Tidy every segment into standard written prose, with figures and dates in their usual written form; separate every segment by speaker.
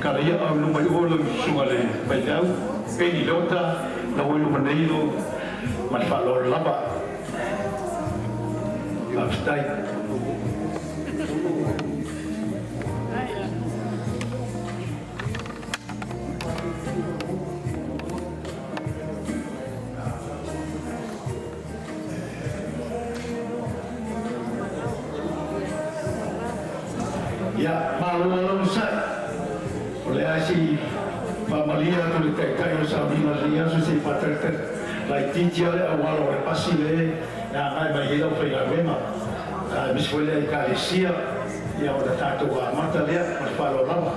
Speaker 1: Kalaia au luma i o lau susuga le faifeau, Peni Leota, lau i luma nei lo ma le faaaloalo lava. Faafetai. Ia, malo lava lau onosai. O le a se i faamalie atu i le Taitai o le Sauniga i lenei aso se i faatalitali laitiiti lava le auala o le pasi lea e agai mai ai le aufaigaluega, aemaise foi le Ekalesia, ia ona tatou amata lea. Ma le faaaloalo lava.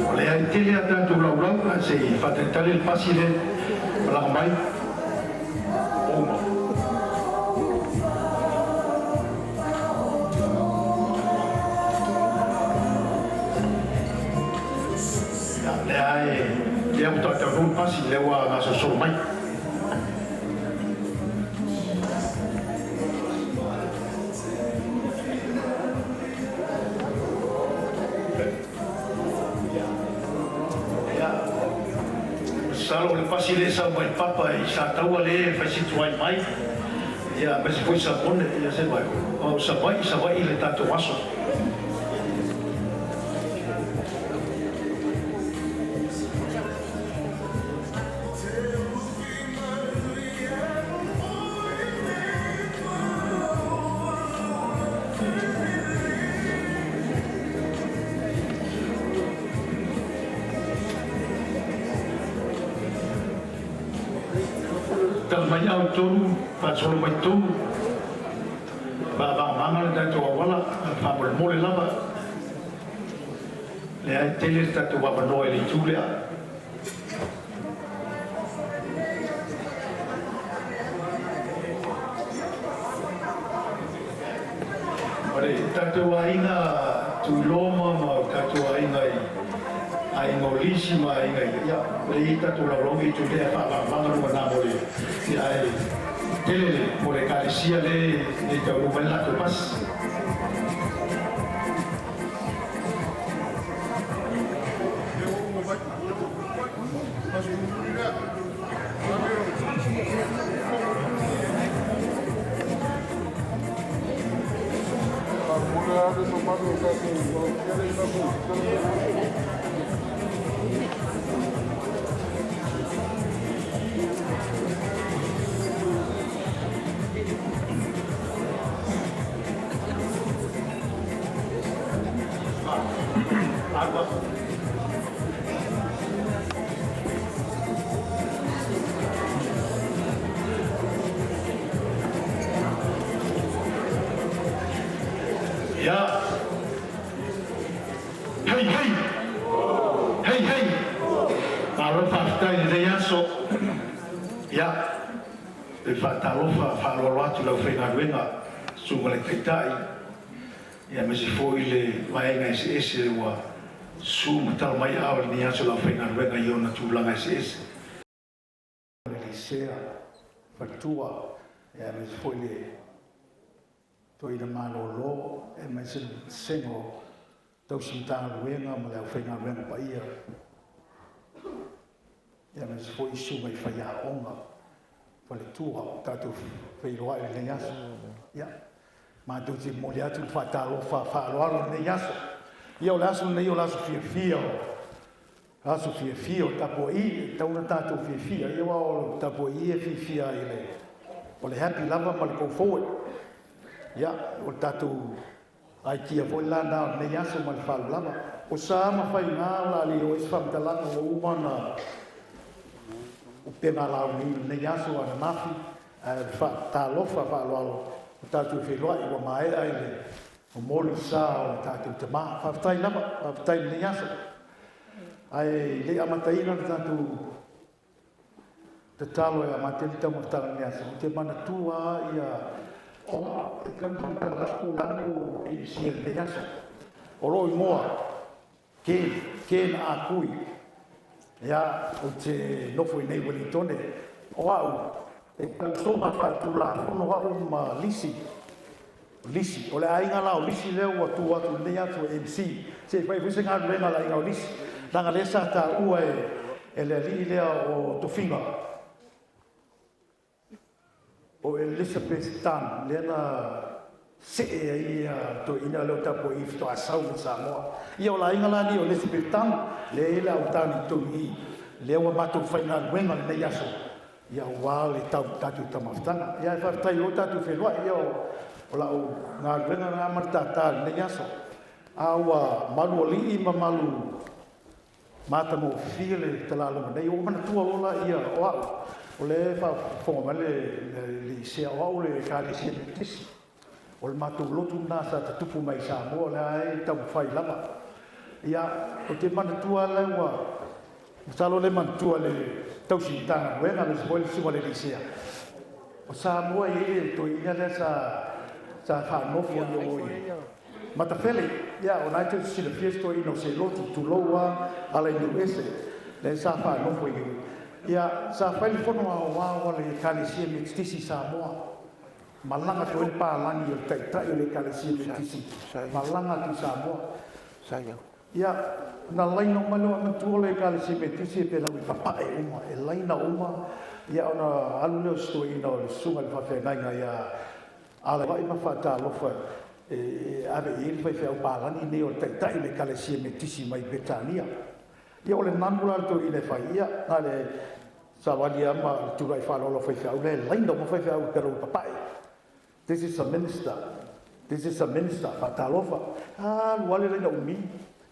Speaker 1: O lea e tele a tatou laulau ae se i faatalitali le pasi lea malaga mai. Uma. Ia, lea e lea ua tautaunuu le pasi lea ua gasolosolo mai. Masalo o le pasi lea e sau mai Papa i Sataua lea e fai si tuai mai, ia aemaise foi Sapone, ia se mai o Savaii, Savaii le tatou aso. Tala mai au tonu, faasolo mai tonu, faavagavaga le tatou auala, faamolemole lava. Lea e tele le tatou avanoa i le itu lea. O le tatou aiga Tuiloma ma o tatou aiga i aiga o Lisi ma aiga i, ia, o lea e i ai tatou laulauga i itu lea e faavagavaga luga na mo le, ia, ae tele le, mo le Ekalesia lea e taunuu mai le latou pasi. Ia. Hei, hei! Hei, hei! Malo faafetai i lenei aso. Ia, e faatalofa faaaloalo atu i le aufaigaluega, Susuga i le Taitai, Ia aemaise foi le vaega eseese ua su ma tala mai ao i lenei aso i le aufaigaluega i ona tulaga eseese. Le Lisea, Faletua, ia aemaise foi le Toeaina Malolo, aemaise le Vasega o Tausi Matagaluega ma le aufaigaluega paia, ia aemaise foi i susuga i faiaoga, faletua o tatou feiloai i lenei aso. Ia, matou te momoli atu le faatalofa faaaloalo i lenei aso. Ia, o le aso lenei o le aso fiafia o aso fiafia o tapuai, e tatau ona tatou fiafia. Ia, aua o le tapuai e fiafia ai le, o le happy lava ma le go forward. Ia, o le tatou Aitia foi la na o lenei aso ma le faaaloalo lava. O sa ma faiga o le a le oo i ai se faamatalaga ua uma ona upega laulii i lenei aso ananafi, ae o le faatalofa faaaloalo ua tatou feiloai ua maea i le momoli sa o le tatou tama. Faafetai lava, faafetai i lenei aso. Ae le i amataina le tatou tatalo e amata ai le taumafataga i lenei aso, ou te manatua lava ia o au e taumafai i lenei aso. O lou igoa Ken, Ken Akui. Ia, ou te nofo i nei i Uelintone. O au, e tausoga faale-tulafono au ma Lisi. Lisi, o le aiga la o Lisi lea ua tu atu i lenei aso e MC. Se i fai foi se galuega a le aiga o Lisi, leaga lea sa taua e le alii lea o Tofiga, o Elizabeth Dunn, lea na see ai le toeaina lea o tapuai faatoa sau mai Samoa. Ia o le aiga la lenei o Elizabeth Dunn, lea e i ai le au Dunn i totonu i i, lea ua matou faigaluega lenei aso, ia aua le tatou taumafataga. Ia ae faafetai o lea ua tatou feiloai, ia o lau galuega lena ma le tata i lenei aso. A ua malualii ma malu matagofie le talaloga nei. Ua ou manatua loa lea o au, o lea e faafofoga mai le Sea, o au o le Ekalesia Metotisi. O le matou lotu lena sa tatupu mai i Samoa, o lea e taumafai lava. Ia, ou te manatua lava lea ua, masalo o lea e manatua e le tausi Matagaluega aemaise foi le susuga i le alii Sea. O Samoa e i ai le toeaina lea sa faanofo i o i Matafele, ia o lena e tou te silafia si toeaina o Seloti, tulou lava Alainuuese, lea sa faanofo i ia, sa fai le fono aoao a le Ekalesia Metotisi i Samoa. Malaga atu ai le palagi o le taitai o le Ekalesia Metotisi, malaga atu i Samoa. Ia, ona laina uma lea, manatua le Ekalesia Metotisi e pei e papae uma, e laina uma, ia ona alu lea o si toeaina o le susuga i le faafeagaiga ia Alaiva'i ma faatalofa e ave i ai le faifeau palagi lenei o le taitai o le Ekalesia Metotisi mai Peretania. Ia o le nanu la a le toeaina e fai, ia na o le savali lava ma le tulai faaaloalo a faifeau la e laina uma faifeau i pelu papae. This is a minister. This is a minister. Faatalofa. Alu lava le laina umi.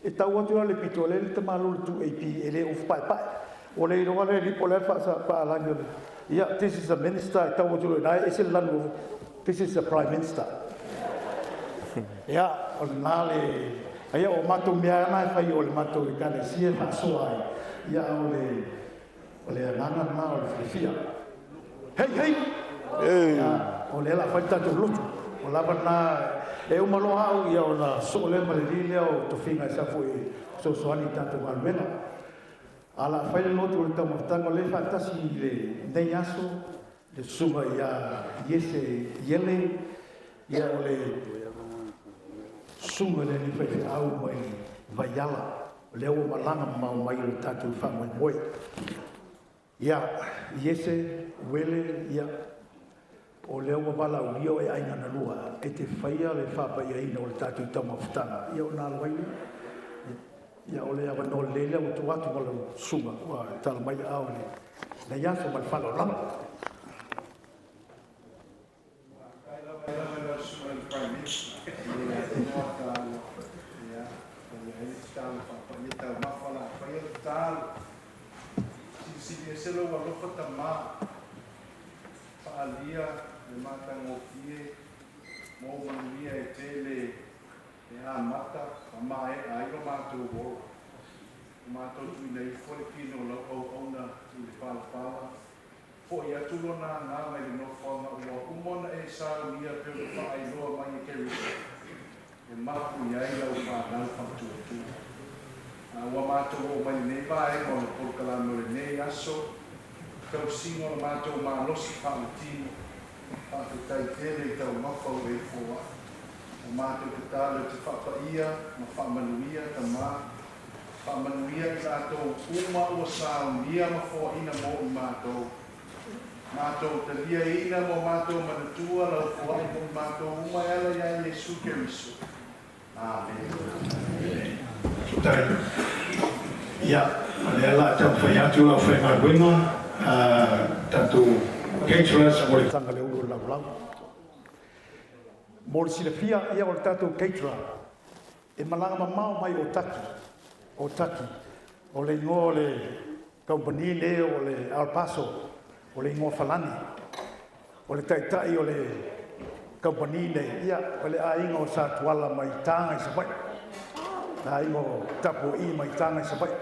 Speaker 1: E tau atu la le pito lea le tamaloa le 2AP e le ofu paepae. Ua le iloa lea lipo lea faalagi o le ia this is a minister e tau atu loa i ina e ese le lanu this is a prime minister. Ia o lena le ia o matou mea lava na e fai o le matou ekalesia e faasoa ai ia a o le o le agaga lena o le fiafia. Hei hei! Ia o lea o le a fai le tatou lotu. Ua lava lena e uma loa au ia ona sosoo lea ma le alii lea o tofiga e sau foi e fesoasoani i le tatou galuega. A o le a fai le lotu o le taumafataga o lea e faatasi i lenei aso le susuga ia Iese Iele, ia o le susuga i le alii faifeau mai Vaiala, o lea ua malaga mamao mai o le tatou faamoemoe. Ia, Iese, Uele, ia, o lea ua valaaulia oe aiga na lua e te faia le faapaiaina o le tatou taumafataga, ia ona alu ai lea. Ia, o le avanoa lelei lea ua tuu atu ma lau susuga ua tala mai aao i lenei aso ma le faaaloalo lava.
Speaker 2: Faafetai lava i lau Susuga i le Prime Minister i le avanoa taua e faia ai le tatalo faapaia taumafa o le a faia le tatalo. Silisili ese lou alofa tama, faaalia le matagofie ma ou manuia e tele e amata ma maea ai lo matou ola. Ua matou tuuina ifo le kino o lau auauna i le palapala Foi atu lona agaga i le nofoaga ua uma ona e saunia pei ona faailoa mai e Keriso, e mapu i ai lau fanau faatuatua. A ua matou oo mai lenei vaega o le polokalame o lenei aso, tausiga o le matou malosi faaletino, faafetai tele i taumafa ua e foai. Ua matou tatalo e te faapaia ma faamanuia tama Faamanuia i latou uma ua saunia ma foaina mo i matou. Matou taliaina ma matou manatua lau foai mo i matou uma e ala iā Iesu Keriso. Amene.
Speaker 1: Faafetai. Ia, o lea o le a taumafai atu lau faigaluega, tatou caterers mo le taga le ulu o le laulau. Mo le silafia, ia o le tatou caterer e malaga mamao mai o Taki, o Taki, o le igoa o le kamupani lenei o le Al Paso, o le igoa Falani. O le taitai o le kamupani lenei, ia o le aiga o Satuala mai Taga i Savaii. Le aiga o Tapuai mai Taga i Savaii.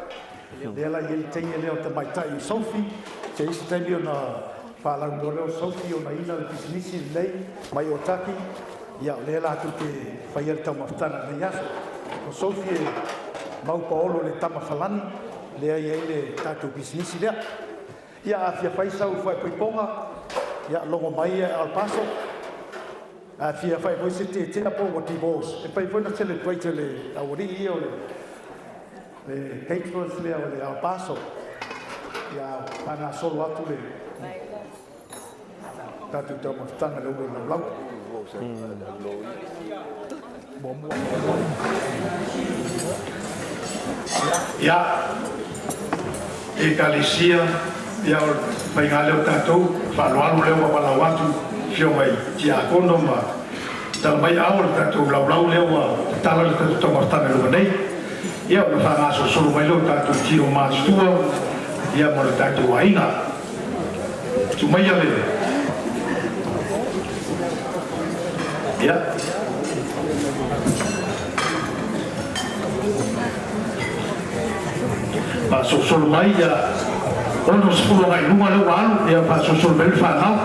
Speaker 1: Lea la e i ai le teine lea o le tamaitai o Sophie, se isi taimi ona faalauiloa lea o Sophie ona ina le pisinisi lenei mai Otaki, ia o lea latou te faia le taumafataga i lenei aso. O Sophie e mau paolo i le tama Falani, lea e i ai le tatou pisinisi lea. Ia a fia fai sau faaipoipoga, ia logo mai Al Paso. A fia fai foi se tietia po ua divorce, e mafai foi ona celebrate e le aualii ia o le caterers lea o le Al Paso. Ia faagasolo atu le tatou taumafataga i le ulu o le laulau. Ia, Ekalesia, ia o le faiga lea o tatou, faaaloalo lea ua valaau atu afioga i tiakono ma tala mai ao le tatou laulau lea ua tatala le tatou taumafataga i luma nei. Ia ona faagasolosolo mai lea o tatou tino matutua, ia ma le tatou aiga. Tumaia le ia. Faasolosolo mai ia 60 agai i luga lea ua alu, ia faasolosolo mai le fanau.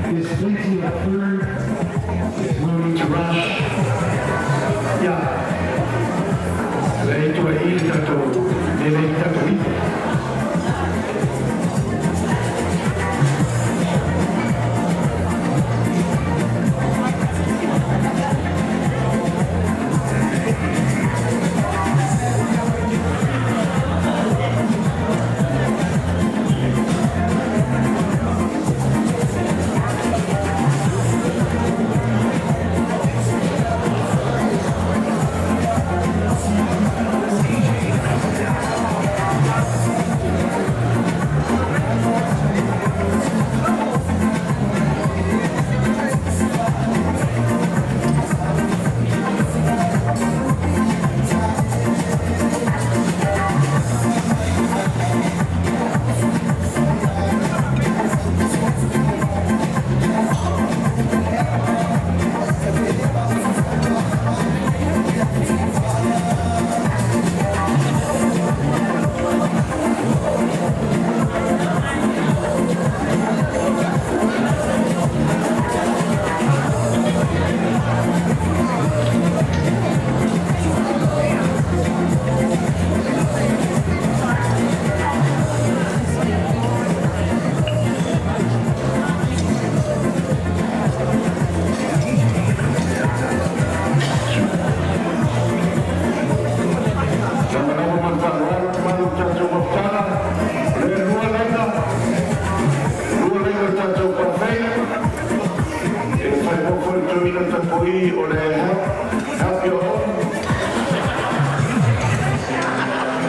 Speaker 1: There's plenty of food. There's no need to rush. Ia, le itu ai le tatou, le le tatou ipu. Lagolago ma le faaaloalo le malu o le tatou mafutaga. O lea e lua laina, lua laina o le tatou buffet. E fai mo foi le toeaina tapuai o le help your own.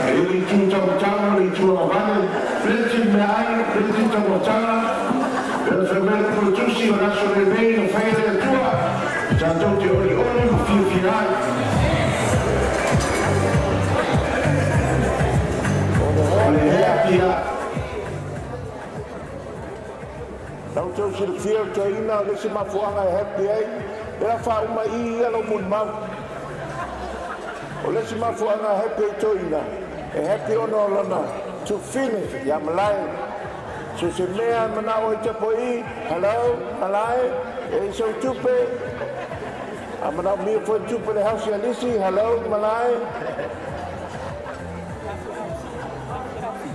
Speaker 1: E i le itu taumatanga, le itu agavale, plenty meaai, plenty taumafataga. E le fai mai le puletusi o le aso lenei na faia le Atua, tatou te olioli ma fiafia ai. Happy lava.
Speaker 3: La outou silafia o le toeaina o le isi mafuaaga e happy ai, lea o le a faauma i i ia lou molimau. O le isi mafuaaga e happy ai le toeaina, e happy ona o lana tufine ia Malae. So se mea e manao ai Tapua'i, hello Malae, e i sau tupe. A manaomia foi le tupe le house ia lisi, hello Malae.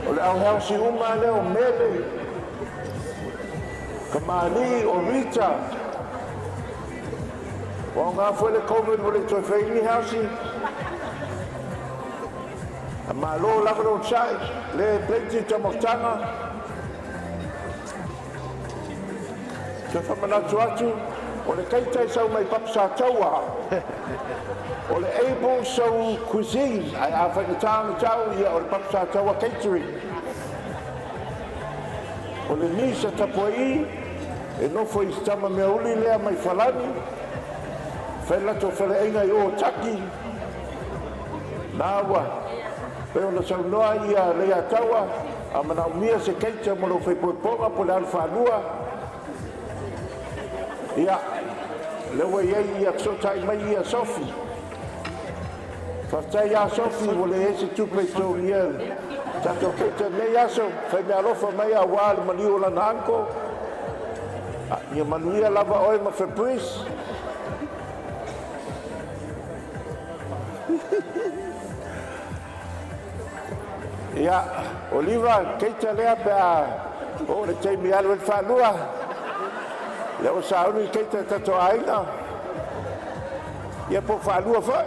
Speaker 3: O le au house uma lea o Mele, Kamali, o Rita. Ua aoga foi le Covid ua le toe fai ai ni house. A malo lava le onosai, le plenty taumafataga. Toe faamanatu atu, o le keita e sau mai Papa Sataua, o le Able Soul Cuisine, ae a faigata ona tau, ia o le Papa Sataua Catering. O le niece a Tapua'i, e nofo i si tama meauli lea mai Falani, fai le latou faleaiga i o Taki. Na ua pei ona saunoa ia Leiataua, a manaomia se keita mo lou faipoipoga po le alu faalua, ia, lea ua i ai ia fesootai mai ia Sofi. Faafetai ia Sofi ua leai se tupe i totogia tatou keita nei aso, fai mea alofa mai aua le maliu o lana uncle. Ia manuia lava oe ma Fabrice. Ia, Oliva, keita lea pe a oo le taimi alu ai le faalua. Lea ua sauni le keita e tatou aiga. Ia po o faalua foi.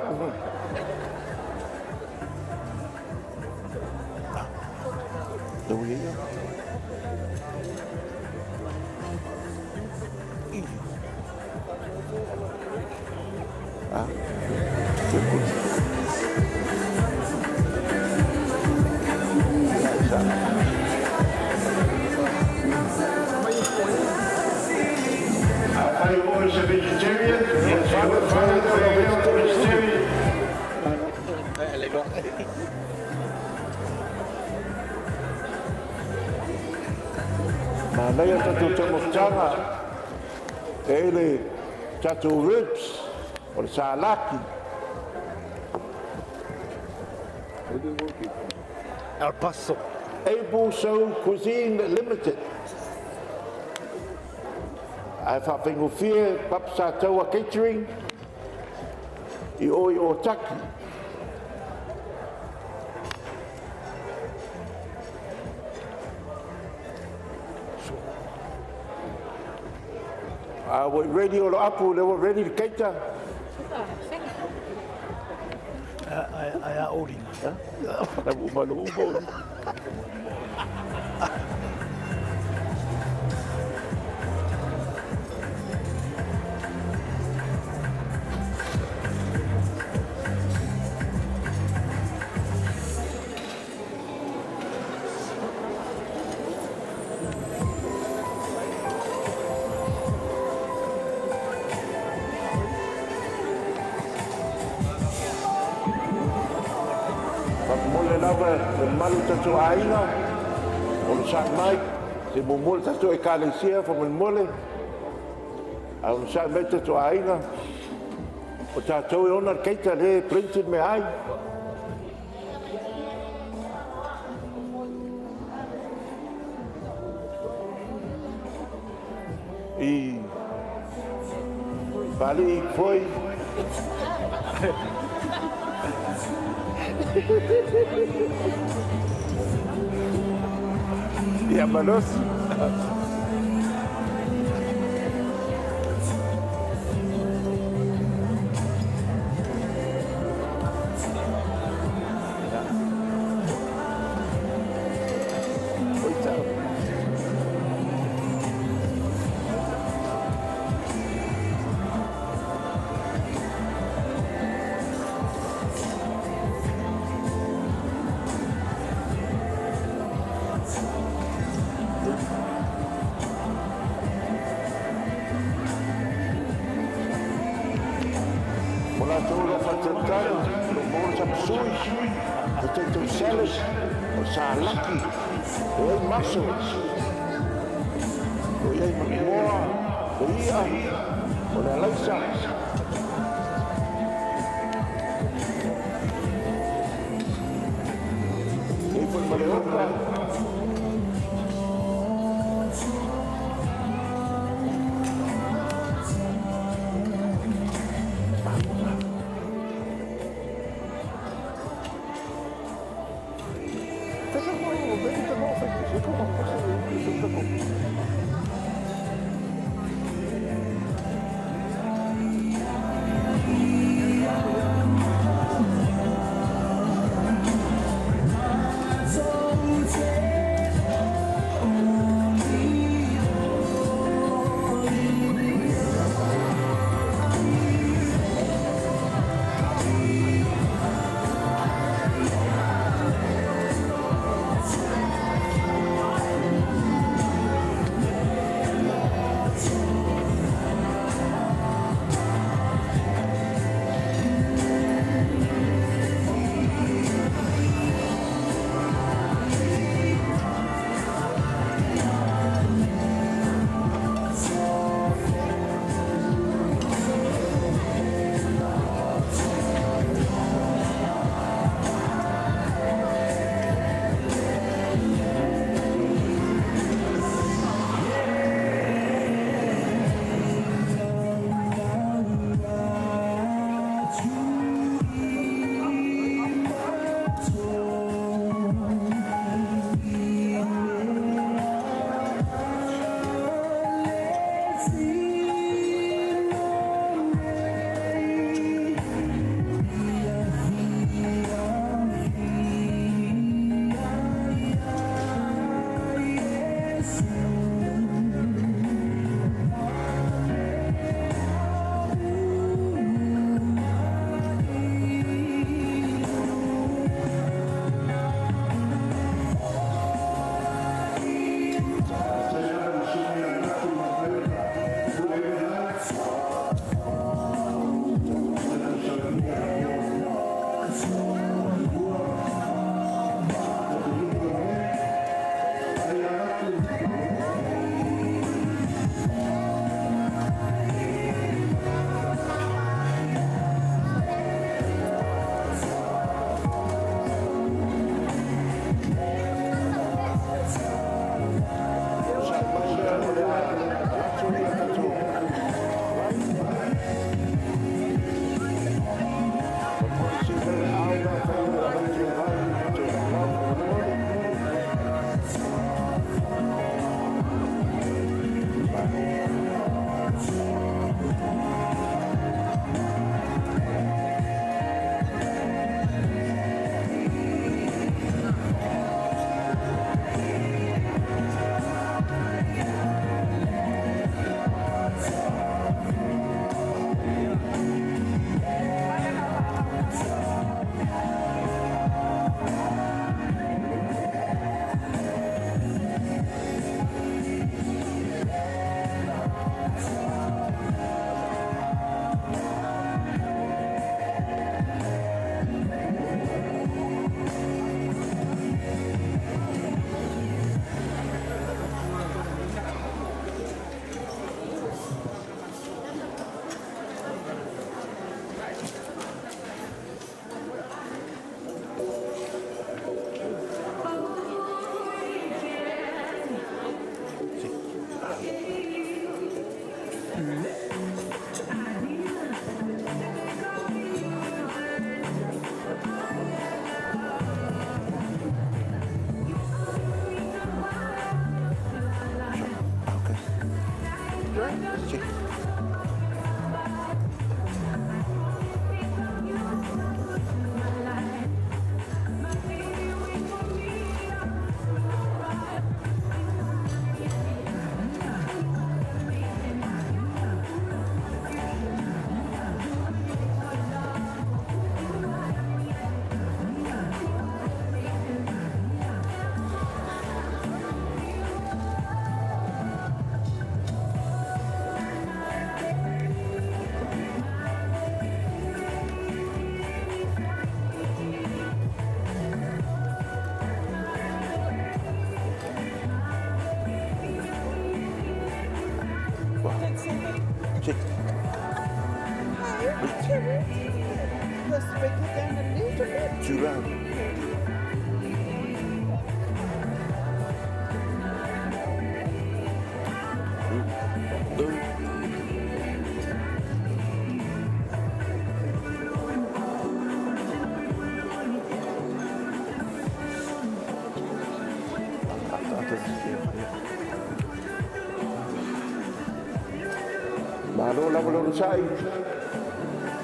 Speaker 1: Afai o oe o se vegetarian, ia e fale vegetarian.
Speaker 3: Manaia tatou taumafataga e i le tatou ribs o le salaki.
Speaker 4: El Paso.
Speaker 3: Able Soul Cuisine Limited. Ae faafaigofie Papa Sataua Catering i o i Otaki. A ua ready o lo apu, lea ua ready le keita.
Speaker 4: Ai a Olina.
Speaker 3: La ua uma lo uma. Faamomoli lava le mamalu o tatou aiga, o le sa'i mai, se muamua le tatou Ekalesia faamolemole, ae onosai mai le tatou aiga, o tatou e ona le keita lea e plenty le meaai. I Pāli'i foi. Ia malosi. O latou o lo o faatalitali, o lo o maua le sapasui, potato salad, o salaki. E i ai mussels, o i ai ma le moa, o i'a, o le alaisa. E i ai foi ma le oka. Check.
Speaker 5: The speaker down a little bit.
Speaker 3: Too loud. Malo lava le onosai,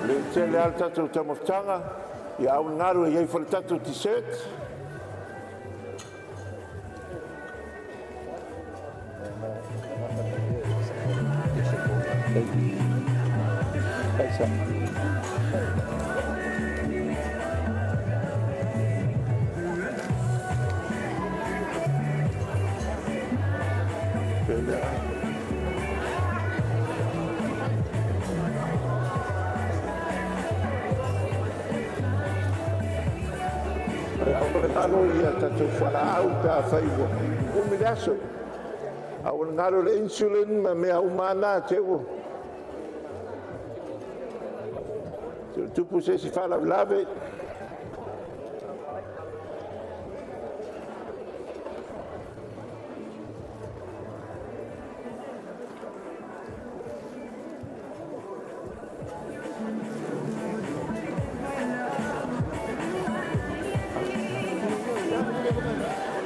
Speaker 3: le tele lava le tatou taumafataga, ia au le galu e i ai foi le tatou dessert. Alo ia tatou fualaau pe afai ua umi le aso. A ua galo le insulin ma mea uma lava na te i ua tupu se isi faalavelave.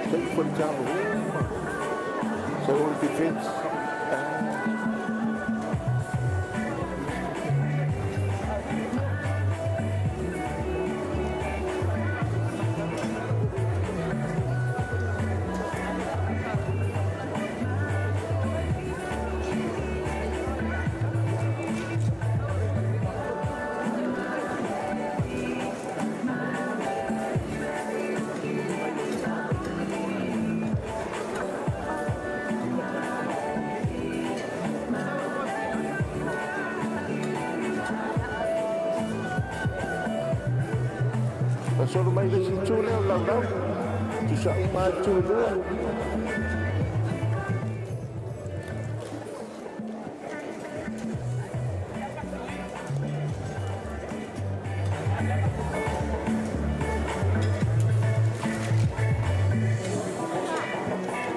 Speaker 3: Take for example, so all defense. Fasolo mai le isi itu lea o le laulau. Tusa uma lava itu e lua.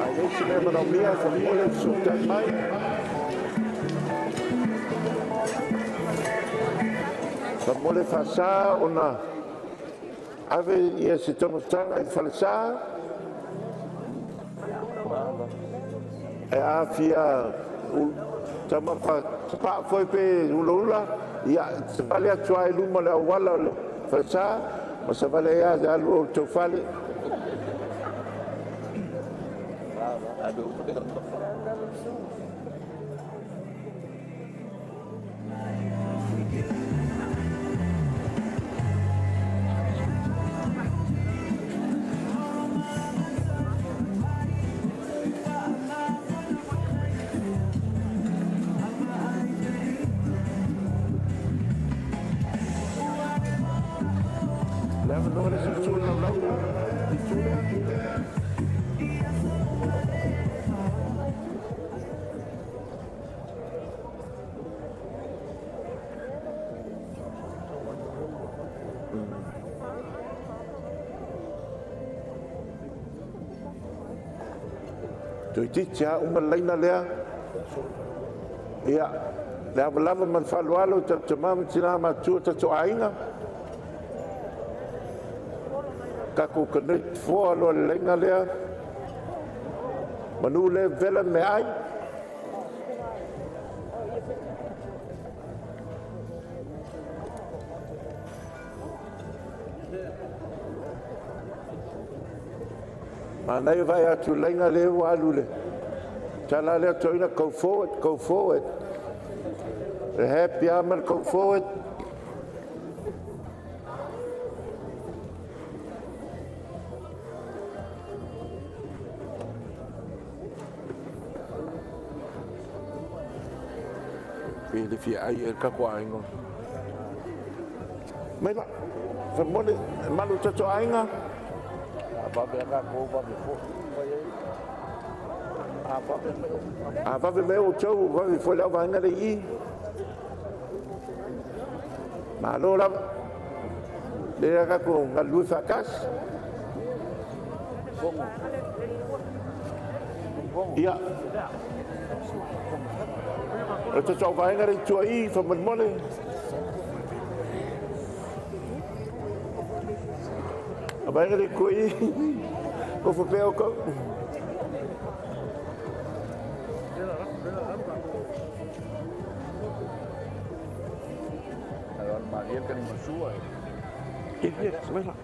Speaker 3: A e leai se mea e manaomia, faamolemole fesootai mai. Faamolemole e faasa ona ave ia se taumafataga i le falesa. Ae a fia taumafa tapaa foi pe ulaula, ia, e savali atu lava i luma o le auala o le falesa ma savali ai lava e alu i o outou fale. Le avanoa le isi itu o le laulau, le itu lea. Toeitiiti lava uma le laina lea. Ia, le ava lava ma le faaaloalo i tatou tama ma tina matutua o tatou aiga, tatou connect foa loa i le laina lea, manu lea e vevela le meaai. Manaia vaai atu i le laina lea ua alu le tala lea toeaina, go forward, go forward. E happy lava ma le go forward. Pe le fia ai e le tatou aiga. Mai la, faamolemole, e malu i tatou aiga. A vave mai outou, ua vave foi le auvaega lea i i. Malo lava. Lea tatou galulue faatasi. Ia. O le tatou auvaega lea i tua i, faamolemole. Auvaega lea i tua i, nofo pea outou. Ia, ia, mai la.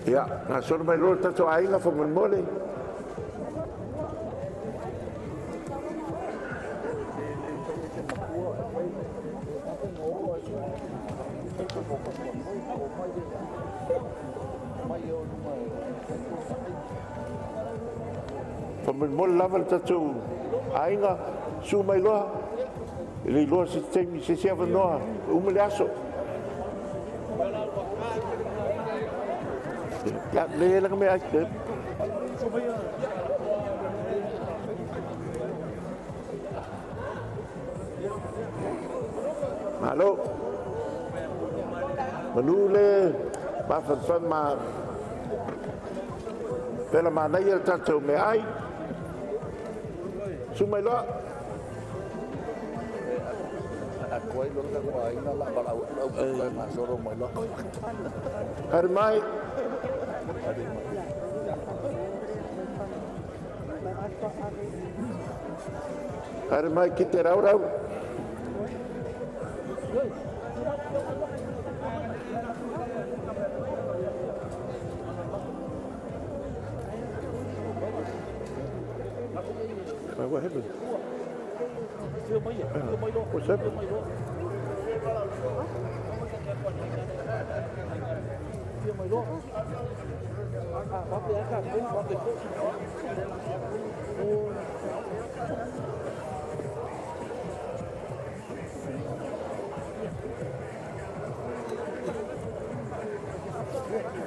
Speaker 3: Ia, gasolo mai loa le tatou aiga faamolemole. Faamolemole lava le tatou aiga, susu mai loa. E le iloa se taimi, se isi avanoa, e uma le aso. Ia, le laga me ai. Malo. Manu le mafanafana ma pela manaia le tatou meaai. Susu mai loa. Haere mai. Haere mai ki te raurau. What happened? What's happened?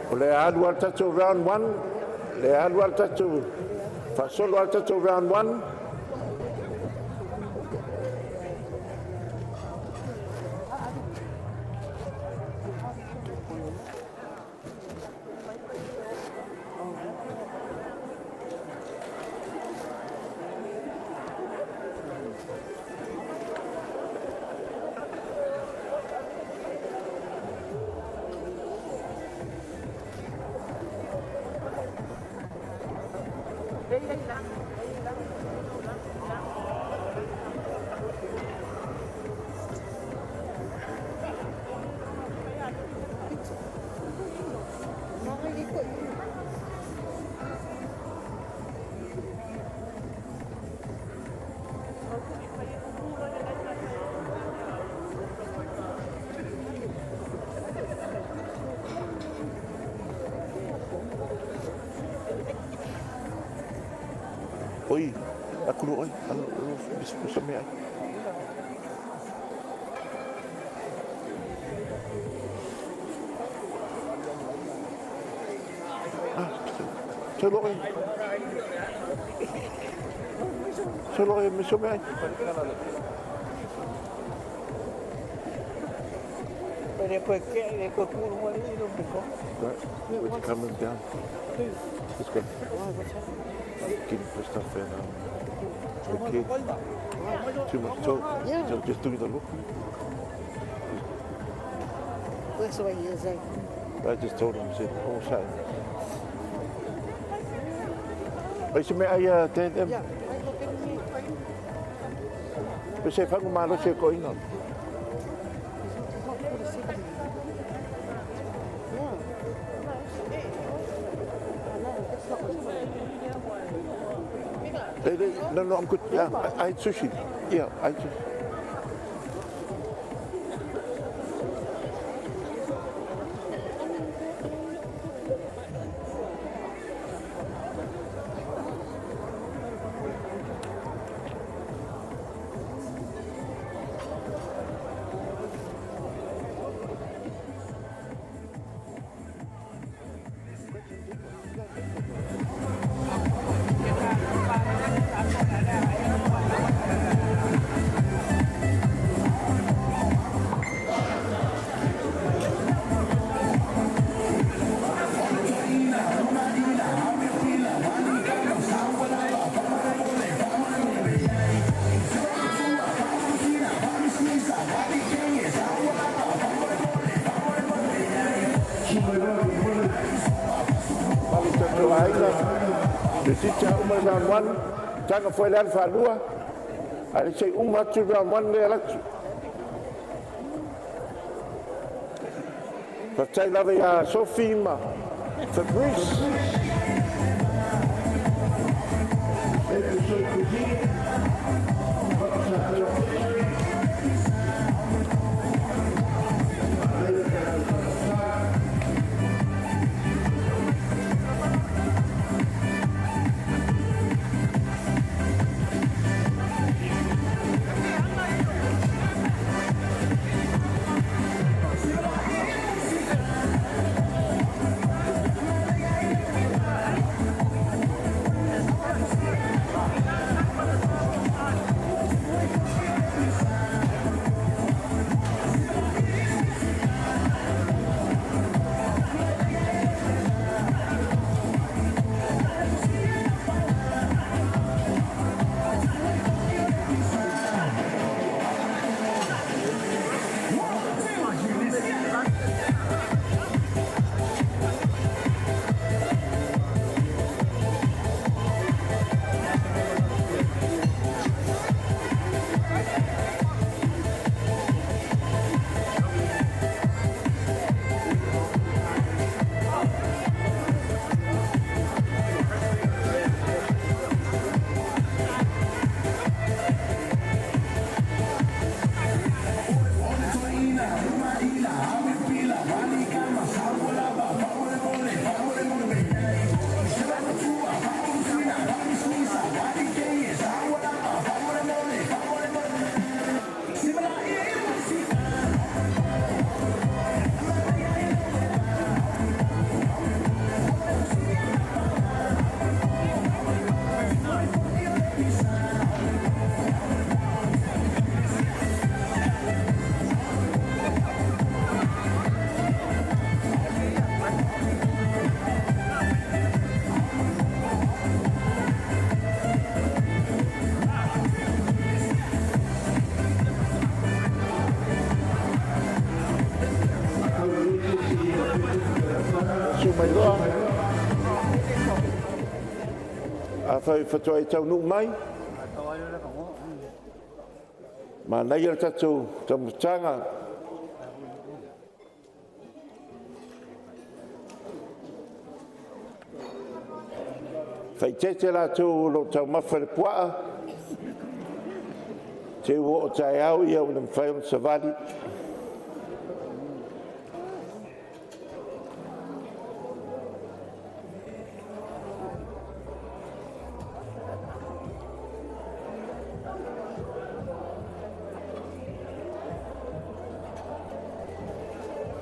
Speaker 3: O le alu a le tatou round 1, le alu a le tatou, faasolo a le tatou round 1. Oi, aku lu oi, alo bisa me ai. Ah, solo oi. Solo oi, miso me ai. Right, we're coming down. Let's go. Getting pissed off at the kid. Too much talk.
Speaker 5: Yeah.
Speaker 3: So just do the look.
Speaker 5: That's the way he is, eh?
Speaker 3: I just told him, said, oh, sorry. Oi, se me ai a te te.
Speaker 5: Yeah.
Speaker 3: Pe se whangu malo se ko ina.
Speaker 5: Not 47. Yeah. I know, that's not what's
Speaker 3: No, no, I'm good. Yeah, I had sushi. Yeah, I had sushi. Malu tatou aiga, toeitiiti lava uma le round 1, taga foi le alu faalua, a o lea se i uma atu le round 1 lea e alu atu. Faafetai lava ia Sofi ma Fabrice. Susu mai loa. Afai faatoa e taunuu mai, manaia le tatou taumafataga. Faaeteete latou o lo o taumafa i le puaa, te i ua oo taeao ua le mafai ona savali.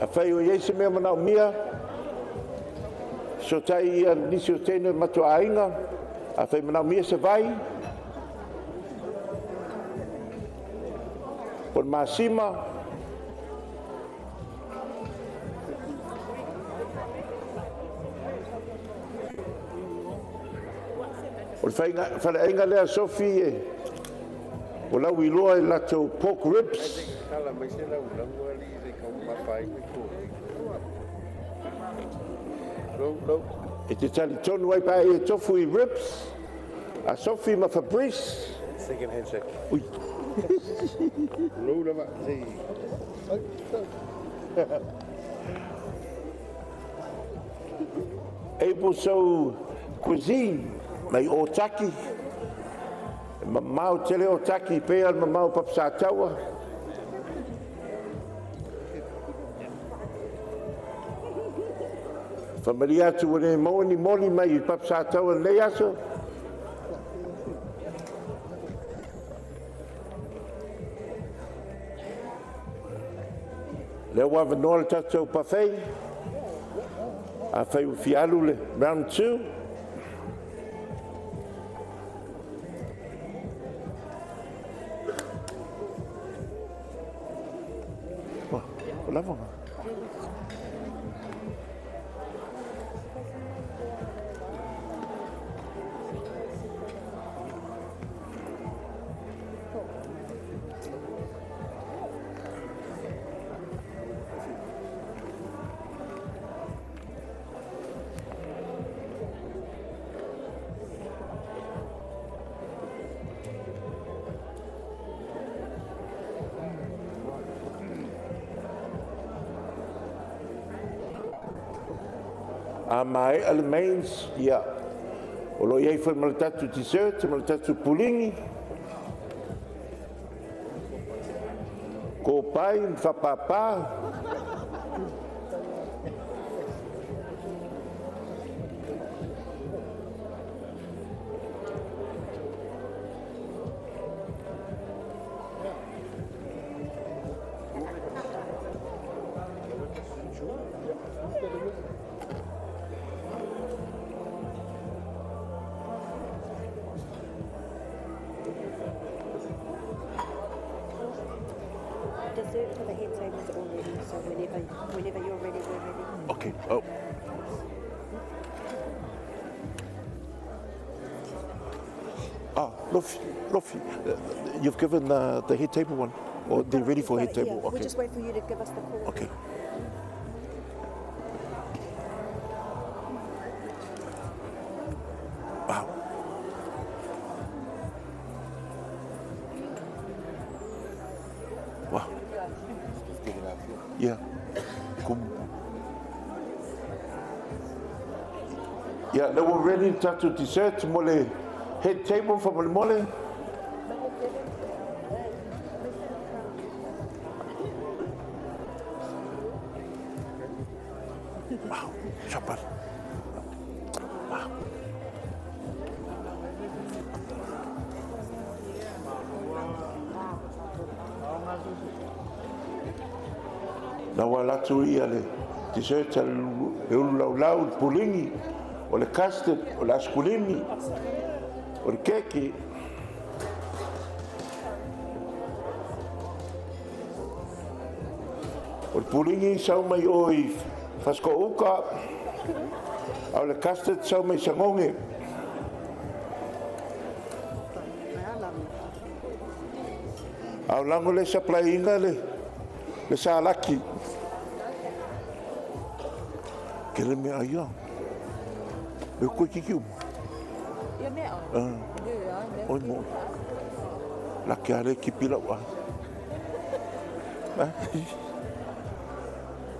Speaker 3: Afai o i ai se mea manaomia, fesootai nisi o teine o le matou aiga, afai e manaomia se vai, po o le masima, O le faleaiga lea a Sofi ua lauiloa i le latou pork ribs. E te talitonu ai pe a e tofu i ribs a Sofi ma Fabrice.
Speaker 2: Second handshake.
Speaker 3: Ui.
Speaker 2: Lou lava.
Speaker 3: Able So Cuisine mai Otaki. E mamao tele o taki pei o le mamao o Papasataua. Faamalie atu ua le maua ni moli mai i Papasataua i lenei aso. O lea ua avanoa le tatou buffet, afai ua fia alu le round 2. Ua lava. A maea le mains, ia, o lo o i ai foi ma le tatou dessert ma le tatou puligi, kopai ma faapapa.
Speaker 6: Dessert for the head table is all ready, so whenever you're ready, we're ready.
Speaker 3: Okay. Oh. Ah, Lofi, Lofi, you've given the head table one, or they're ready for head
Speaker 6: Got it
Speaker 3: table.
Speaker 6: here.
Speaker 3: Okay.
Speaker 6: We'll just wait for you to give us the call.
Speaker 3: Okay. Wow. Wow. Yeah. Kum. Yeah, they were ready to dessert mo le head table for mo le. Wow, chapat. Wow. Na ua alu atu ia le dessert a le ulu laulau, le puligi, o le custard, o le askulimi, o le keki. O le puligi sau mai o i Fasikoouka, a o le custard sau mai Sagoge. A o lago le supply inga le salaki. Kele mea ia. E koe kiki uma.
Speaker 5: Ia mea ai. Ia ai mea.
Speaker 3: Oi mo. La ke ale ki pila ua.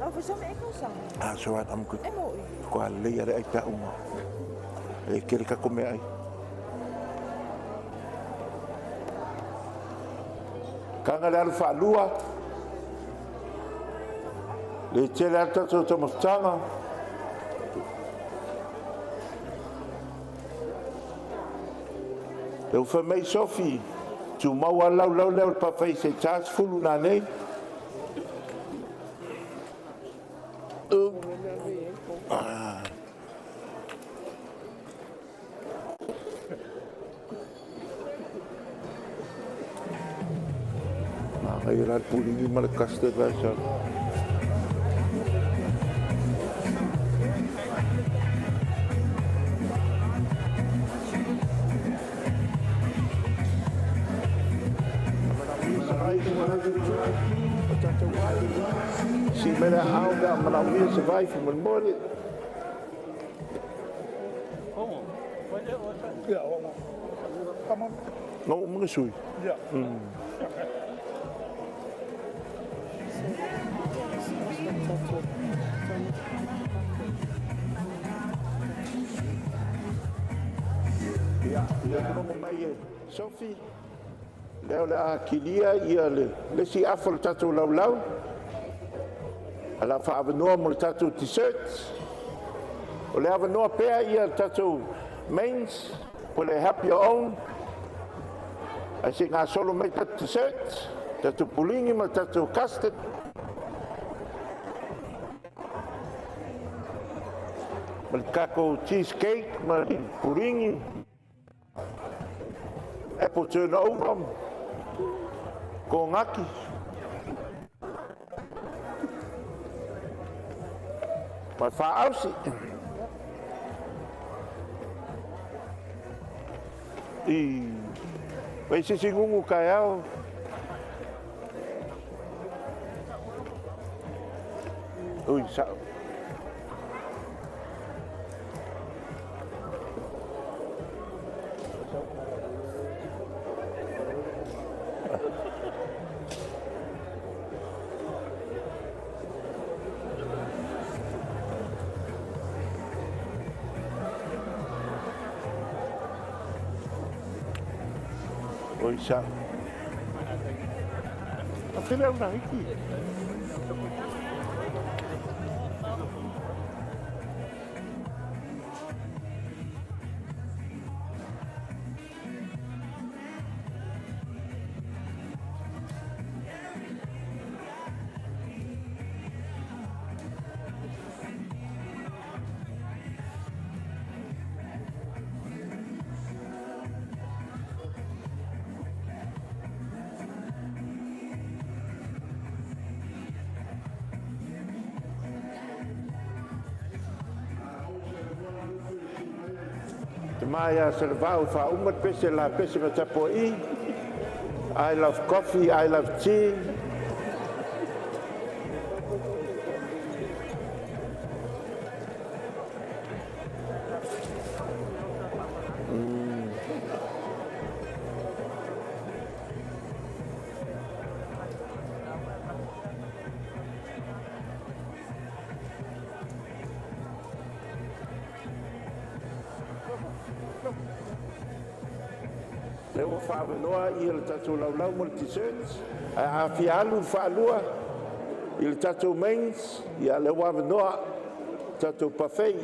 Speaker 5: Oh, for some e sa.
Speaker 3: Ah, so right, I'm good.
Speaker 5: E mo i.
Speaker 3: Ko a le ale ai ta uma. E kere ka ko mea ai. Kanga le alu whaalua. Le tele alu tatou taumafataga. Le ua fai mai Sofi, tumau lava le laulau lea o le pafai se i 40 nanei. Manaia la le puligi ma le custard la e sau. Si mea ao mea manaomia se vai faamolemole. No uma sui. Ia, ia kono mai e. Sophie, lea o le a kilia ia le isi afa o le tatou laulau, ae o le a faaavanoa mo le tatou dessert. O le avanoa pea ia le tatou mains po o le help your own, ae se i gasolo mai tatou dessert, tatou puligi ma le tatou custard. Ma le tatou cheesecake ma le puligi, apple turnover, konati. Ma le faaausi. I Vai se isi gugu taeao. Ui, sao. Oi sa. A while una hiki. Tama ia Salevao e faauma le pese la pese ma tapuai. I love coffee, I love tea. Lea ua faaavanoa ia le tatou laulau mo le dessert. Ae a fia alu le faalua i le tatou mains, ia lea ua avanoa le tatou buffet.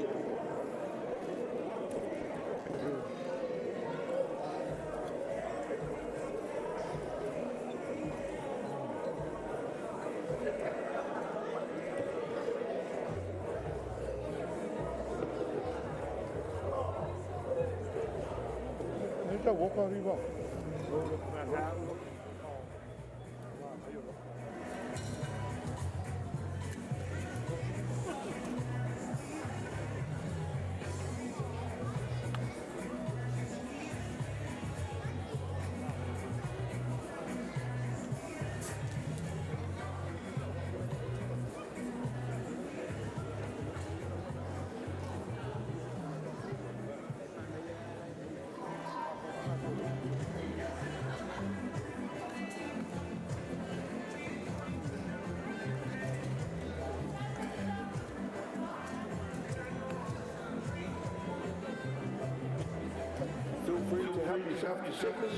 Speaker 3: Feel free to help yourself to seconds.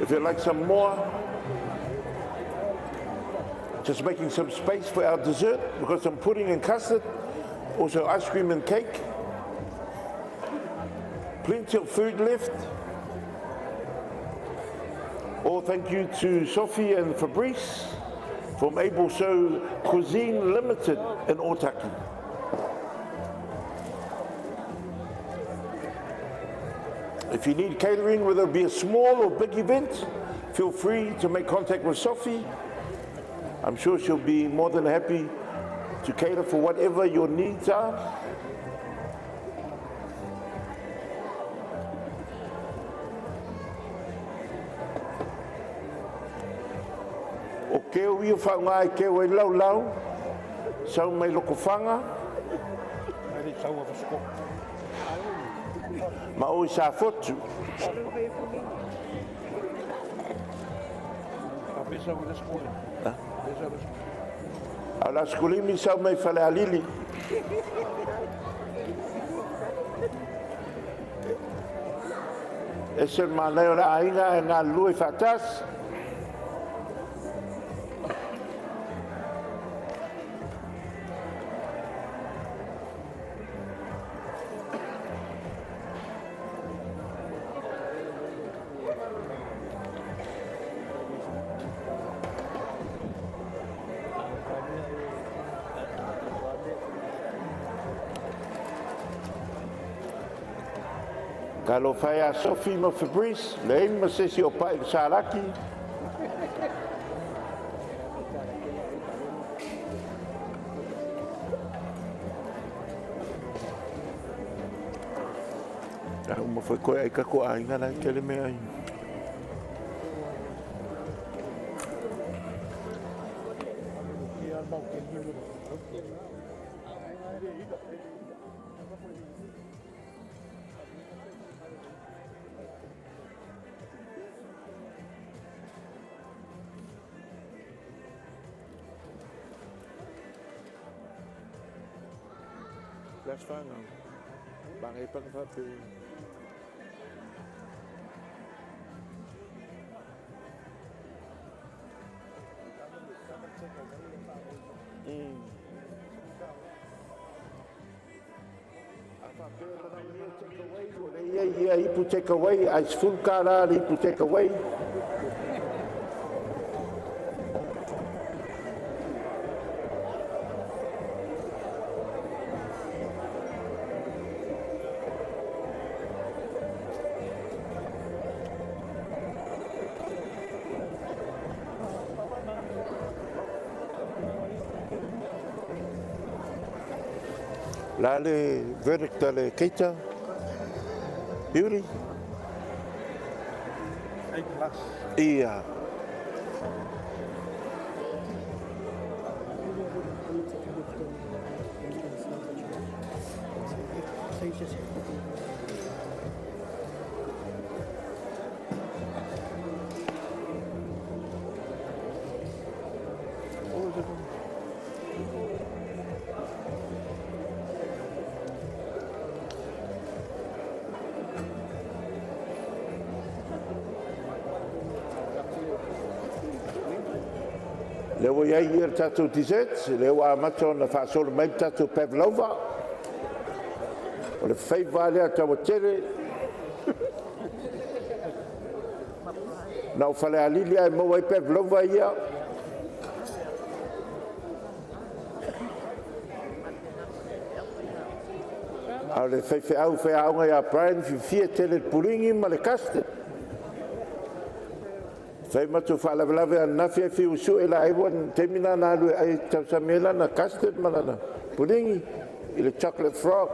Speaker 3: If you'd like some more, just making some space for our dessert. We've got some pudding and custard, also ice cream and cake. Plenty of food left. All thank you to Sophie and Fabrice from Able So Cuisine Limited in Otaki. If you need catering, whether it be a small or big event, feel free to make contact with Sophie. I'm sure she'll be more than happy to cater for whatever your needs are. O keu ia whaunga e keu ai lau lau, sau mai loko whanga, ma o i sa fotu. A la skulimi sau mai fale alili. Ese le manaia o le aiga ae galulue faatasi. Talofa e ia Sofi ma Fabrice, leai ma se isi o pai i le salaki. A uma foi koe ai kako aiga la tele me ai. Las whanau. Bangai pang whape. Ia ia ipu take away, ai $10 le ipu take away. La le verdict a le Keita Beauty.
Speaker 2: A plus.
Speaker 3: Ia.
Speaker 5: So you just have to do
Speaker 3: Lea ua i ai ia le tatou dessert, lea ua amata ona faasolo mai le tatou pavlova. O le favour lea tauatele. Na o Falealili ae maua ai pavlova ia. A o le faifeau faiaoga ia Brian, fiafia tele i le puligi ma le custard. Fai matou faalavelave ananafi ae fiu e sue laei taimi lena na alu e ai e tausami ai lana custard ma lana puligi i le chocolate frog.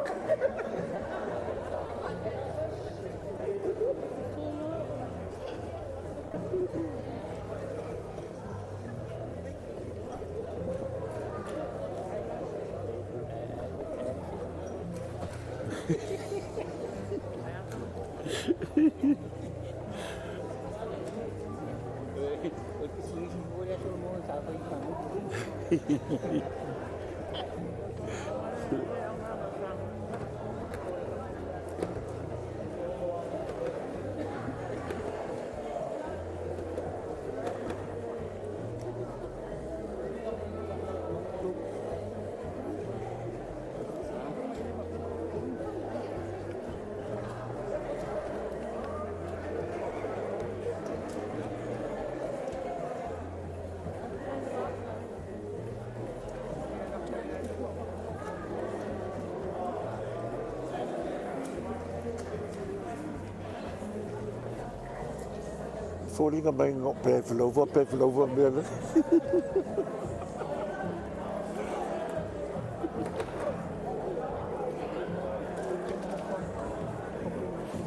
Speaker 3: Foliga mai no pavlova, pavlova mea le.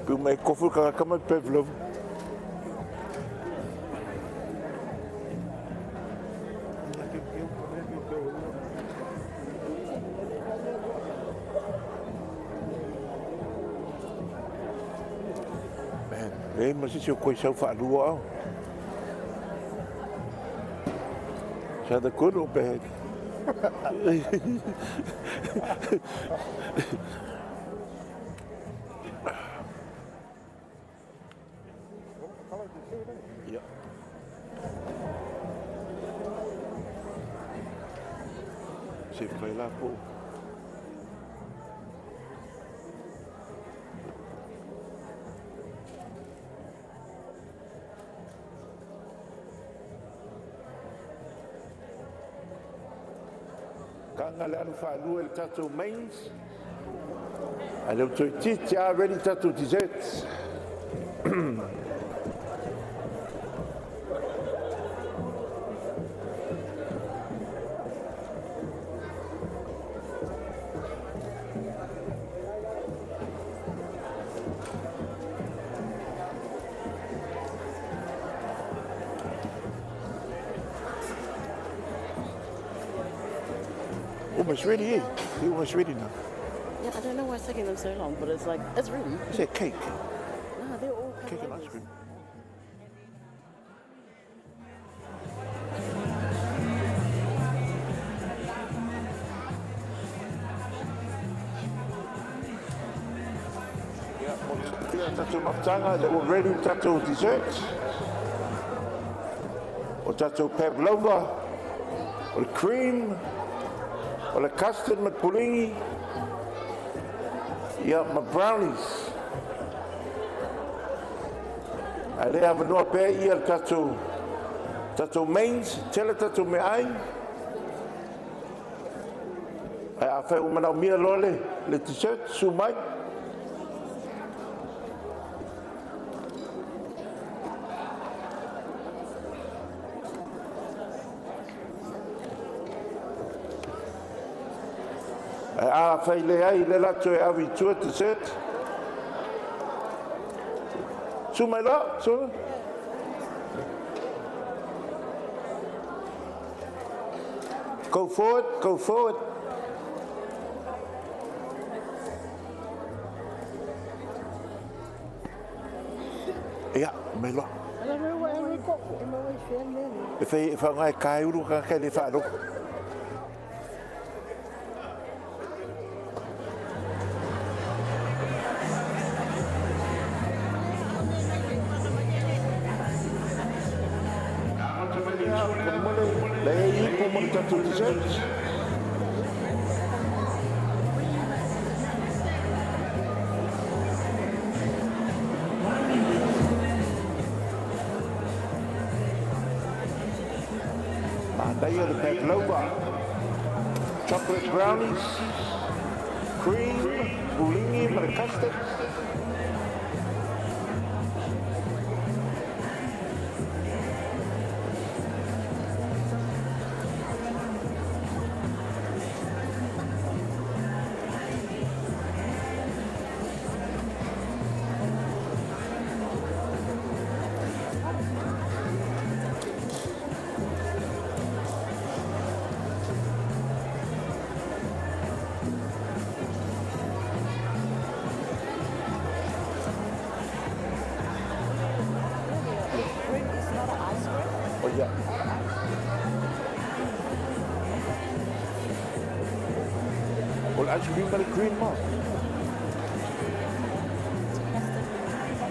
Speaker 3: Piu mai kofu ka mai pavlova. Man, leai ma se isi o koisau faalua au. It's either good or bad.
Speaker 2: Colour dessert, eh?
Speaker 3: Ia. Se fai la po. Kanga le alu faalua i le tatou mains, ae le o toeitiiti lava ready tatou desserts. Almost ready, eh? You're almost ready now.
Speaker 7: Yeah, I don't know why it's taking them so long, but it's like, it's ready.
Speaker 3: Is that cake?
Speaker 7: No, they're all
Speaker 3: Cake and ice cream. Ia, tatou mafutaga, that we're ready with tatou desserts. O tatou pavlova, o le cream, o le custard ma le puligi, ia, ma brownies. Ae le avanoa pea ia le tatou, tatou mains, tele tatou meaai. Ae afai ua manaomia loa le, le dessert, susu mai. Ae afai leai, lea la toe ave i tua dessert. Susu mai loa, susu. Go forward, go forward. Ia, mai loa. E whai, e whangai kai uru ka kai le whaaroko. Le ipu mo le tatou dessert. Manaia le pavlova, chocolate brownies, cream, puligi ma le custard. Oh, yeah. O le ice cream ma le cream ma.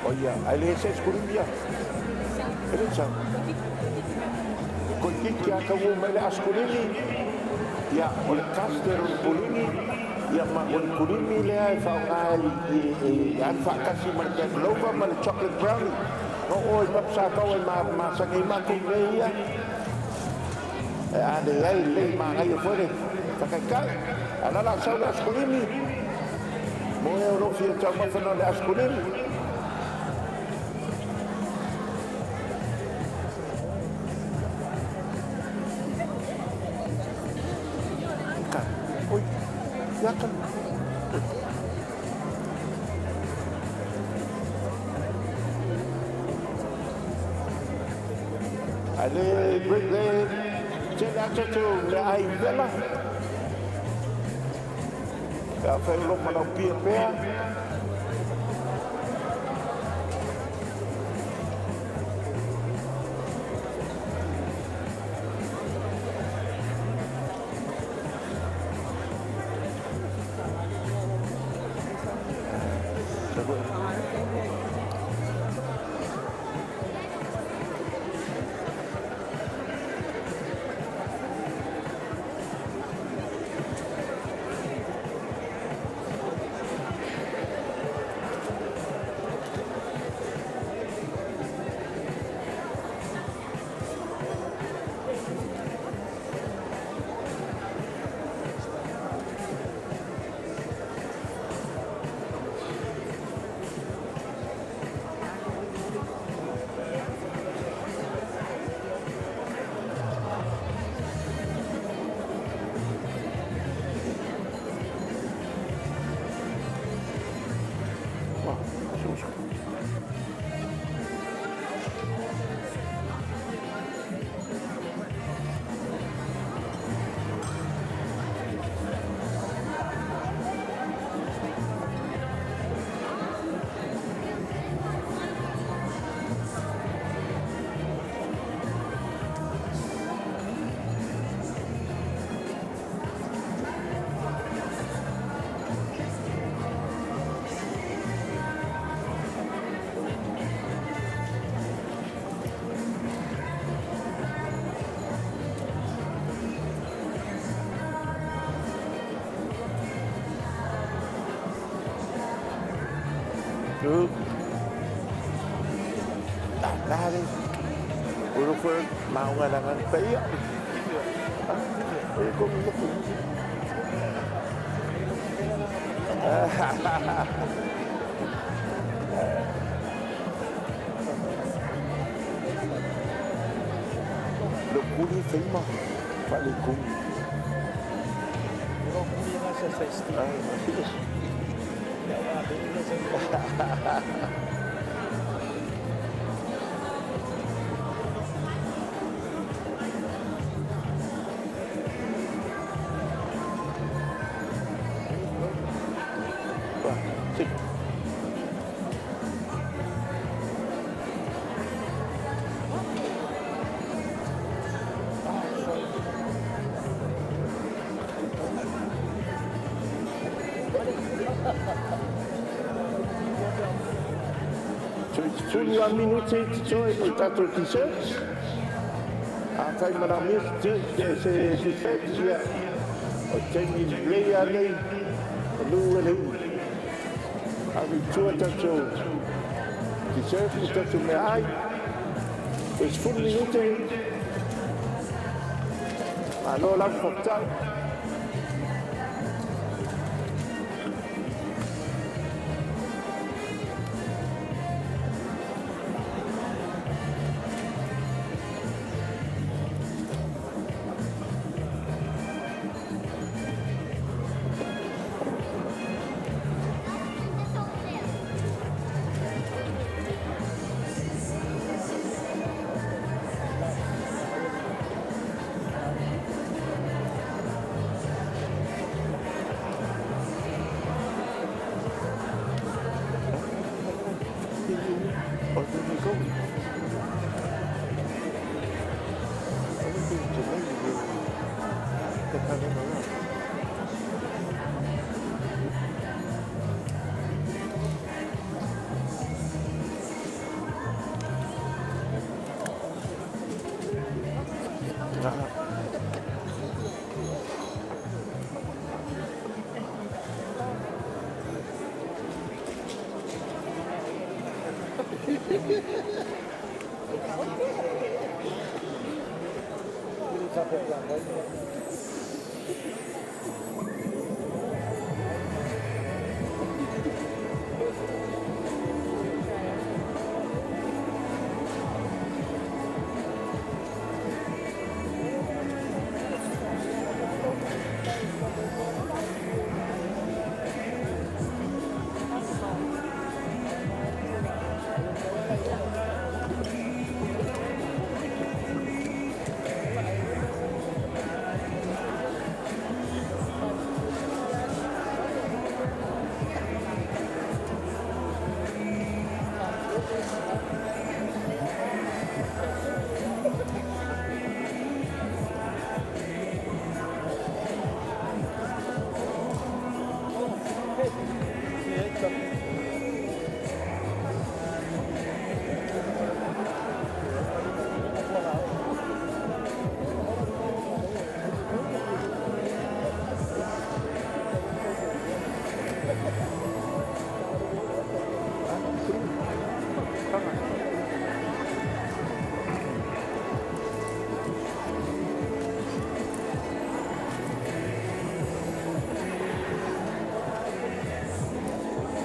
Speaker 3: Oh, yeah. Ai le ese ice cream ia. E le sa. Koititi a kau mai le askulimi. Ia, o le custard o le puligi. Ia, ma o le puligi lea e faaaoga i, i, i alu faatasi ma le pavlova ma le chocolate brownie. No oi papa sa tau ai ma masani ai matou i mea ia. Ae a leai lelei manaia foi le faataitai. Ae la la sau le askulimi. Mo e o lo o fia taumafa na o le askulimi. Ka, oi, ia ka. Ae le, le, tele atu atu le ai vela. Pe afai o lo malaupia pea. La le. Ulu ko maunga na nga paia. Ah, ko mo. Lo kuli feima. Fale kumi. Ah, si. So it's fully 1 minute i totoe mo tatou t-shirts. Afai manaomia se t-shirt, ia, o taimi lelei lava nei, manu e le umi. Ave i tua tatou t-shirt ma tatou meaai. Toe 10 minute. Malo lava faafetai. O le go.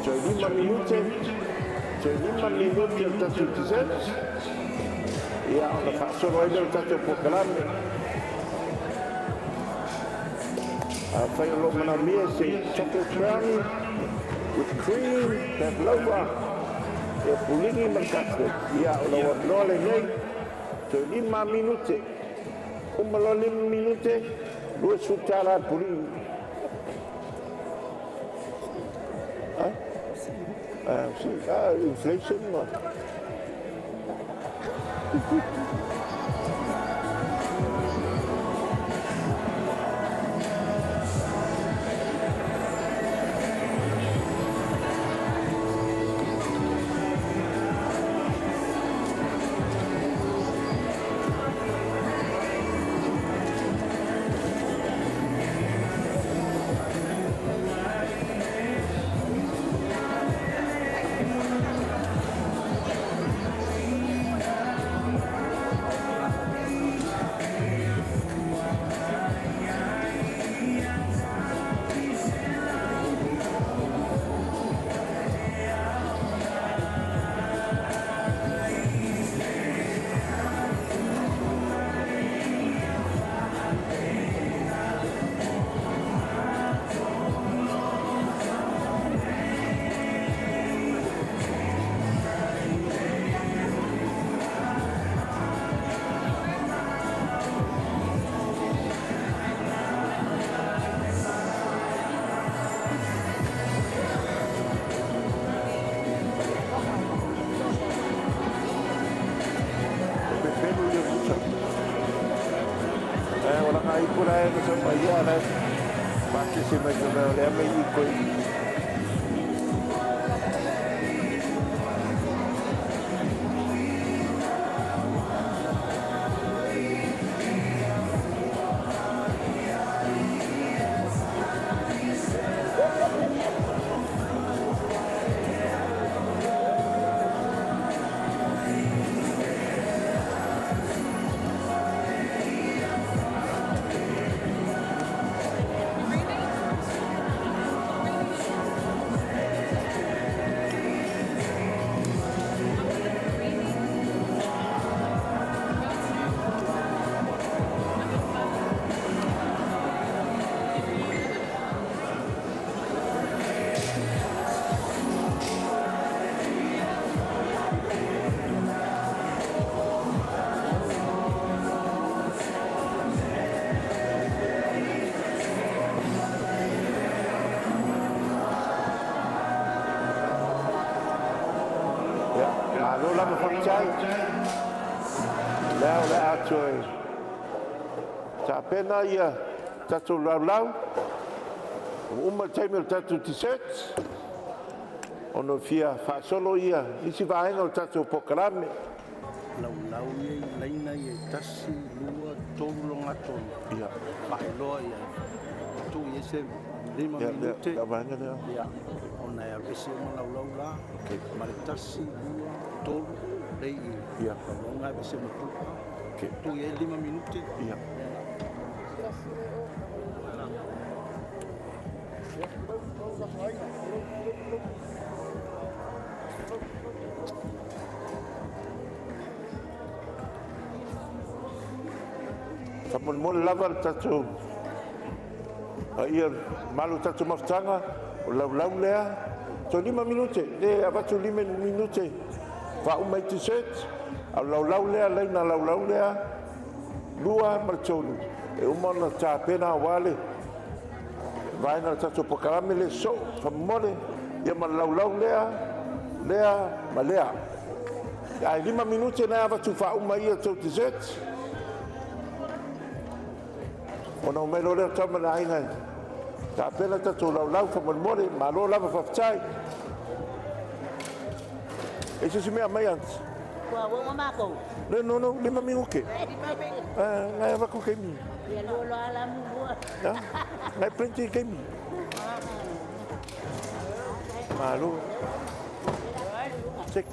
Speaker 3: Toe 5 minute, toe 5 minute o le tatou dessert, ia ona faasolo ai lea o le tatou polokalame. Afai o lo o manaomia se chocolate brownie with cream, pavlova, ia puligi ma le custard, ia o lau avanoa lenei, toe 5 minute. Uma loa 5 minute, $20 le puligi. Ah, si, ah, inflation ma. Vaai po la e na sau mai ia la e faakese mai fai mai o lea mai i koe i i. Ia, malo lava faafetai. Lea o le a toe tapena ia tatou laulau. Ua uma le taimi o le tatou dessert ona fia faasolo ia isi vaega o le tatou polokalame.
Speaker 4: Laulau ia i laina ia e tasi, lua, tolu logatonu. Faailoa ia tuu i ai se 5 minute.
Speaker 3: Lea vaega lea.
Speaker 4: Ia, ona e alu ese uma laulau la.
Speaker 3: Okay.
Speaker 4: Ma le tasi, lua, tolu, lei i laulauga e ese ma tupa.
Speaker 3: Okay.
Speaker 4: Tuu i ai 5 minute.
Speaker 3: Ia. Faamolemole lava le tatou paia mamalu o le tatou mafutaga, o le laulau lea, toe 5 minute, e avatu 5 minute faauma ai dessert, a o le laulau lea, laina laulau lea, 2 ma le 3, e uma ona tapena aua le vaega o le tatou polokalame le sosoo, faamolemole, ia ma le laulau lea, lea ma lea. Ae 5 minute na e avatu faauma ai a outou dessert, ona omai loa lea o Tama ma le Aiga e tapena tatou laulau faamolemole. Malo lava faafetai. E se isi mea aumai aunty?
Speaker 8: Ua uongo makou.
Speaker 3: Le no no, 5 minute. Ngai avatu kaimi.
Speaker 8: Ia lua loa la mulua.
Speaker 3: Ngai plenty kaimi. Malo. Check.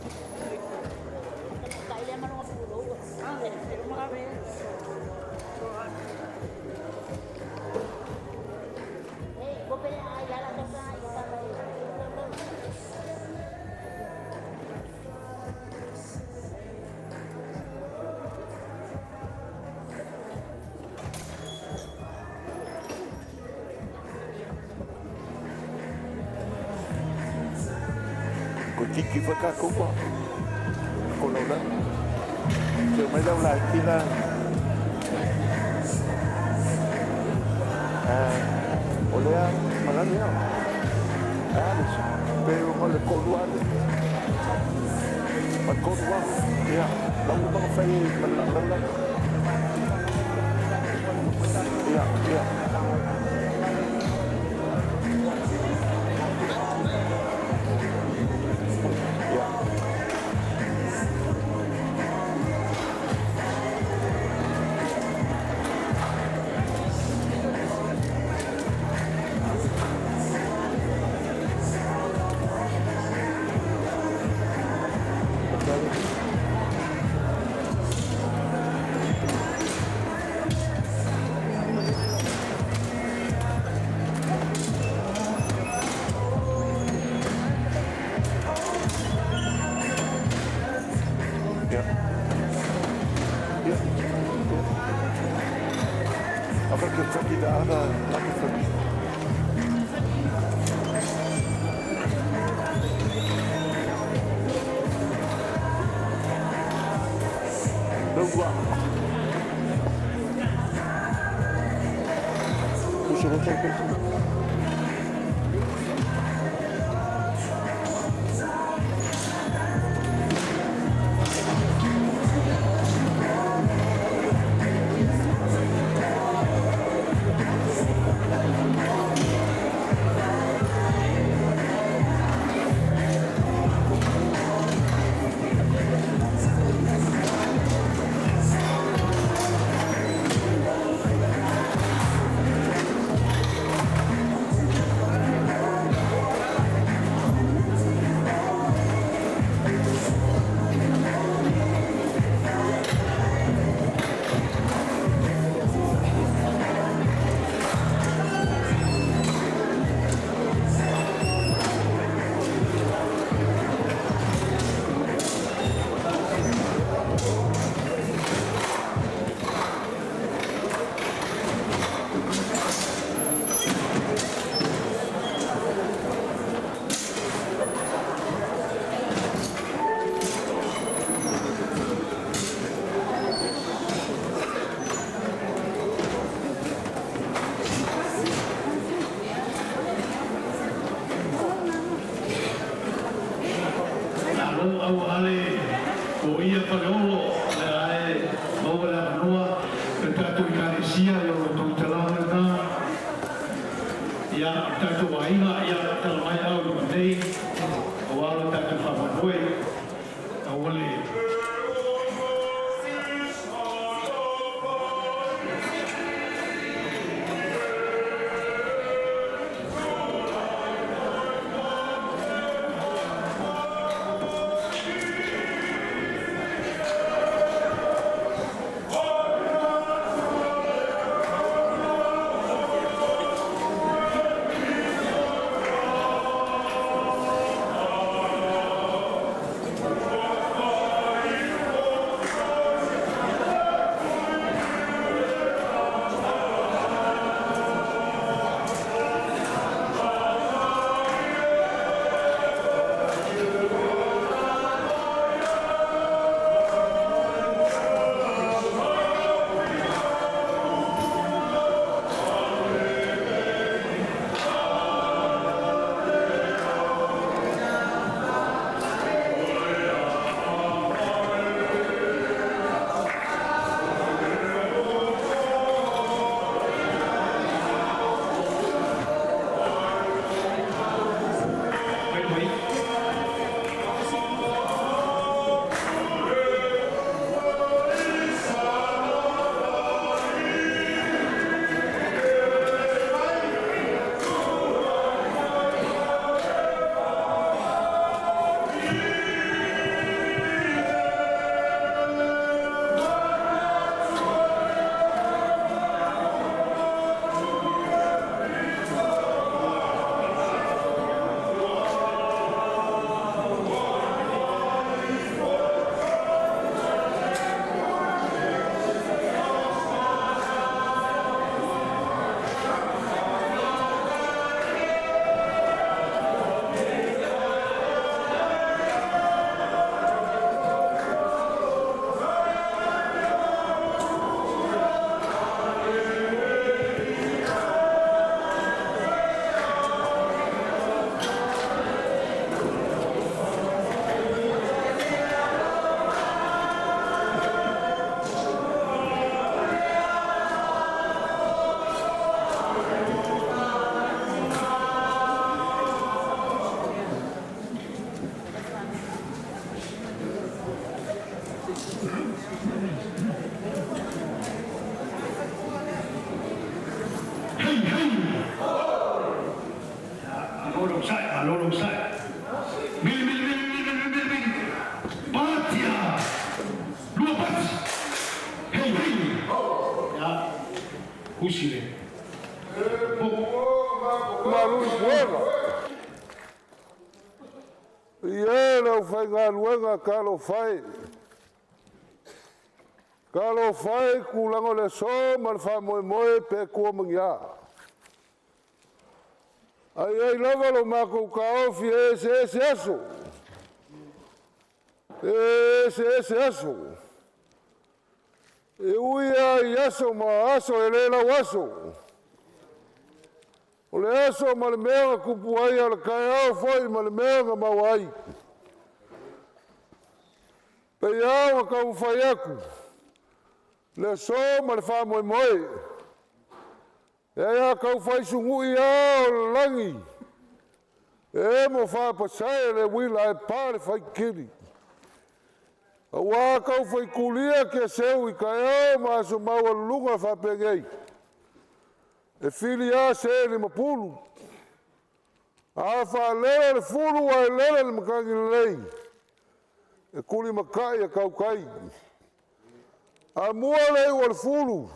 Speaker 3: Ko tiki whakakopa. Ko lau la. Te mai lau la ki la. O lea malani au. Alice, pe o le kolu ale. Ma kolu au. Ia, lau uma fai ma lau la. Ia, ia. Ia. Ia. Ia. Ia. I've got to copy the other microphone. Lau Puxa, vou ter.
Speaker 1: Olo, o lea lava e maua le avanoa i le tatou Ekalesia, ia o lo outou talao lena. Ia, o le tatou aiga, ia, tala mai au i luma nei, aua lo tatou faamoemoe. Aua le Wait, wait. Hei, hei! Malo le onosai, malo le onosai. Mili, mili, mili, mili, mili, mili, mili. Patia! Lua pati! Hei, hei! Ia, usi le.
Speaker 3: Malu i puega. Ia e le aufaigaluega talofa e. Talofa e i tulaga o le aso ma le faamoemoe pe tua ma ni a. Ae i ai lava lo matou taofi e eseese aso, e eseese aso. E ui lava i aso ma aso e le lau aso. O le aso ma le mea na tupu ai, a o le taeao foi ma le mea na maua ai. E pei lava ona taumafai atu le aso ma le faamoemoe. E a tau fai sunui lava o le lagi, e emo faapasae le uila ae pa le faititili. Aua tau faitulia tiaseu i taeao ma aso maualuluga faapenei, e fili lava se limapulu. A faalele le fulu ae lele le matagi lelei, e tulimatai e tautai. A mua le iu a le fulu,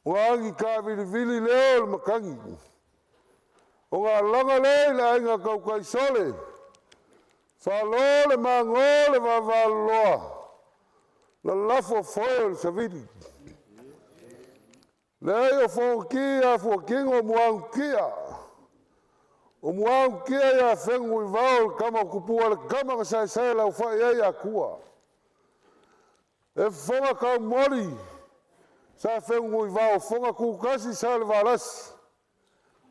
Speaker 3: ona agi tavilivili lea o le matagi, ona alaga lea i le aiga tautaisole, falo le mago le vavaloloa, lalafo foe o le savili. Leai o fonoti a fuatino o Muagututia, o Muagututia ia Fenunuivao o le tama a tupua, le tama na saesae laufai ai Atua. E fofoga taumoali sa Fenunuivao, fofoga tutasi Salevalasi,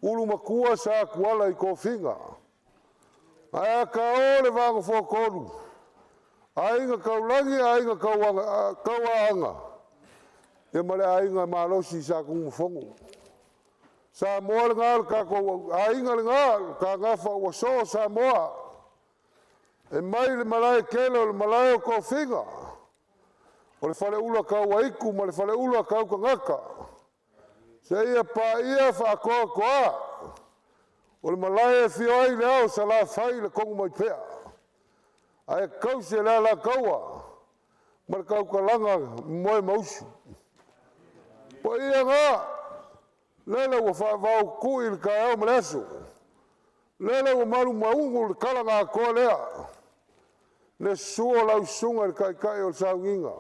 Speaker 3: ulumatua sa Tuala i tofiga. Ae a ta o le va nofoatolu, Aiga Taulagi, Aiga Tauaana, ia ma le Aiga Malosi Sa Tunumafono. Samoa lena le tatou aiga lena, le ta gafa ua soo Samoa, e mai le malaetele o le malae o tofiga, o le faleula tauaitu ma le faleula tautagata seia paia Faatoatoa o le malae e afio ai le ao o Salafai i le Tonumaipea ae tausi e le Alataua ma le tautalaga i Moemausu. O paia na, lele ua faavaotui le taeao ma le aso, lele ua malumaunu le tala na atoa lea, le susu o lau susuga i le Taitai o le sauniga,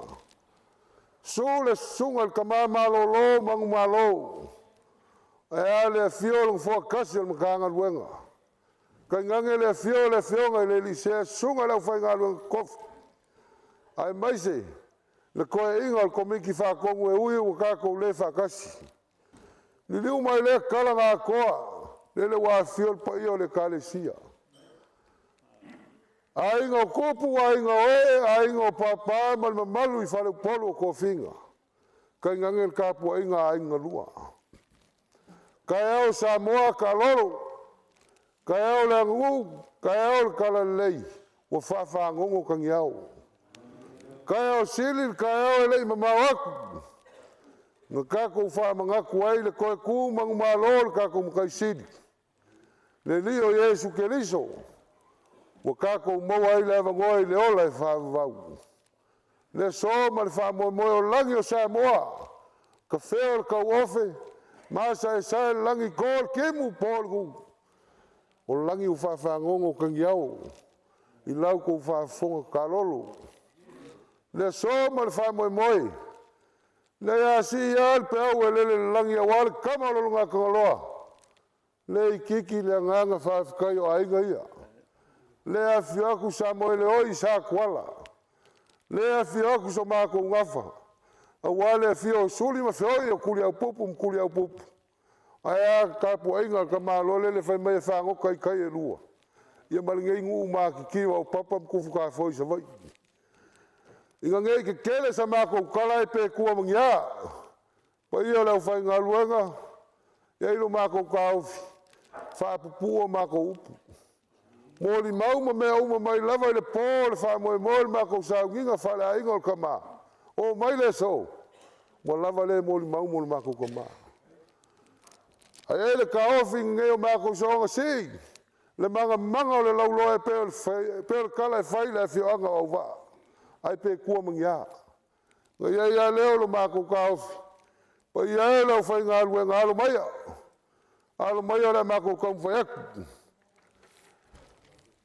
Speaker 3: susu le susuga i le Tama Malolo Manumalo, ae a le afio o le Nofoa tasi o le Matagaluega, tainane le afio o le Afioga i le alii Sea, susuga i le aufaigaluega totofi, aemaise le toeaina o le Komiti Faatonu e ui ua tatou le faatasi. Liliu mai i lea tala na atoa, lele ua afifio le paia o le Ekalesia, aiga o tupu, aiga o ee, aiga o papa ma le mamalu i faleupolu o tofiga, tainane le tapuaiga a aiga na lua. Taeao Samoa, taalolo, taeao le aganuu, taeao le talalelei ua faafagogo tagiao. Taeao sili le taeao e le i mamao atu na tatou faamanatu ai le toe tu manumalo o le tatou Matai Sili, le Alii o Iesu Keriso ua tatou maua ai le avanoa i le ola e faavavau. Le aso ma le faamoemoe o lagi o Samoa, tafea le tauofe ma asaesae le lagi, to le timu po le nuu, o lagi ua faafagogo tagiao i la outou faafofoga taalolo. Le aso ma le faamoemoe, o le a sii lava le peau e lele i le lagi aua le Tama o le ulugatagaloa, le itiiti le agaga faafetai o aiga ia. Le afifio atu Samoeleoi o Satuala, le afifio atu so matou gafa aua le afio o Suli ma Feoi o Tuliaupupu ma Tuliaupupu, ae a le tapuaiga a le tamaloa lele fai mai e fagota i tai e lua, ia ma lenei nuu matitiva o Papa ma Tufutafoe i Savaii. Ina ne i tetele sa matou tala ae pe tua ma ni a, paia o le aufaigaluega, e i ai lo matou taofi, faapuupuu a matou upu, molimau ma mea uma mai lava i le po o le faamoemoe o le matou sauniga faaleaiga o le tama, oo mai le aso, ua lava lea molimau mo le matou tama. Ae i ai le taofi ina ne i matou soona sii le magamaga o le lauloa e pei o le tala e fai i le afioaga o Auvaa, ae pe tua ma ni a. Ona i ai lava lea o lo matou taofi, le paia e o le aufaigaluega, alo maia, alo maia o le a matou taumafai atu.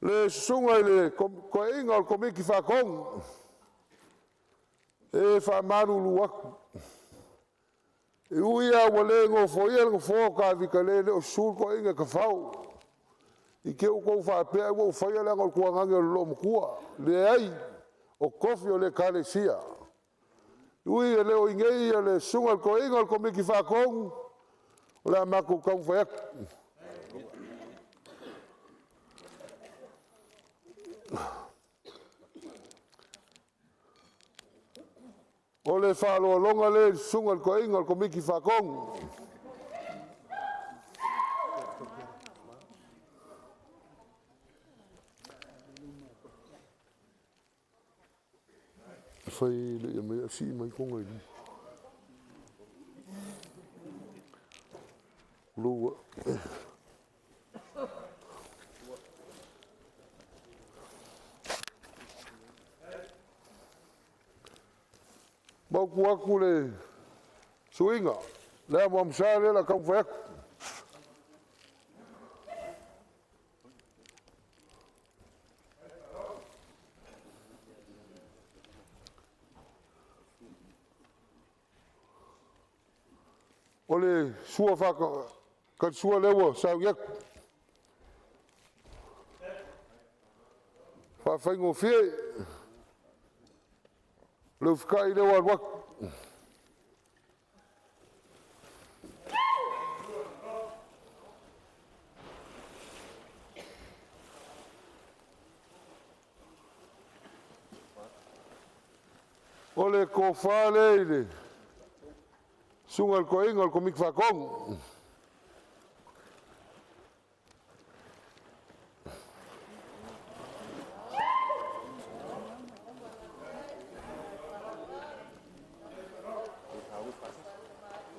Speaker 3: Le susuga i le toeaina o le Komiti Faatonu, e faamalulu atu, e ui lava ua le nofoia le nofoa o Tavita, e leai e le o susu le toeaina e tafao, i te i ua outou faapea ai ua ou faia leaga o le tuagane o le loomatua. Leai, o tofi o le Ekalesia. E ui e le o i inei le susuga i le toeaina o le Komiti Faatonu, o le a matou taumafai atu. O le faaaloaloga lea i le susuga i le toeaina o le Komiti Faatonu. Maopu atu le suiga, le amuamusa lea o le a taumafai atu. O le sua faatalisua lea ua sauni atu, faafaigofie le usitai lea ua alu atu. O le tofa lea i le susuga i le toeaina o le Komiti Faatonu.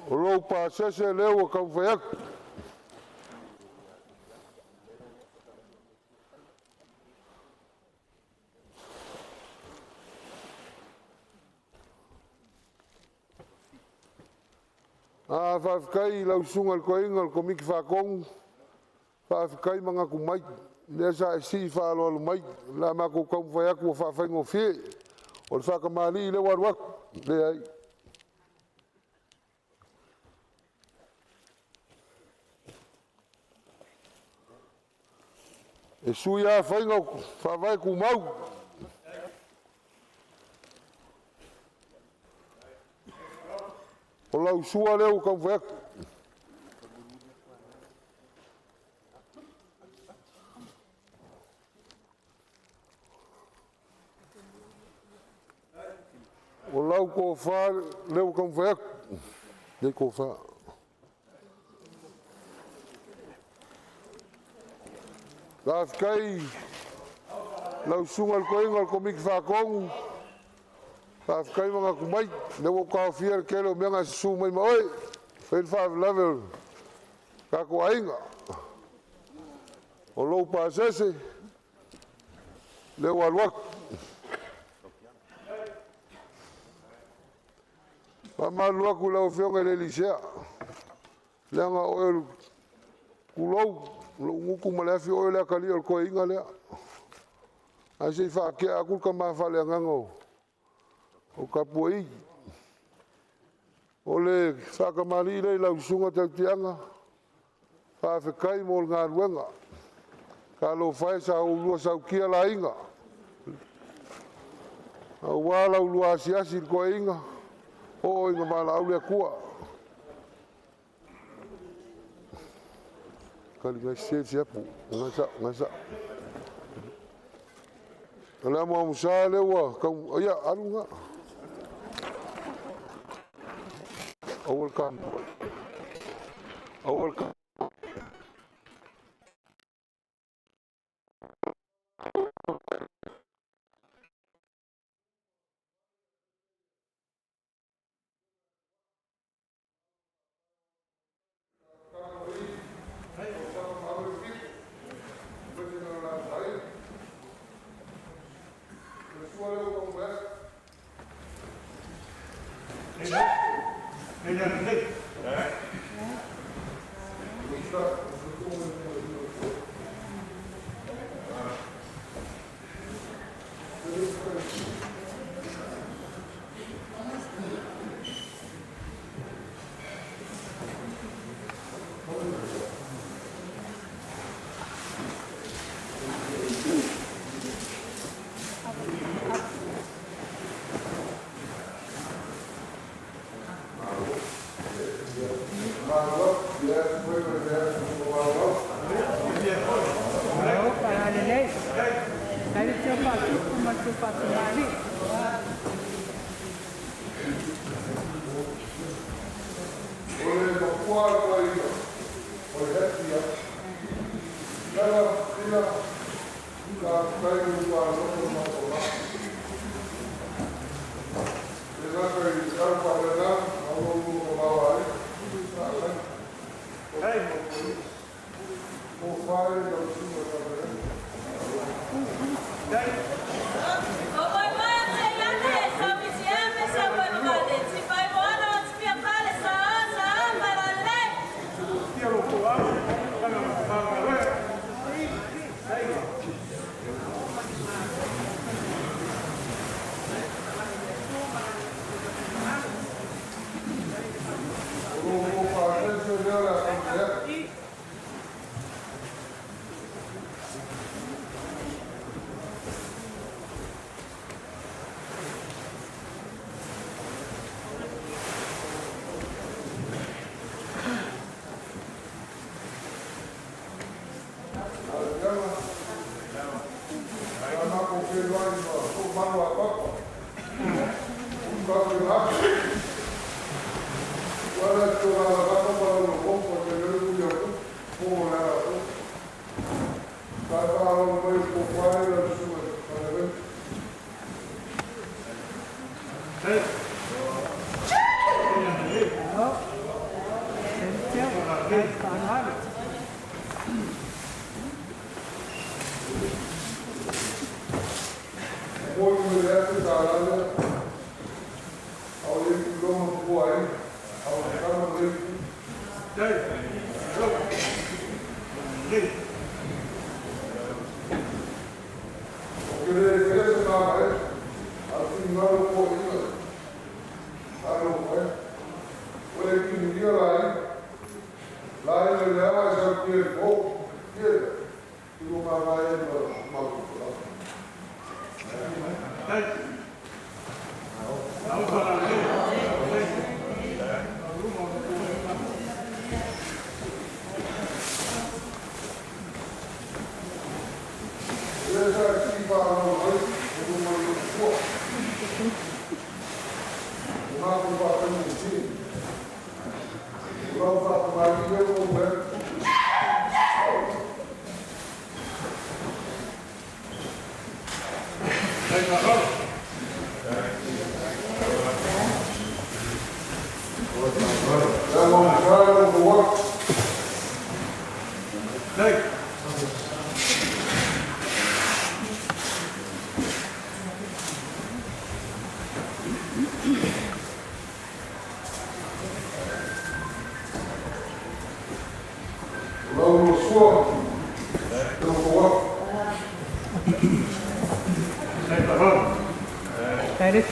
Speaker 3: O lou pasese lea ua taumafai atu. A faafetai i lau susuga i le toeaina o le Komiti Faatonu, faafetai manatu mai, lea sa e sii faaaloalo mai, o le a matou taumafai atu ua faafaigofie. O le faatamalii lea ua alu atu, leai. E sui lava faiga o faavae tumau. O lau sua lea ua taumafai atu. O lau tofa lea ua taumafai atu, lea tofa. Faafetai i lau susuga i le toeaina o le Komiti Faatonu, faafetai manatu mai, o lea ua ou taofia le tele o mea na e susu mai ma oe e fai le faalavelave o le tatou aiga. O lou pasese lea ua alu atu. E faamalulu atu i lau Afioga e le Sea, leaga o oe, tulou lou gutu ma le afi, o oe o le atalii o le toeaina lea. Ae se i faatea atu le tama faaleagaga o Tapuaii. O le faatamalii lea i lau susuga Tautiaga, faafetai mo le galuega. Talofa e, sa oulua sautia laina, aua la oulua asiasi i le toeaina, oo ina valaau le Atua. O le amuamusa lea ua tau, ia alu lena. Aua le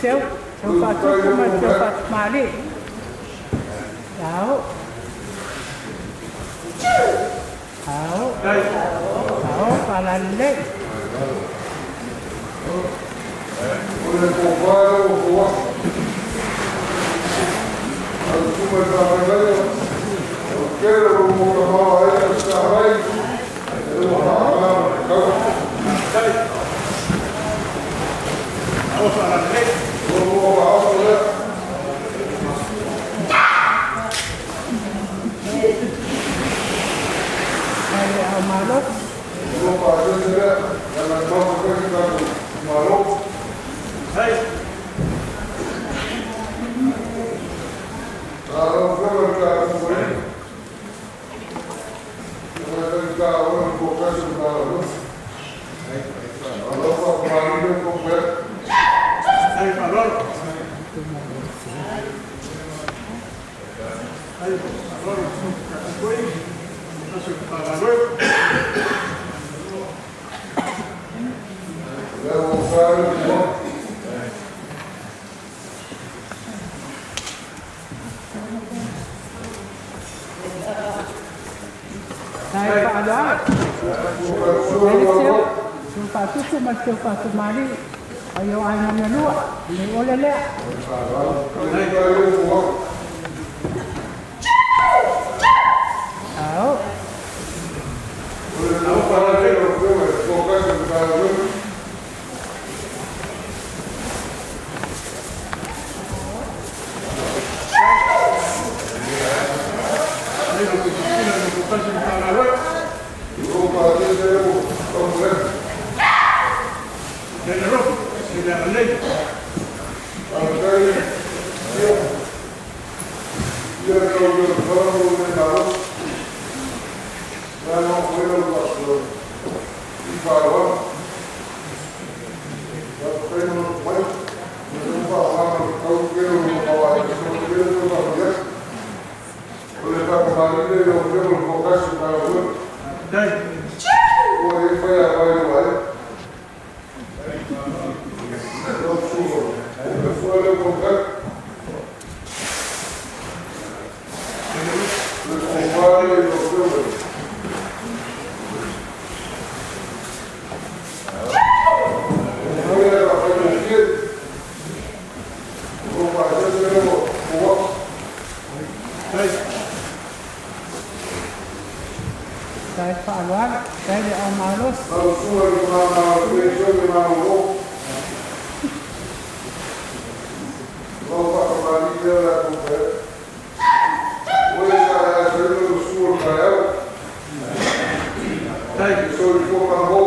Speaker 5: Seu, seu fatu ma seu fatu mali. Ao. Ao. Ao falalle. Malo.
Speaker 9: lea o le a taumafai atu. O e sa le asoina le susu o le taeao. Le soifua malō o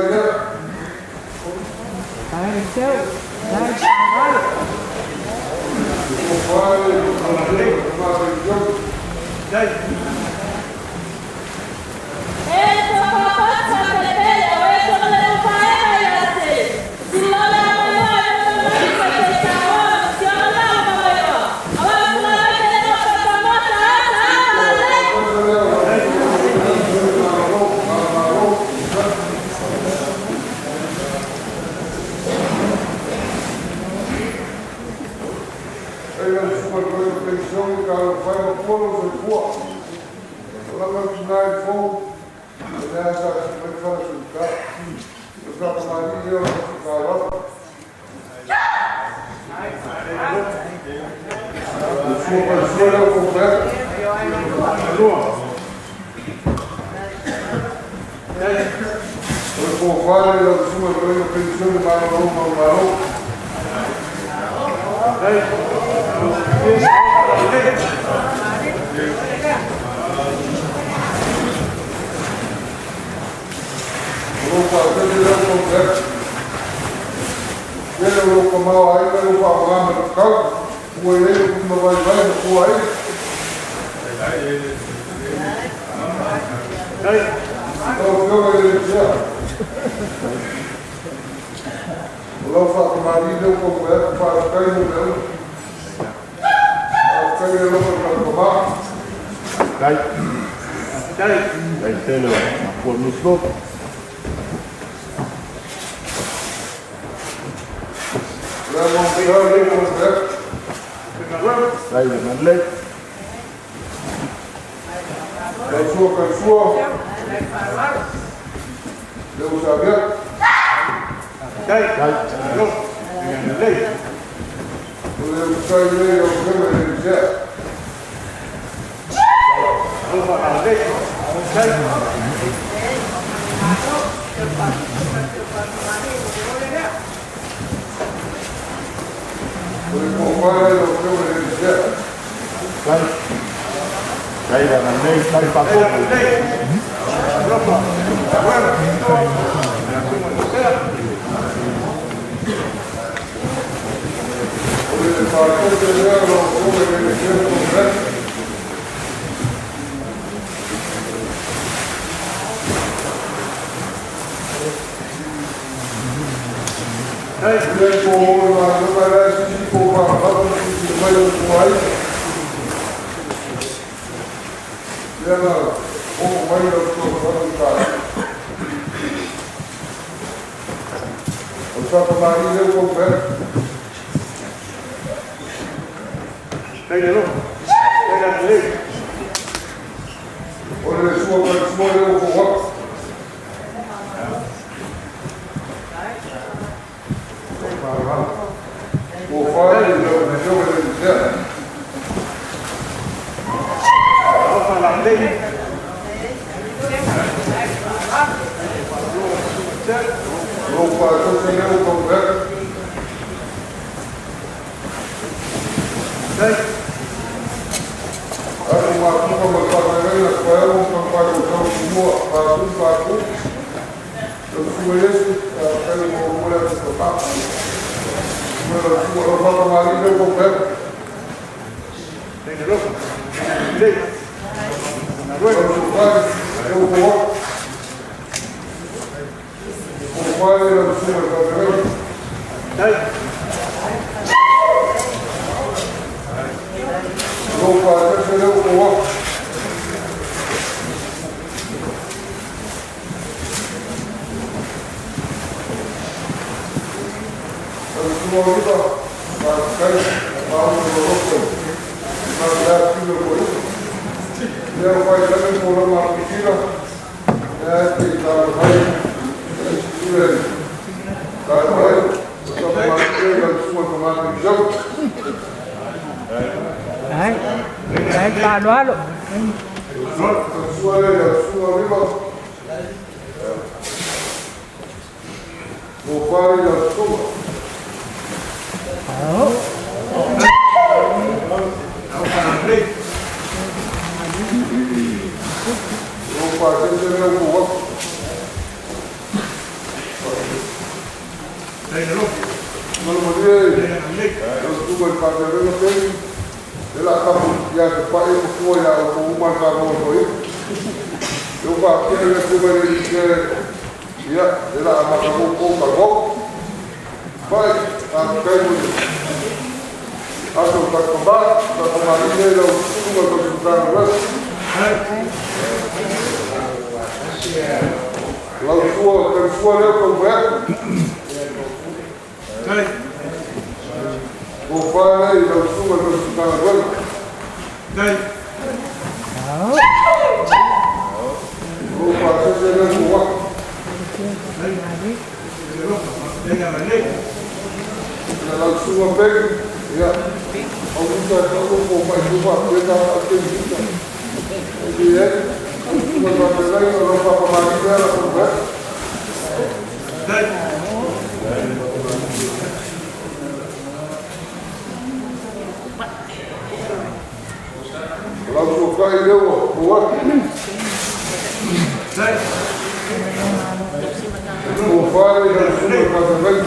Speaker 9: tapuaiga. Faafetai tupula o faamasio mai le taumafai e le mea tautua le Atua lea e te talo mai, e sila i talo mai, o sa pamali le lau susuga i le tama i sau.
Speaker 5: Ai, ai faaaloalo.
Speaker 9: Sua le lau susuga Oliva. Mo fale lau susuga. O paasese lea ua ou atu. Malumalie lau susuga i le faafeagaiga Peni, le la kapu ia te pae ma fua ia outou uma le faanoa toeaina. Le ua faapea le afioga i le alii ia, le la amata outou talavou. Pai, faafetai mo le aso o tatou ba, faafamalie lau susuga i le Matagaluega. Lau sua, kau sua lea kau mai atu. O whānei lau susuga i le Matagaluega. O paasese lea ua atu. Ia lau susuga Pegi, ia, au uta e tau mo mai tu wha pena a te uta. E li e, au susuga i whāwhenai, o lau whapamari lea la kau mai. O lau suakai lea ua ua atu. O whānei lau susuga i whāwhenai.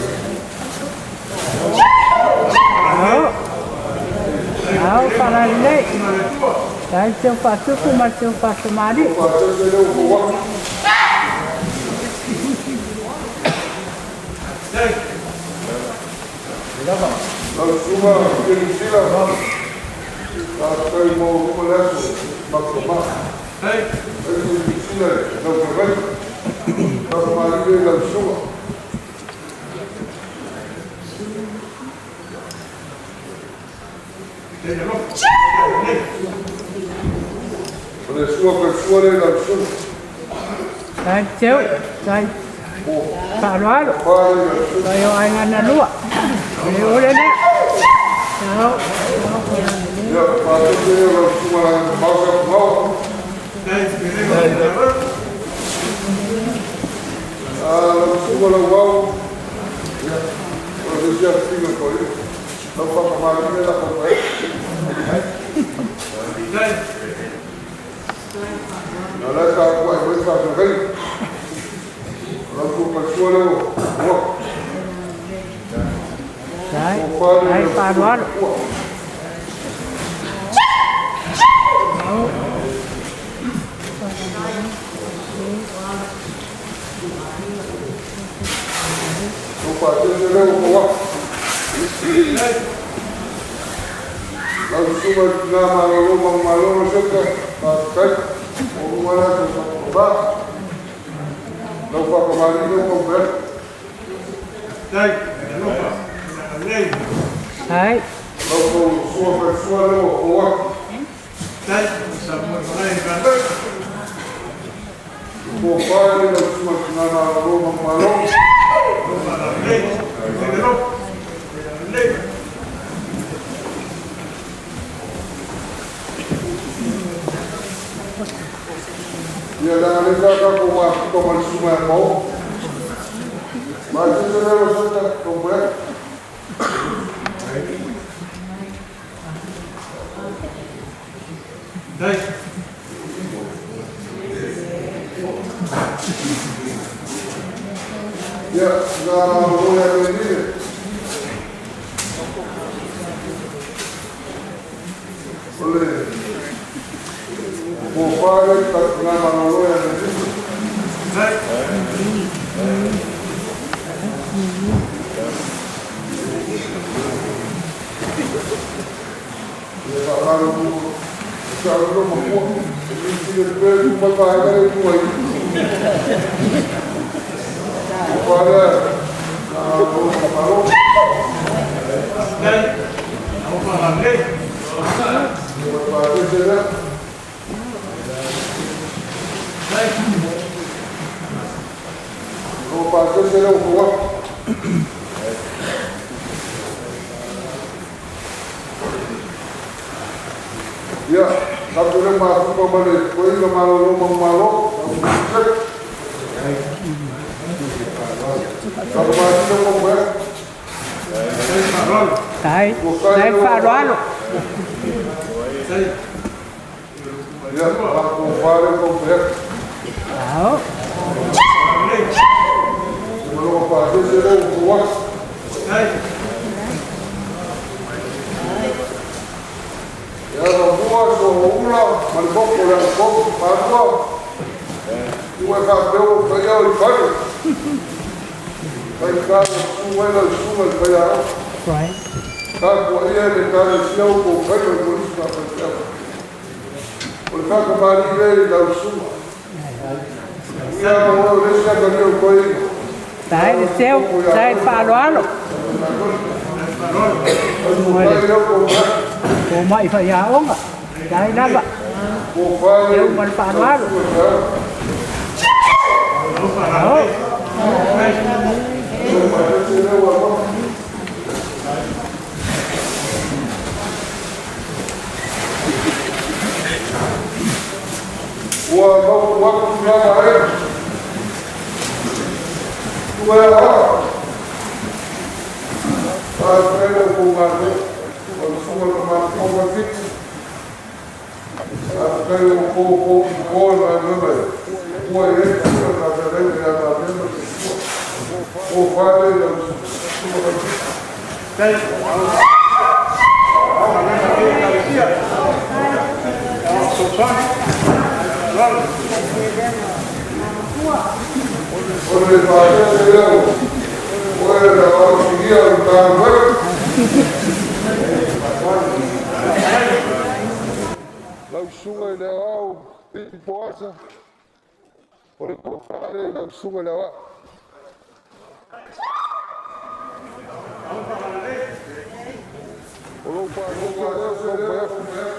Speaker 5: Ao, faalalelei. Ai teu faatupu ma teu faatamali.
Speaker 9: O paasese lea ua atu. Lau susuga Kelisila, faafetai mo luma le aso matou Ai Kelisila lau feagai. Faafamalie lau susuga. O le sua ka sua le lau susuga.
Speaker 5: Ai teu, ai faaaloalo.
Speaker 9: Whānei lau susuga.
Speaker 5: Ai o aiga na lua. Le ole lea. Ao,
Speaker 9: Ia, paasese lea lau susuga la mau sa mau. Ah, lau susuga lau au. Ia, o le sia figa ko ile. Lau whakamalie la kau mai. Na la sa ku ai mai whakawai. Lau ku ka sua leo. Ua.
Speaker 5: ai,
Speaker 9: O whānei
Speaker 5: ai
Speaker 9: lau susuga
Speaker 5: faaaloalo.
Speaker 9: ua. O paasese leo ko waka. Lau susuga i tina malolo ma malolo seka, faafetai. O luma le aso sa ba. Lau whakamali leo kau mai.
Speaker 5: Ai,
Speaker 9: Lau kau sua ka sua leo ko waka. Ko whānei lau susuga i tina malolo ma malolo. Ia la le sa ka ko wa ko ma susuga e mau. Ma se leo seka kau mai. Ia, na malolo ia le ni. O le ko whānei ka ngā malolo ia le ni. Ia whakaro ku sa ro ma ku ni ti le pe ku ma ka ga le ku ai. Ko whānei na ro ma malo. Ko paasese lea. pasese lea ua fau atu. Ia, tatou le mafuta ma le toeaina malolo manumalo, tatou Tatou masina mo mea.
Speaker 5: Dai, dai faaaloalo.
Speaker 9: Ia, tatou fale mo mea.
Speaker 5: Ao.
Speaker 9: Malo pasese lea ua fau atu. Ia, la mua so ula ma le moko le anapogi, malua. Ua e faapea ua paia o i fale. Fai ka su ai lau susuga i le faiaoga.
Speaker 5: Right.
Speaker 9: Tapuaia le Ekalesia o kou faiva i kolisi ma faifeau. O le faakamali'i lea i lau susuga. Ia ma oe o le isi atalia o toeaina.
Speaker 5: Dai le seu, dai le faaaloalo.
Speaker 9: Ai leo kou mea.
Speaker 5: O mai faiaoga. Dai lava.
Speaker 9: Ko fale.
Speaker 5: Seu ma le faaaloalo. Ao.
Speaker 9: Ua mau atu tulaga e. Ua e aoa. Faafetai lau kou galuega. O le susuga i le matou ma fitu. Faafetai o kou kou ko le galuega e. Ua e e tula ka feagaiga ia matou ma te sua. O fale lau susuga ma fitu. O le faasese leo, o e le ausigia o le taluega. Lau susuga i le aoao Pili Poasa, o le toafale lau susuga i le aoao. O lou faasese leo taumafai atu.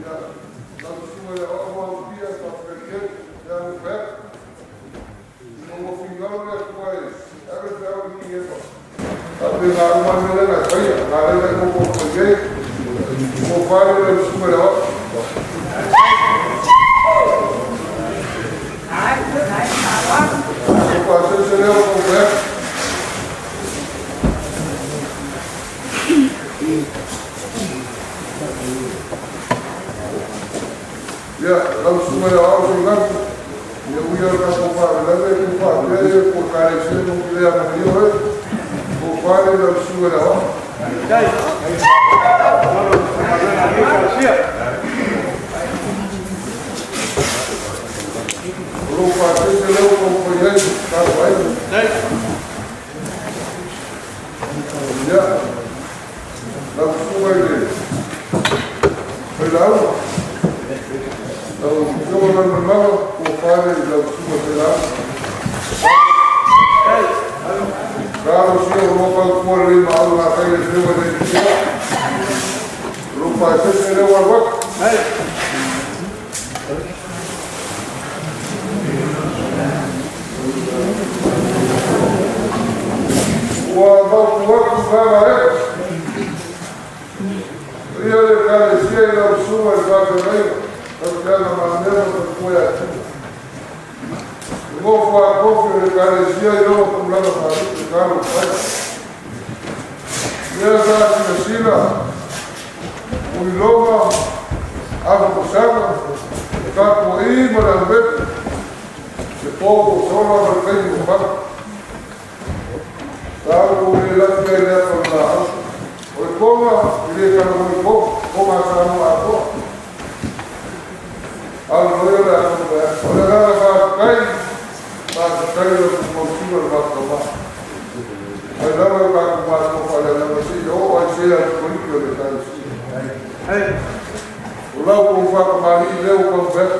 Speaker 9: Ia, lau susuga i le aoao Autia, faafetai tele, le alu fai atu. Ina ua finagalo le Atua e ave le feau i i e faapena uma le mea lea na e faia, na lea na e maua mai ai. Ua fale lau susuga i le aoao. O pasese lea o taumafai atu. Ia, lau susuga i le aoao Seigaku, ia ui o le tatou faalavelave e tu faapea ia po o le Ekalesia tou te le amanaia oe. Ua fale lau susuga i le aoao. O lou pasese lea ua taumafai ai, tatou aiga. Ia, lau susuga i le failauga, lau afioga Galumalemana, ua fale i lau susuga i le failauga. Talosia o lua fautua lelei ma au gatai le afioga i le Minista. O lou pasese lea ua alu atu. Ua mautu atu gaga e. Ia le Ekalesia i lau susuga i le faafeagaiga, Tautiaga Mamea ma faletua ia Tina. Le nofo a tofi o le Ekalesia i ona tulaga faalupe talofa e. Lea sa silasila, Uiloga, Afa Posaga, le tapua'i ma le aumete, le po sola ma le taimi o fatu. Sa ua le lafi ai le ata o le laau. O le toga, i le taga mo i toga, toga a Samoa atoa. Alo loia le aso mai. O le agaga faafetai, faafetai i lau mausiga o le matou. Mai lava i tatou matou faaleagaga seia oo ai sea le koliki o le Ekalesia. O lau kou faakamali'i lea ua taumafai atu.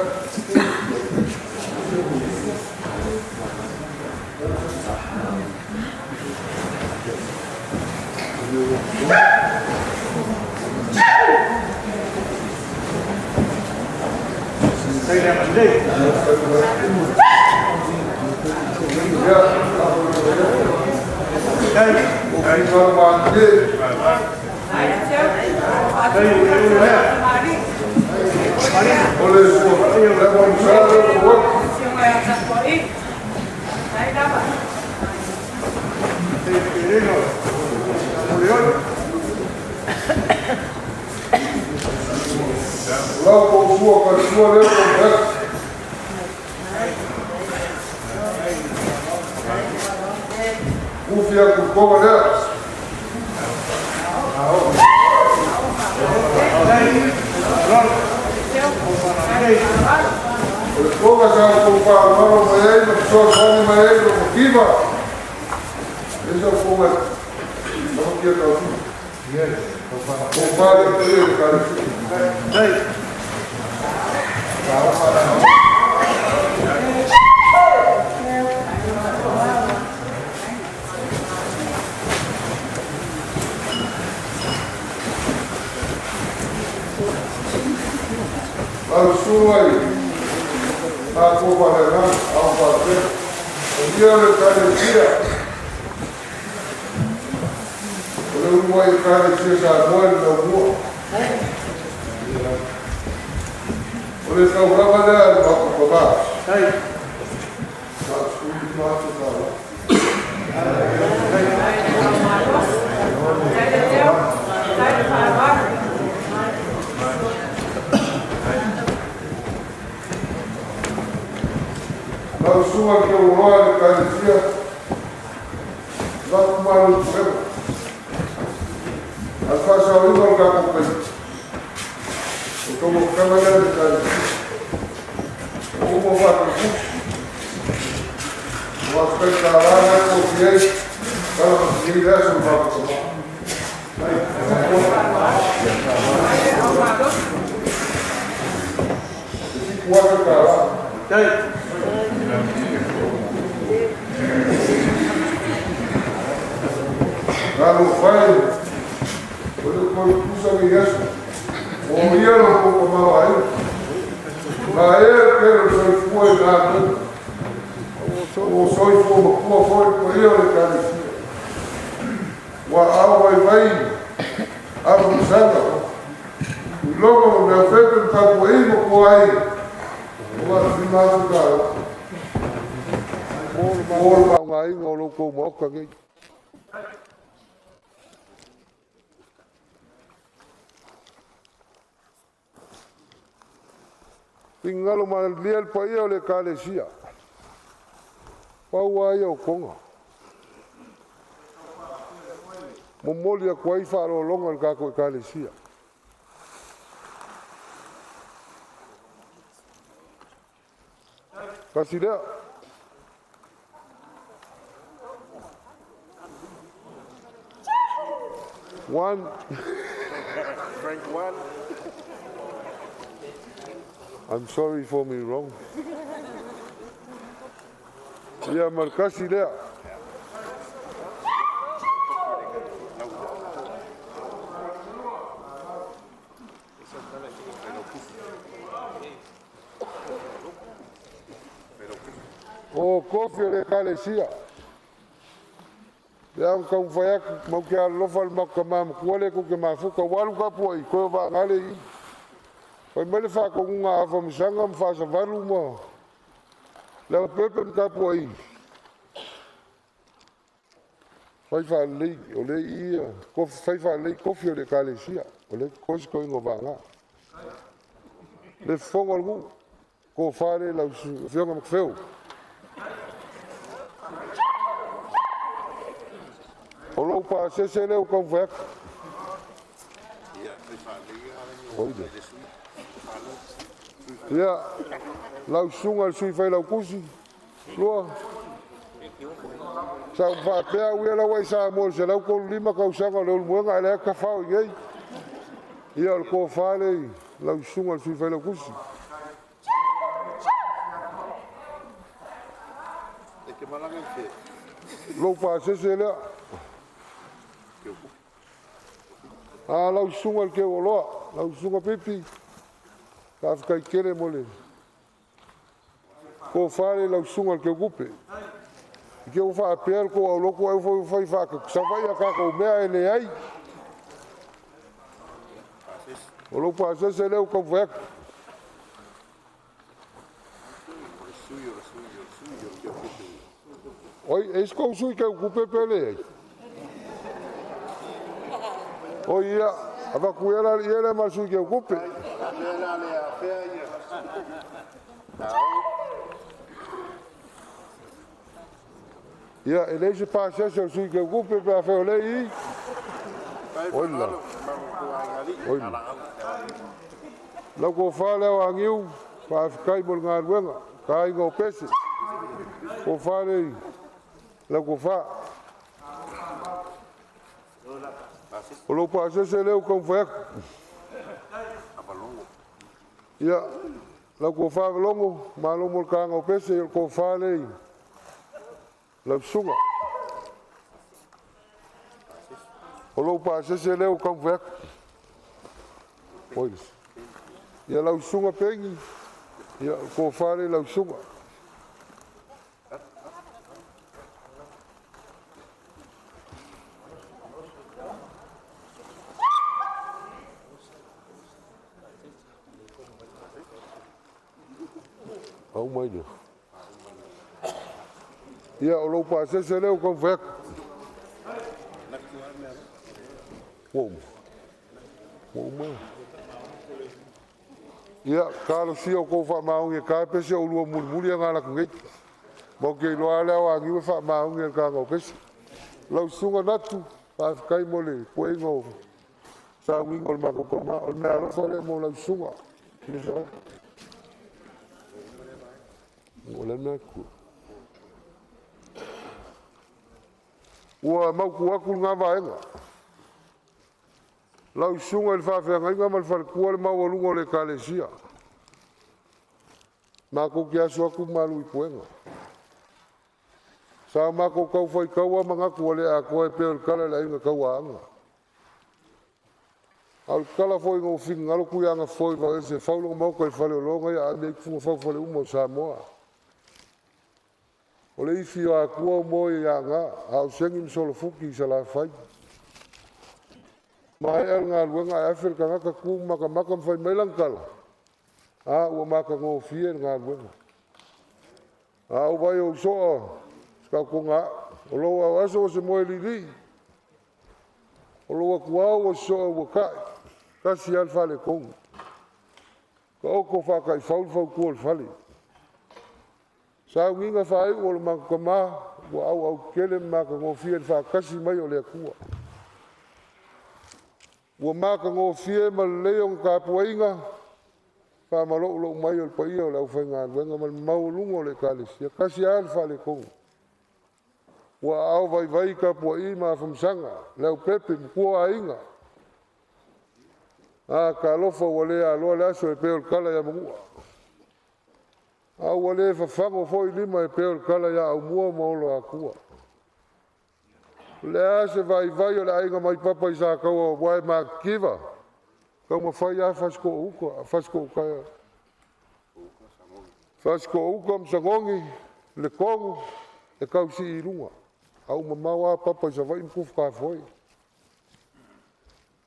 Speaker 9: Finagalo malie le paia o le Ekalesia, pau lava ia o Toga. Momoli atu ai faaaloaloga i le tatou Ekalesia. Tasi lea. One.
Speaker 3: Frank one.
Speaker 9: I'm sorry for me wrong. Ia ma le tasi lea. O kofi o le Ekalesia. Lea ona taumafai atu matou te alolofa i le matou tama matua lea tou te mafuta ua alu tapuai toe o vaagale i i. Fai mai le faatonuga a Afamasaga ma Faasavalu ma Leaupepe ma tapuai. Fai faalelei o lea i i kofi, fai faalelei kofi o le Ekalesia. O lea e totoe si toeaina o Vaaga. Le fofoga o le nuu, tofa lea i lau Afioga Matafeo. O lou pasese lea ua taumafai atu. Ia, lau susuga i le Sui Failautusi, Lua, sa ou faapea au ia la ua e Samoa i le 135 tausaga o Leulumoega ae leai tafao i inei. Ia o le tofa lea i lau susuga i le Sui Failautusi. Lou pasese lea. A lau susuga i le Teuoloa, lau susuga Pipi, faafetai tele mo le tofa lea i lau susuga i le Teutupe. I te i ua faapea le tou aulotu ai ua fai faasavaii a tatou mea ae leai. O lou pasese lea ua taumafai atu. Oi, e i ai se tou sui teutupe pe leai? Oi ia, avatu ia la le ie lea ma le sui teutupe. Ia, e leai se pasese a le sui teutupe pe afai o lea e i i. Oi la. Oi la. Lau tofa lea o Agiu, faafetai mo le galuega, le aiga o Pese. Tofa lea i lau tofa. O lou pasese lea ua taumafai atu. Ia, lau tofa Logo, malo mo le taga o Pese, o le tofa lea i lau susuga. O lou pasese lea ua taumafai atu. Oi. Ia lau susuga Pegi, ia o le tofa lea i lau susuga. Pau mai lea. Ia o lou pasese lea ua taumafai atu. Ua uma? Ua uma? Ia, talosia ia outou faamaoni e ta pese oulua mulimuli aga alu atu nei. Matou te iloa lava le ao o Agiu e faamaoni i le taga o Pese. Lau Susuga Natu, faafetai mo le puega o sauniga o le matou tama. O le meaalofa lea mo lau susuga. Ua mautu atu lena vaega. Lau susuga i le faafeagaiga ma le faletua le maualuga o le ekalesia. Matou te aso atu malu i puega. Sa o matou tau faitau lava manatu ua le atoa e pei o le tala i le Aiga Tauaana. A o le tatala foi ina ua finagalo Tuiaga e fau lona maota i Faleoloa na ia aami ai tufuga faufale uma o Samoa. O le ifi a Atua moe i aga, a o Seni ma Solofuti i Salafai. Maea le galuega ae afe le tagata tu ma matamata ma fai mai lana tala, “A ua matagofie le galuega.” A ou vaai o ou soa se taotoga a au, o lou auaso ua se moe liilii, o lou atuao ua se soa ua ta'i, tasi lava le faaletonu. Taoto faataifau le fautua a le fale. Sauniga faaiu a lo matou tama ua auau tetele ma matagofie le faatasi mai o le Atua. Ua matagofie ma lelei ona tapuaiga faamaloulou mai o le paia o le aufaigaluega ma le maualuga o le Ekalesia. E tasi lava le faaletonu, ua aao vaivai tapuai ma afamasaga, Leaupepe ma matua o aiga. A talofa ua le aloa le aso e pei o le tala ia Manua, a ua le fafago foi lima e pei o le tala ia Aumua ma Oloatua. O le a se vaivai o le aiga mai papa i Sataua aua e matitiva, taumafai lava Fasitoo-uta, Fasitoo-uta ma Sagogi, Letogo e tau sii i luga, ae ua mamao lava papa i Savaii ma Tufutafoe.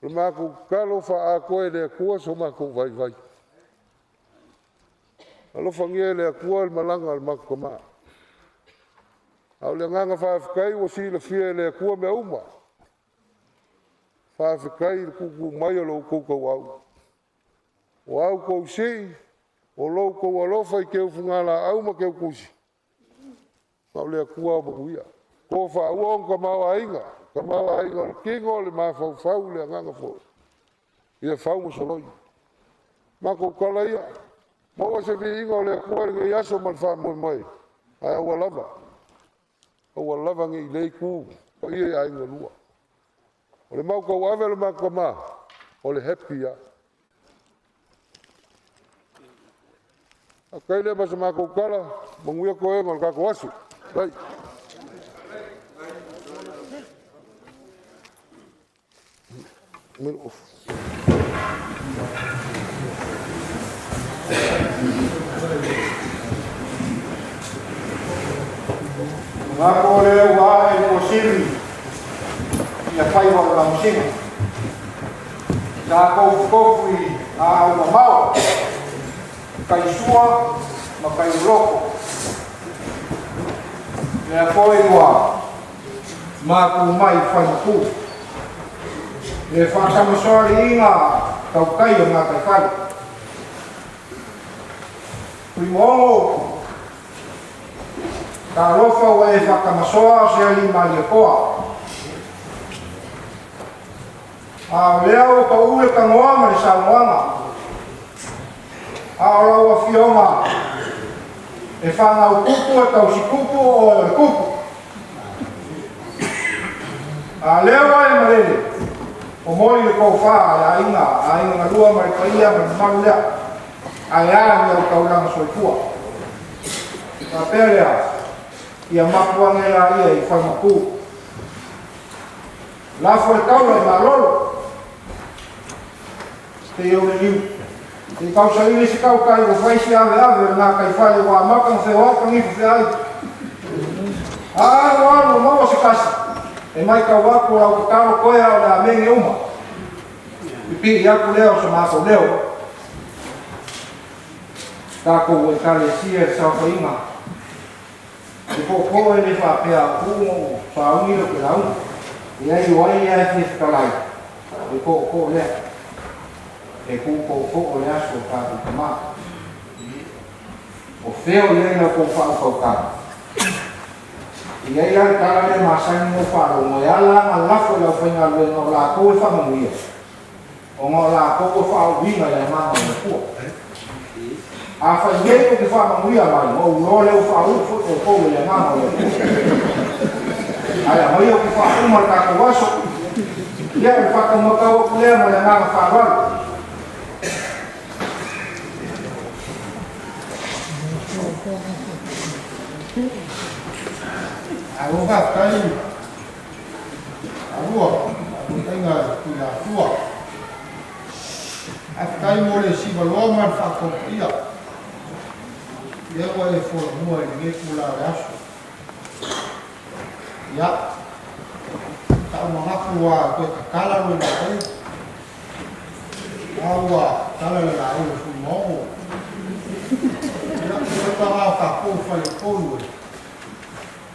Speaker 9: O le matou tatalo faaatoa e le Atua so matou vaivai. Alofagia e le Atua le malaga a le matou tama. A o le agaga faafetai ua silafia e le Atua mea uma. Faafetai i le tuutuu mai o lo outou tauau, o a outou sii, o lo outou alofa i teufugalaau ma teutusi, na o le Atua lava o manuia. Toa faaua ona tamaoaiga, tamaoaiga o le tino, le mafaufau, le agaga foi, ia fau ma soloi. O matou tala ia, maua se viiga o le Atua i lenei aso ma le faamoemoe, ae aua lava, aua lava ne i lea itu paia i aiga e lua. O le mau tauave a lo matou tama, o le happy lava. Faafetai lea ma se matou tala, manuia toega o le tatou aso. Faafetai. Aumai lou ofu.
Speaker 2: Manatu o lea ua ae i Tuasivi ia faiva o le Laumasina. Sa tofutofu i aau mamao, tai sua ma tai loloto. Lea foi ua matou mai i Faimatu. Le faatamasoaliiga tautai o gataifale. Tuimaono, talofa ua e faatamasoa o se alii Malietoa. A o lea ua pau le tanoa ma le saunoaga, a o lau Afioga e fanau tupu e tausi tupu o oe o le tupu. A lea ua e malele, momoli le tofa a le aiga, aiga na lua ma le paia ma le mamalu lea, ae a ni au taulaga soifua. Faapea lea, ia mapu ane laia i Faimatu. Lafo le taula i Malolo. Te i o le niu. Te i tausaili se tautai ua fai si aveave o le gataifale ua amata ona feoai kanifu feai. A alu alu ua maua se tasi, e matau atu o lau tatalo toe a o le amene uma. Pipii atu lea o so matou leo. Tatou Ekalesia i le saofaiga. E popoe e le faapea a tuu ona ou sauni lea ou te lauga. Leai o ai lea e fia fetalai, e tootoo lea. E tuu tootoo le aso o tatou tama. O fea o i ai la outou faautautaga? E i ai la le tala lea e masani ona ou faalogo, e ala ona lafo i le aufaigaluega o latou e faamanuia, ona o latou ua faauuina i le Agaga o le Atua. Afai nei ou te faamanuia mai, ona ou iloa lea ua faauu foi outou e le Agaga o le Atua. Ae aumai ou te faauma le tatou aso, ia o le faataumatau atu lea ma le agaga faaaloalo.
Speaker 9: Malo faafetai Alua, faataitaiga i le Tuiatua. Faafetai mo le sivaloa ma le faataupaia lea ua e folamua i lenei itula o le aso. Ia, sa ou manatu lava e toe tatala le laei, a ua tala le laei o Fuimaono. Ia, o le paga o tatou faleupolu e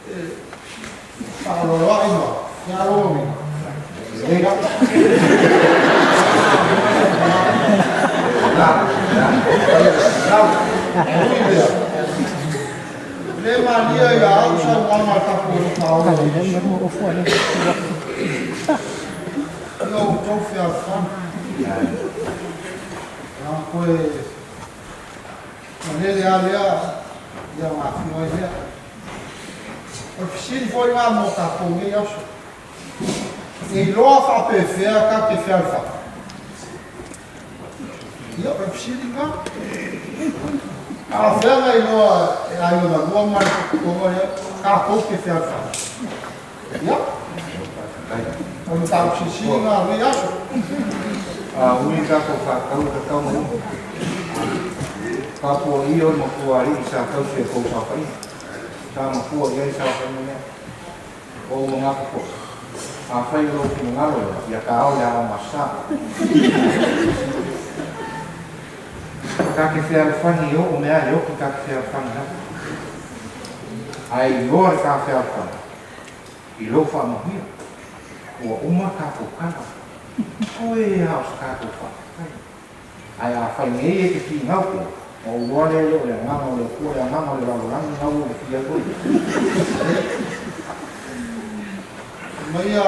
Speaker 9: E faaaloaloai ma ia lou uiga, lelei lava. Ui i lea, e le malia ia au saunoaga a le tatou Alii Paolo o Iesu. Ia outou fealofani. Leaga toe malele lava lea ia ona afio ai lea. O le fesili foi lena mo tatou nei aso. E iloa faapefea tatou te fealofani? Ia, o le fesili lena. A o fea na iloa e aiga na lua ma le totoga lea tatou te fealofani? Ia, o le mataupu silisili lena o lenei aso.
Speaker 2: A ui tatou faatau i tatau ma uma. Tapuaia o le matua alii sa tausi e tou saofaiga. Sa matua i ai le saofaiga lea. Ua ou manatu foi, afai o lou finagalo lea, ia taao le ao masa. Ta te fealofani i oo mea e oki ta te fealofani lava. Ae iloa le ta fealofani i lou faamanuia, ua uma tatou tala. Toe a o se tatou faafetai. Ae afai nei e te finau pea, ona ou iloa lea e le o le agaga o le Atua, le agaga o le lalolagi na ua ou fia ai foi.
Speaker 9: Fai mai a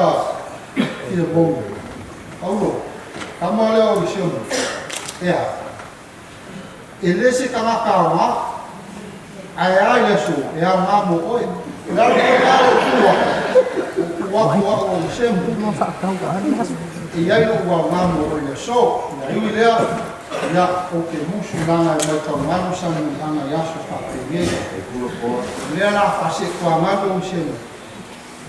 Speaker 9: Filemoni, Paulo, tama lea o Isioni, e a? E le se tagata aoga, ae a i le aso e aoga mo oe. O le ala foi lena o lou tu atu, ua tu atu au o Isemu, e i ai lou aoga mo oe i le aso. Ia ui lea, ia, ou te musu leaga e matau malu sana miliaga i aso faapenei. O lea o le a faasetuagalu o Isemu,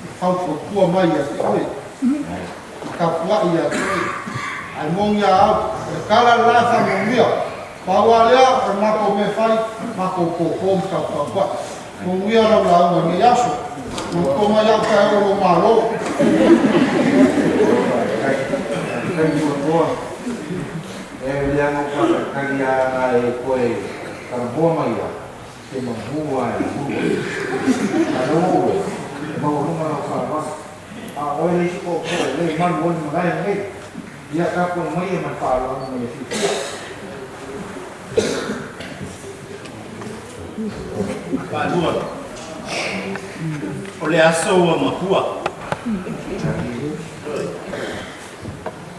Speaker 9: e faufautua mai ia te oe, e tapuai ia te oe.
Speaker 10: Ae moni a au, o le tala le la e faamanuia. Pau lava lea o le matou mea e fai, matou toto ma taputapuai. Manuia lau lauga i lenei aso. Manuto mai au pe a oo i lou malo.
Speaker 11: Faafetai muamua e leaga ua faatalitali a na e toe talanoa mai a se mamu a e lua a lea ua ou e maualuga lau faaaloalo a o oe le isi tootoo e le malu ai le malae lenei ia tapuai maia ma le faaaloalo ma le fiafia.
Speaker 12: Faalua, o le aso ua mapua.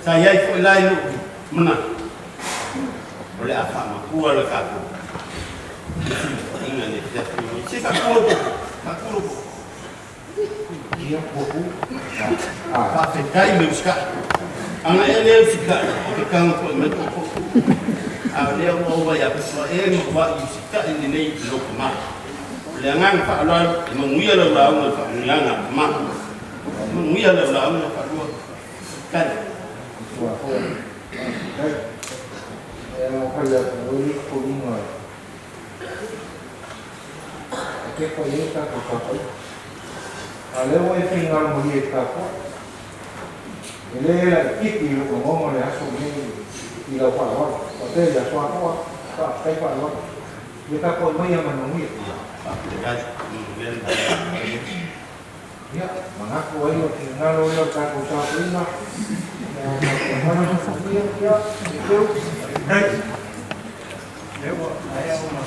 Speaker 12: Sa i ai foi la i lou manatu, o le a faamapua le tatou fesilafaiga i le afiafi lenei. Se faatu lau popo, faatu lau popo. Faafetai le usitai. Ana e le usitai, e te tago foi mai tootoo. A o lea ua ou vaai atu, ua e matuai usitai lelei i lou tama. O le agaga faaaloalo, e manuia lau lauga i le faamanuiaga a le tama. E manuia lau lauga faalua. Faafetai.
Speaker 11: Faafetai. E tepa i ai le tatou tapuaiga. A o lea ua e finagalo malie i le tapuai. E le laitiiti i lou lagona le aso lenei i lau faaaloalo. Faapea i le aso atoa, faafetai faaaloalo. Ia tapuai maia ma le manuia. Ia, manatu ai o le finagalo lea o le tatou tapuaiga. Ia, tapuai maia ma le manuia. Ia, Mateu.
Speaker 13: Lea ua maea ona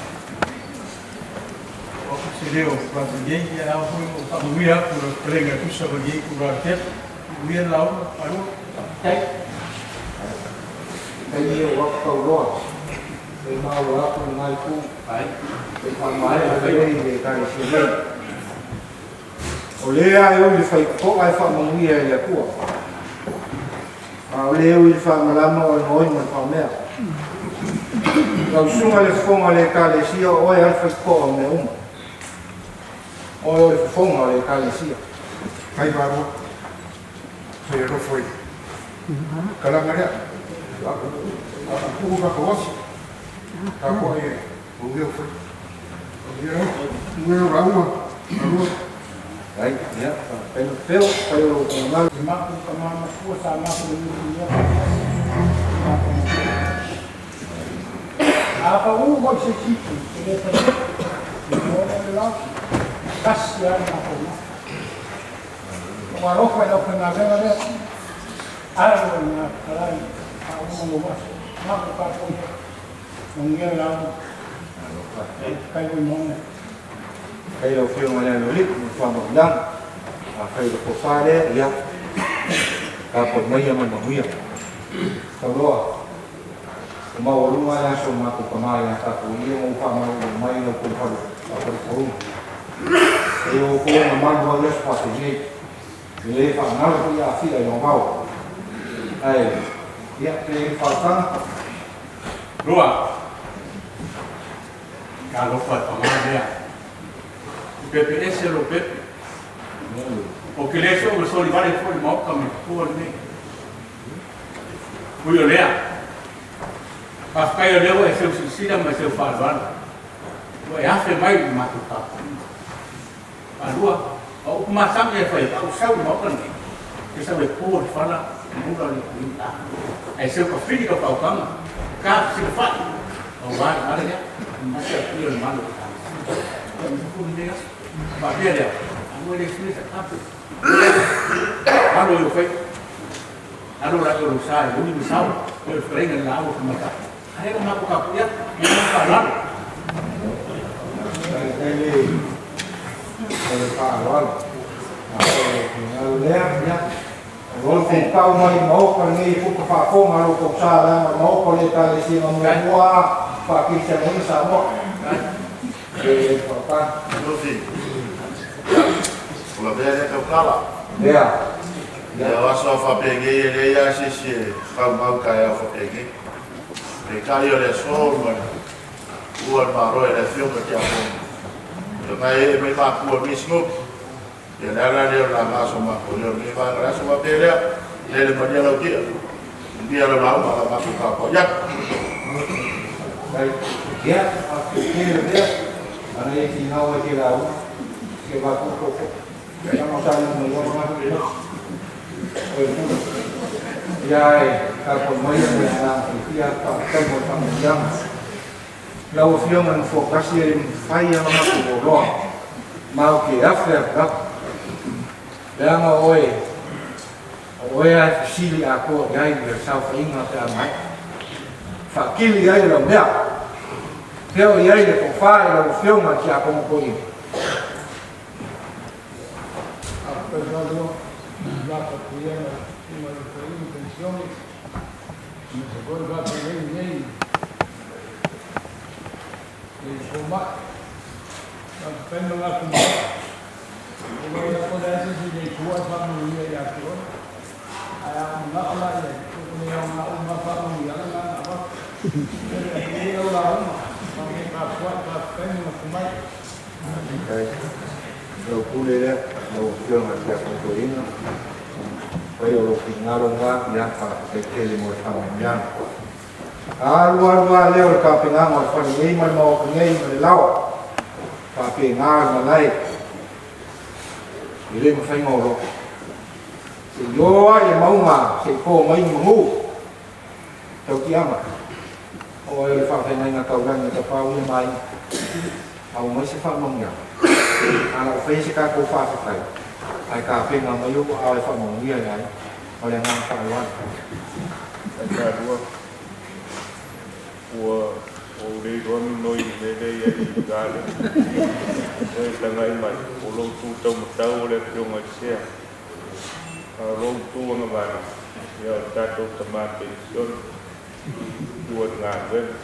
Speaker 13: oo atu se leo o Flavien, ia ao foi ona ou faamanuia atu i lau fetalaiga e tusa ma lenei itula o le afiafi. Manuia le lauga, faalua. Faafetai.
Speaker 11: Taimi e oo atu tauloa, e maua atu lena itu, se i faamaea lelei le Ekalesia nei. O lea e ui le faitotoa e faamanuia e le Atua, a o le ui le faamalama o le gaoi ma le faamea. Lau susuga i le fofoga o le Ekalesia, o oe lava le faitotoa o mea uma. Oe o le fofoga o le Ekalesia.
Speaker 9: Fai malo, fai alofa i kalaga lea. A puu matou aso, tapuai e manuia fai. Manuia lau lauga, malua.
Speaker 11: Ai, ia, faafetai Mateo, fai o lou finagalo.
Speaker 5: Le matou tama matua sa matou i ia faatasi matou matua. A pau foi se isi itu, e le faigata. E lona le la, tasi lava le matou ma. Ua alofa i le aufaigaluega lea, alo i na talai faauma lou aso. Matou tatou ia. Manuia le lauga. Faafetai Vaimauga.
Speaker 11: Faafetai lau Afioga i le Aloalii mo le faamauilaga. Afai o le tofa lea, ia, tapuai maia ma le manuia. Tauloa, ua maualuga le aso o le matou tama ia tatou ia ma ua faamalulu mai i la outou falefofoga. E o outou e mamalu ai aso faapenei. E le faagalo foi Afia i Logomao. Ae, ia, pe i ai le faautaga.
Speaker 13: Lua, talofa e pagā lea. I pepe ese lou pepe. Ou te le so'o ma soli vale foi le Maota ma le Tupua lenei. Ui o lea, faafetai o lea ua e seu silasila ma e seu faaaloalo, ua e afe mai i le matou tapuaiga. Faalua, o upu masani e fai, a ou sau i le Maota lenei, e sau e po le fala, mula o le atunuu. Ae seu tafili lau faautaga, ta fesilafai, aua le ala lea, ase atu ia o le malu o le Ekalesia. Ia, ma fua lenei aso. Faapea lea, aua e le sui sa tapu. Alo i o faiva. Alo la i o lou sa e uli ma sao, o le fetalaiga i le laau o Tamaitai. Ae o matou tapuai atu, ma le faaaloalo.
Speaker 11: Faafetai le o le faaaloalo. Afai o le finagalo lea, ia, o lo kou tau mai i maoka lenei e puka faafofoga lo kou sa leaga o maoka o le Ekalesia na muamua faakerisianoina Samoa. E le faatali.
Speaker 3: O lavea lea tautala.
Speaker 11: Lea.
Speaker 3: Ia o aso a faapenei e leai lava se isi e faumau taeao faapenei. Peitai o le aso ma le ua le Malo e le Afioga Tiakono. Ia na ee mai matua mai Sinopi. Ia le ala lea o le laga so matou leo i lenei vaega o le aso faapea lea, lele malia lau tia. Manuia lau lauga ma le matou tapuai atu.
Speaker 11: Ia, faafetai tele lea. Ana e finau ai ke lauga, ke avatu tootoo. Ia ma sa lima mai ona galu le o le pule. Ia ae tapuai maia ma le agaga fiafia, faafetai mo le faamanuiaga. Lau Afioga i le Nofoa tasi e le mafai lava ona matou oloa ma ou te afe atu lava. Leaga o oe, o oe lava e fesili atoa i ai le saofaiga pe a maea. Faakili i ai le laumea. Fea o i ai le tofa i lau Afioga i le Tiakono Toeaina? Lau pule lea, lau Afioga i le Tiakono Toeaina, afai o lou finagalo lena, ia faafetai tele mo le faamanuiaga. Alu alu lava lea o le tapenaga o le fale nei ma le maota nei ma le laoa, faapena le malae e le mafai ona oloa. Se i o lava i le mauga se i po mai ni manu, tautiaga, o oe o le faafeagaiga taulagi a Tapaau ia ma Aiga. Aumai se faamanuiaga, a na o faia se tatou faafetai, ae tapena mai ou aao e faamanuia i ai. Ma le agaga faaaloalo.
Speaker 14: Faitaalua, Ua ou le iloa ni noi i le mea lea e i ai i lale. Ua e tagai mai, o lou tu taumatau o le Afioga i le Sea, a o lou tu agavale, ia o le tatou tama penisione, tua i le galuega.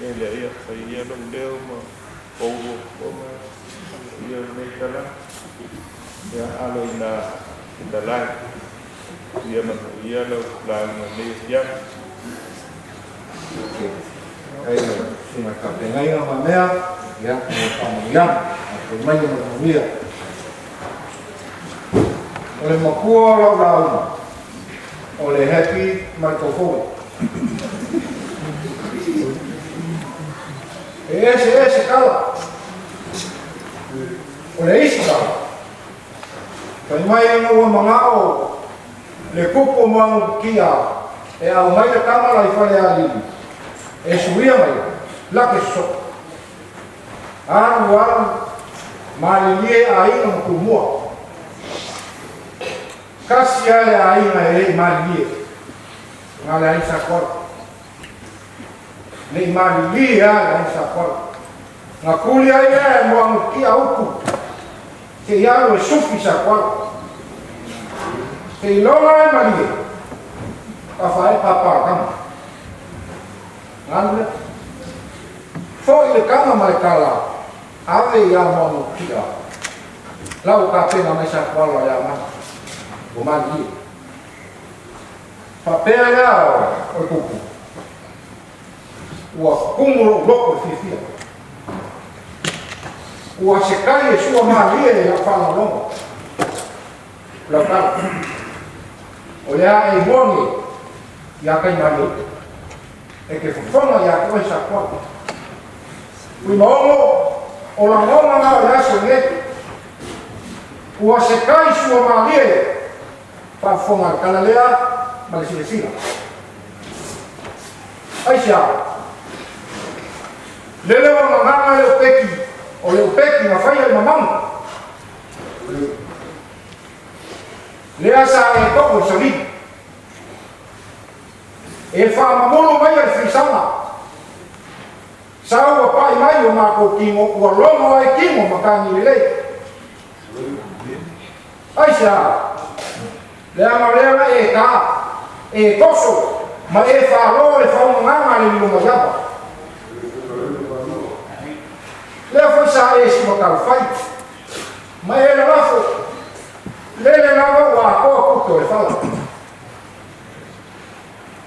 Speaker 14: Ia lea, ia, fai ia lou leo ma ou fuafuaga ia lenei talaga. Ia, alo ina fetalai, ia manuia lau lauga i lenei afiafi.
Speaker 11: Ai susuga i faafeagaiga ma mea, ia, mo le faamanuiaga, faafoi mai ma le manuia. O le matua o lau lauga, o le Happy ma le Tofoe. E ese ese kala. O le isi tala, fai mai ina ua manao le kupu o Manukia e aumai le tama la i Falealili e suia mai lake sosoo. Alu alu, malilie aiga ma Tumua. Kasi lava le aiga e le i malilie, na o le aiga Sakoala. Le i malilie lava le aiga Sakoala. Na tuli ai lea e Moanukia upu se i alu e sufi Sakoala. Se i loga e malie, tafa ai papa o tama. Na alu lea. Foi le tama ma le tala, ave ia Moanukia. La ua tapena mai Sakoala ia Mana. Ua malilie. Faapea lea o le kupu. Ua kumu lou loto i le fiafia. Ua sekai e sua malie i lau faalogologo. Lau tala. O le a e igoa nei ia Kaimalie e te fofoga ia te oe Sakoa. Tuimaono, o lagona na o le aso nei. Ua sekai sua malie faafofoga le tala lea ma le silasila. Aisea? Lele ua gagaga le upeki, o le upeki na faia i mamago. Lea sa e too i savili. E faamamulu mai le fisaga. Sa ua pai mai o matou tino ua logo ai tino matagi lelei. Aisea? Leaga o lea la e ta, e toso, ma e faaloa le faumagaga a le lilomaiava. Lea foi sa e simatalafai, ma e lalafo, lele lava ua atoa puto o le fala.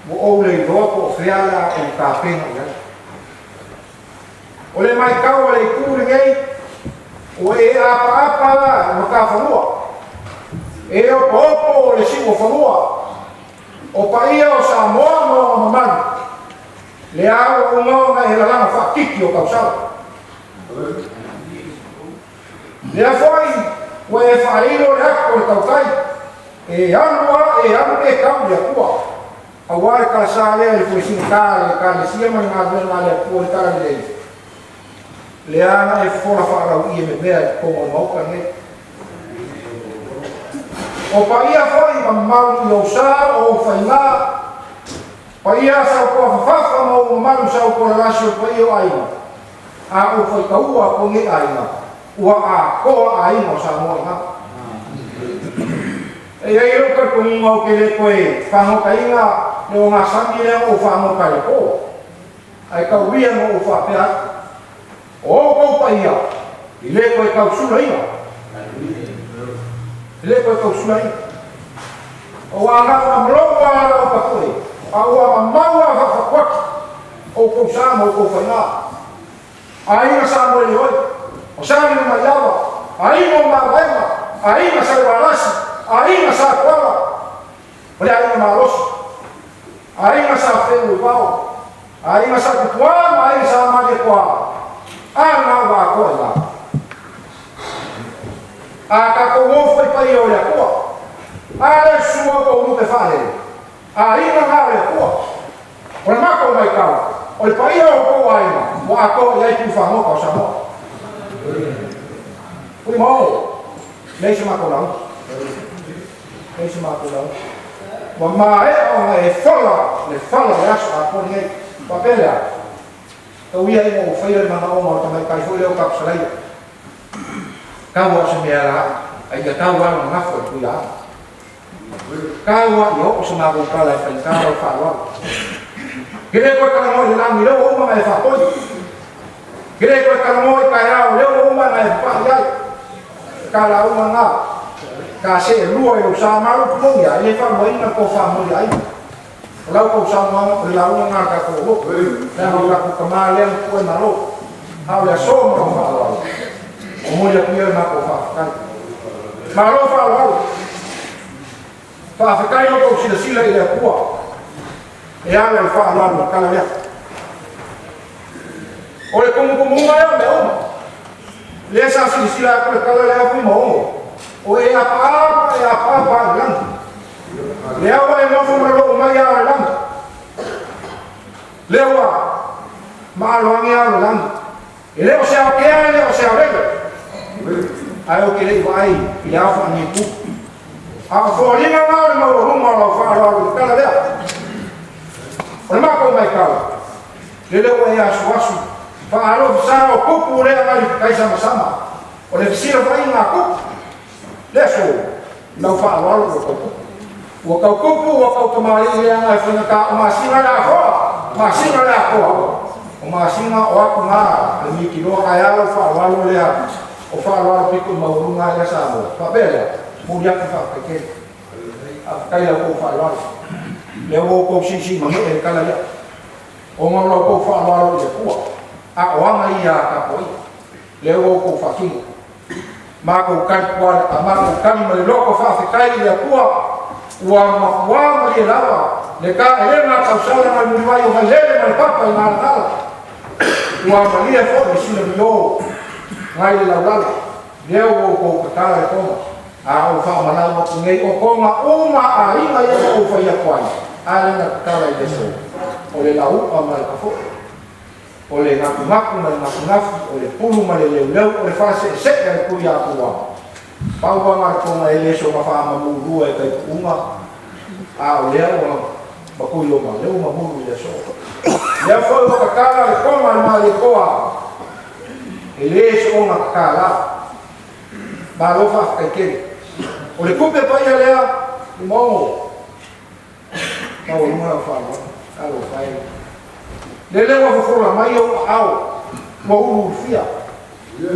Speaker 11: Ua ou le iloa po o fea la ou tapena i ai. O le matau a le itu lenei, ua e apaapa i matafanua, e opoopo le siuofanua.
Speaker 5: O paia o Samoa ma ona mamalu, lea ua uma ona e lalaga faakiki o tausala. Lea foi ua e faailo le ato o le tautai, e alu lava, e alu pe tau i le Atua. Aua le talasa lea i le fuesigata a le Ekalesia ma le galuega a le Atua i le Talalelei, lea na e fofola faalauie memea i totonu o le Maota lenei. O paia foi ma mamalu i ou sa o ou faiga, paia sautoa fafafa ma ou mamalu sautoalalasi o le paia o aiga, a ou faitaua atu nei aiga, ua atoa aiga o Samoa i ina. E i ai lou talitonuga ou te le toe fagotaina le ogasami lea na ou fagota i le po, ae taulia na ou faapea atu, o outou paia i le toe tausulaina, i le toe tausulaina. Aua na ona malou lava la outou tapu'e, a ua mamau lava faafatuati outou sa ma outou faiga. Aiga Samoele oi, o Salima Maiava, aiga o Mavaega, aiga Saualasi, aiga Satuala, o le aiga malosi, aiga sa Feuluivao, aiga sa Tupuā ma aiga sa Malietoa, a na ua atoa i ina. A tatou o foi paia o le Atua, a le susu o outou lupe faalele, aiga na o le Atua. O le matou matau, o le paia o outou aiga ua atoa i ai pulufagota o Samoa. Ui ma o, leai se matou lauga. Leai se matou lauga. Ua maea ona e fola le fala o le aso atoa lenei. Faapea lea, tau ia ina ua faia le manaoga o le tamaitai foi lea o Tapusalaia. Tau lava o se mea la, a ia tau lava lona gafo i le tuiaana. Tau a ia oo se matou tala e faigata lau faaaloalo. Ke le toe talanoa i le lagi lea ua uma ona e faapoi. Ke le toe talanoa i taeao lea ua uma ona e papai ai. Ka lauga na, ka seelua i lou sa ma lou tuloui a e le faaluaina le tofa moli a aiga. O lau tou saunoaga o le lauga na a le tatou alofa. Leaga o le tatou tama lea na tuu e malo. A o le aso ma lau faaaloalo, momoli atu ia le matou faafetai. Malo faaaloalo. Faafetai lo tou silasila i le Atua e ala i le faaaloalo i le tala lea. O le tumutumuga lea o mea uma. Lea sa silasila atu le tala lea Fuimaono, o e apaapa e apaapa i le lagi. Lea ua e nofo ma lou mai a o le lagi. Lea ua maaloagi a o le lagi. E le o se aokea, e le o se aolele, ae ou te le i vaai i le ao faaniupu. A o foliga na o le maualuga o lau faaaloalo i le tala lea. O le matou matau, lele ua e asuasu faalofi sa o kupu lea nai tai samasama, o le fesilafaiga a kupu. Le aso, lau faaaloalo ua tau kupu. Ua tau kupu, ua tau tamalii lea na e faigata o masina le atoa, masina le atoa. O masina o atu na le mitiloa ae a lau faaaloalo lea o faaaloalo pito i maualuga ai ia Samoa. Faapea lea, momoli atu le faafetai tele. Faafetai lau tou faaaloalo. Lea ua outou siisii manee le tala ia. Ona o la outou faaaloalo i le Atua, a o aga ia a tapuaiga. Lea ua outou faatino. Matou tali kuala, a matou tali ma le loto faafetai i le Atua, ua matua malie lava le taelega a tausala mai muliwai o Vailele ma le papa i Galagala. Ua malie foi le silamio ngai le laulala, lea ua outou tatala le tona. A ou faamalau atu nei, o tona uma aiga ia na ou fai atu ai, a lea na tatala i le aso, o le lau'a ma le tafo'e. O le gakugaku ma le gafugafi, o le pulu ma le leuleu, o le faaseesee a le Tuiatua. Pau lava le toga e le soona faamamulua e taipuuga, a o lea ua matuioma, lea ua mamulu i le aso. Lea foi ua tatala le toga a le Malietoa, e le soona tatala. Malo faafetai tele. O le tupe paia lea i Maogo. Maualuga lau faaaloalo, talofa e. Lele ua fofola mai ou aao, ua uluulufia.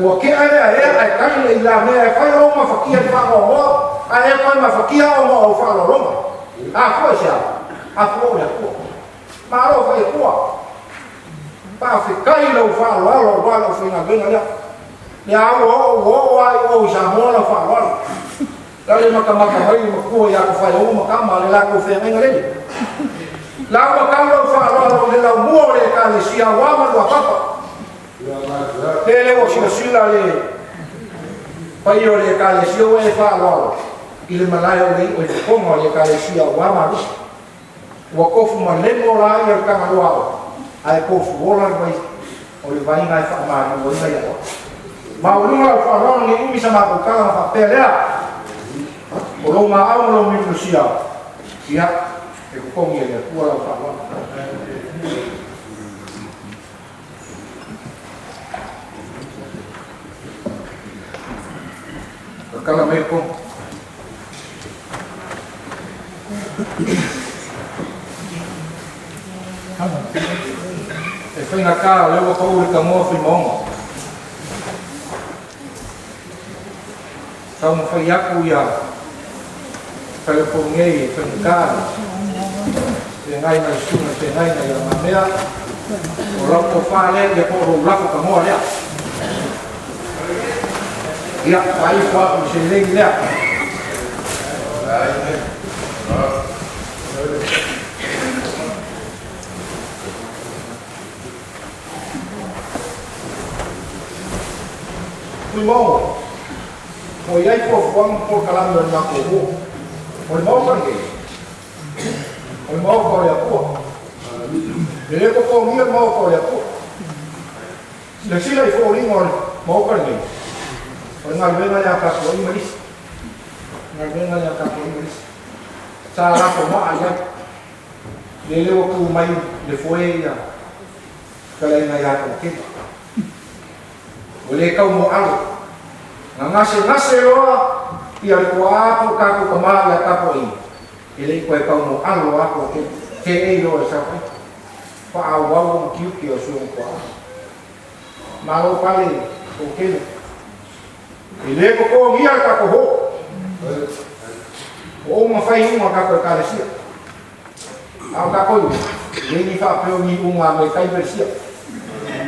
Speaker 5: Ua kea lea ea ae tali le ilamea e fai ou mafatia i le faanoanoa, ae e toe mafatia ona o au faaaloaloga. Afua i se a? Afua o le Atua. Malo fai Atua. Faafetai i lau faaaloalo aua lau faigaluega lea. Lea ua oo ua oo lava i o i Samoa lau faaaloalo.
Speaker 11: La le matamata mai le matua ia Tafaeogo ma Tama le latou feagaiga lele. La ua tau lau faaaloalo i le laumua o le Ekalesia aua ma lua papa. Pe le ua silasila le paia o le Ekalesia ua e faaaloalo i le malae o le iu ai fofoga o le Ekalesia aua Malusi. Ua tofu malemo la ia le Tagaloa ao ae tofu ola le vai o le vaiga e faamaliuaina ia oe. Ma o luga lau faaaloalo nei umi sa matou tala na faapea lea, o lou maau ma lou milumilusia, ia, e totogi e le Atua lau faaaloalo. Tatala mai le kono. E faigata o lea ua pau le tagoa Fuimaono. Taumafai atu ia Faleupolu nei e faigata le feagai ma le susuga i feagaiga ia Lamea. O lau tofa lea ia po o lou lafo tagoa lea. Ia, faaifo atu i seleni lea. Tuimauga, ua i ai fuafuaga ma polokalame o le matou nuu. O le Maota lenei, o le Maota o le Atua. E le totogia le Maota o le Atua. Silasila i foliga o le Maota lenei, o le galuega lea a tatou ai ma lisi. Galuega lea a tatou ai ma lisi. Sa lafo maa i ai. Lele ua tu mai le foe ia fetalaiga ia Toatele. Ua le tau moalo. Na gasegase loa ia le tuaa po o tatou tama ia tapuaiga, e le i toe tau moalo lava Toatele. Teei loa i Saoai. Faaauau ona tiute o si ona tuaa. Malo pale Toatele. E le totogia le tatou hoo. Ua uma fai iuga o tatou Ekalesia. A o tatou iuga, e le ni faapea o ni iuga a Amerika i Peresia.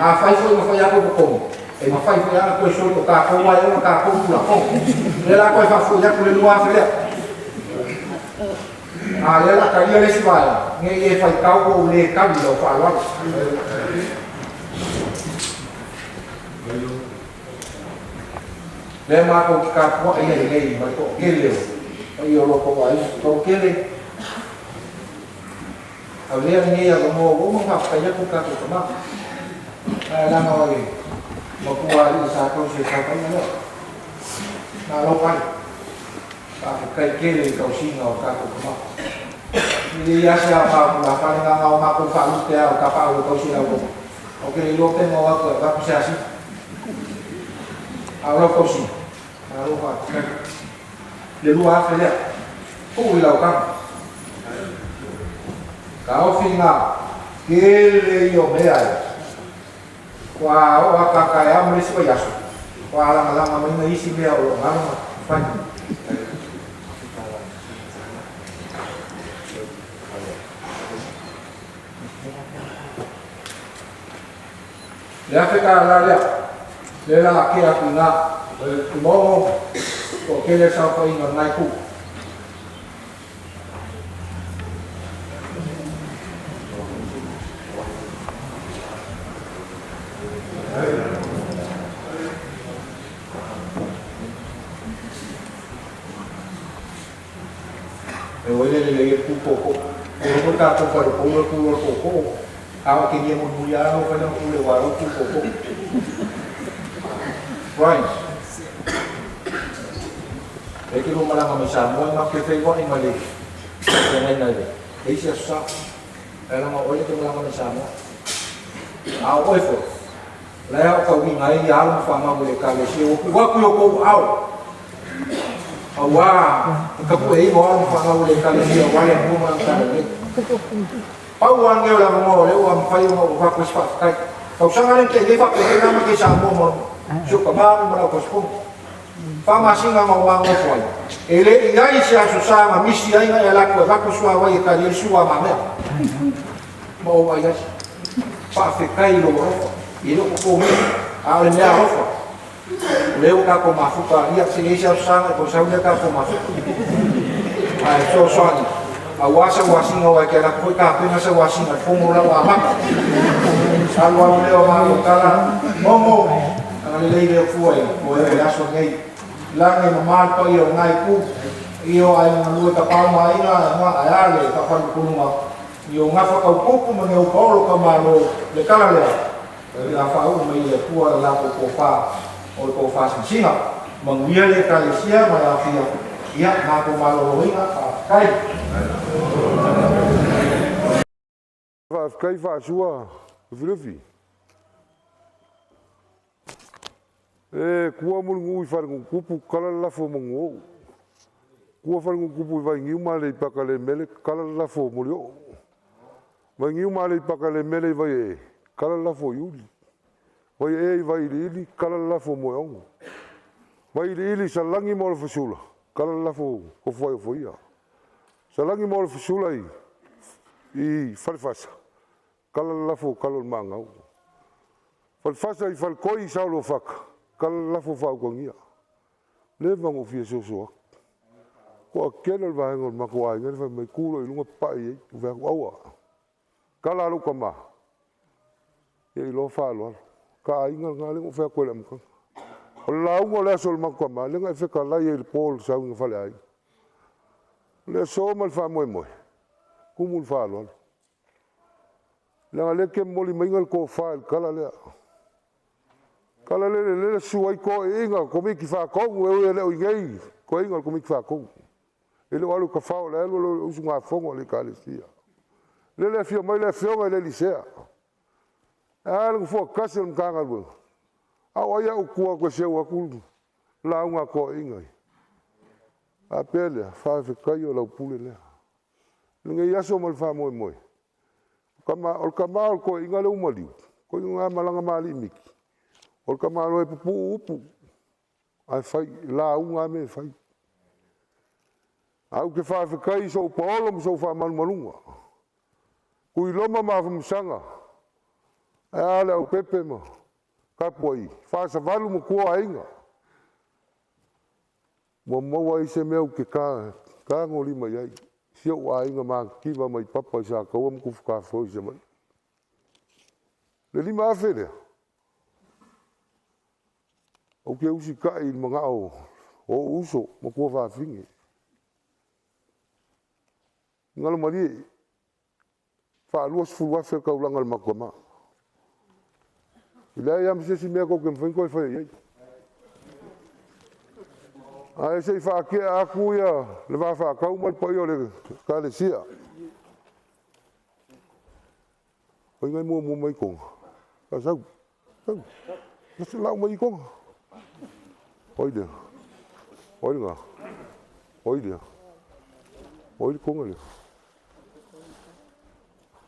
Speaker 11: Afai foi na fai atu totogi, e mafai foi lava ona toe soli o tatou ae ona tatou Tulafono. O lea la toe faafoi atu le 2000 lea. A lea la talia le isi vaega, ne i e faitau ua ou le tali i lau faaaloalo. Lea matou te tapuai ai nei ma le toatele o paia o lo outou aiga. Toatele, avea lenei avanoa ua uma ona faafetai atu le tatou tama. Ae leaga o le matua alii sa tausi e saofaiga lea. Malo pale. Faafetai tele i tausiga o tatou tama. E lelei lava se aoga o tulafale na ona o matou faalute lava o tapaau e tausi e lau Ou te le iloa pe na o atu e avatu se asini. A o lau tausiga, malo faafetai. Le 2000 lea, tuu i lau tama. Taofi ina tele ia o mea e. Ua oo atu a taeao ma le isi vaiaso, ua lagalaga mai na isi mea o lo o galo na fai. Le $1000 lea, lea la a kea atu i ina, Tumaono, toatele le saofaiga o lena itu. E oi le lelei e le ku koko. E loko tatou fale pou le ku o le koko. A o ke nia mulimuli a lau fale ku le wa lau ku koko. Brian. E ke lo malanga mai Samoa ma ke fei wa ma le ke ngai nai le. E isi aso sa. E langa oi le ke malanga mai Samoa. A o oi fo. La e aotauina ai ia alo ma fanau i le Ekalesia, ua tuu atu i o outou aao, auā e tapueina o alo ma fanau i le Ekalesia aua le Atua ma Lana Talalelei. Pau lava lenei o le avanoa o lea ua mafai ona ou avatu ai se faafetai. Tausaga lea na tea nei faapena na amata i Samoa ma si ou tama ma lau tausifono. Faamasina na ou magoto ai, e le i ai se aso sa na misi ai na e alu atu e avatu le suavai e tali ai le sua a mamea. Ma ou vaai ai. Faafetai i lou alofa, e le o totogia, a o le mea alofa. O lea ua tatou mafuta, ia, se i ai se Aso Sa ona e toe sau lea tatou mafuta. Ae fesoasoani, aua sau asiga aua e te alu atu foi tapena sau asiga i le fono la ua amata. Alu alu lea o matou tala, Momo, agalelei le Atua i oe i le aso lenei. Lagi e mama le paia o lena itu, ia o aiga galue Tapaau ma Aiga, ae a le faafalutunuga i o gafa tautupu ma ni ou paolo taumalo le tala lea, ia faauu mai e le Atua le latou tofa o le tofa silasila. Manuia le Ekalesia ma le aofia, ia matou maloloina, faafetai.
Speaker 9: Faafetai faasua Lufilufi. E tua Mulinuu i Falenuutupu tala le lafo o Manuoo. Tua Falenuutupu i Vainiu ma Aleipata le mele tala le lafo o Molioo. Vainiu ma Aleipata le mele i Vaiee tala le lafo o Iuli. Vaiee i Vaiiliili tala le lafo o Moeono. Vaiiliili i Salani ma Olofesula tala le lafo o Tofuaiofoia. Salani ma Olofesula i Falefasa tala le lafo o Talo o le Magao. Falefasa i Faletoi i Saoluafata tala le lafo o Faautagia. Leva ona ou fia soso atu. Toatele o le vaega o le matou aiga le fai mai tu loa i luga papai i ai. Ou fai atu aua. Tala a lou tama ia iloa faaaloalo. Ta aiga lena lea na ou fai atu ai i le amataga. O le lauga o le aso a le matou tama lea na e fetalai ai i le po o le sauiga faleaiga. O le aso ma le faamoemoe, tumu i le faaaloalo. Leaga o lea e te momoli maiga le tofa i le tala lea. Tala lele lea na susu ai toeaiina, Komiti Faatonu e ui e le o i inei toeaiina o le Komiti Faatonu. E le o alu e tafao, o la e alu o le usugafono a le Ekalesia. Lele e afio mai le afioga i le alii Sea. Ae a le nofoa tasi o le Matagaluega? A o ai au ou te tu atu e seu atu lauga a toeaiina ia? Faapea lea, faafetai o lau pule lea. O lenei aso ma le faamoemoe, o le tama o le toeaina lea ua maliu, toeaina na malaga ma alii miti, o le tamaloa e pupuu upu ae fai, e lauga lava mea e fai. Ae ou te faafetai i sou paolo ma sou faamalumaluga, Tuiloma ma Afamasaga, ae a Leaupepe ma Tapuai, Fasavalu ma tua o Aiga, ua maua ai se mea ou te tagolima i ai, si ou aiga matitiva mai Papa i Sataua ma Tufutafoe i Savaii. Le 5,000 lea, ou te usitai i le manao o ou uso, ma tuafafine. Galomalie, 20,000 le taulaga a le matou tama. E leai lava ma se isi mea tou te mafai ona toe faia i ai. Ae se i faatea atu ia le va faatau ma le paia o le Ekalesia. O ai na e muamua mai Toga? Sau, sau, lau mai Toga. O ai lea? O ai lena? O ai lea? O ai le Toga lea?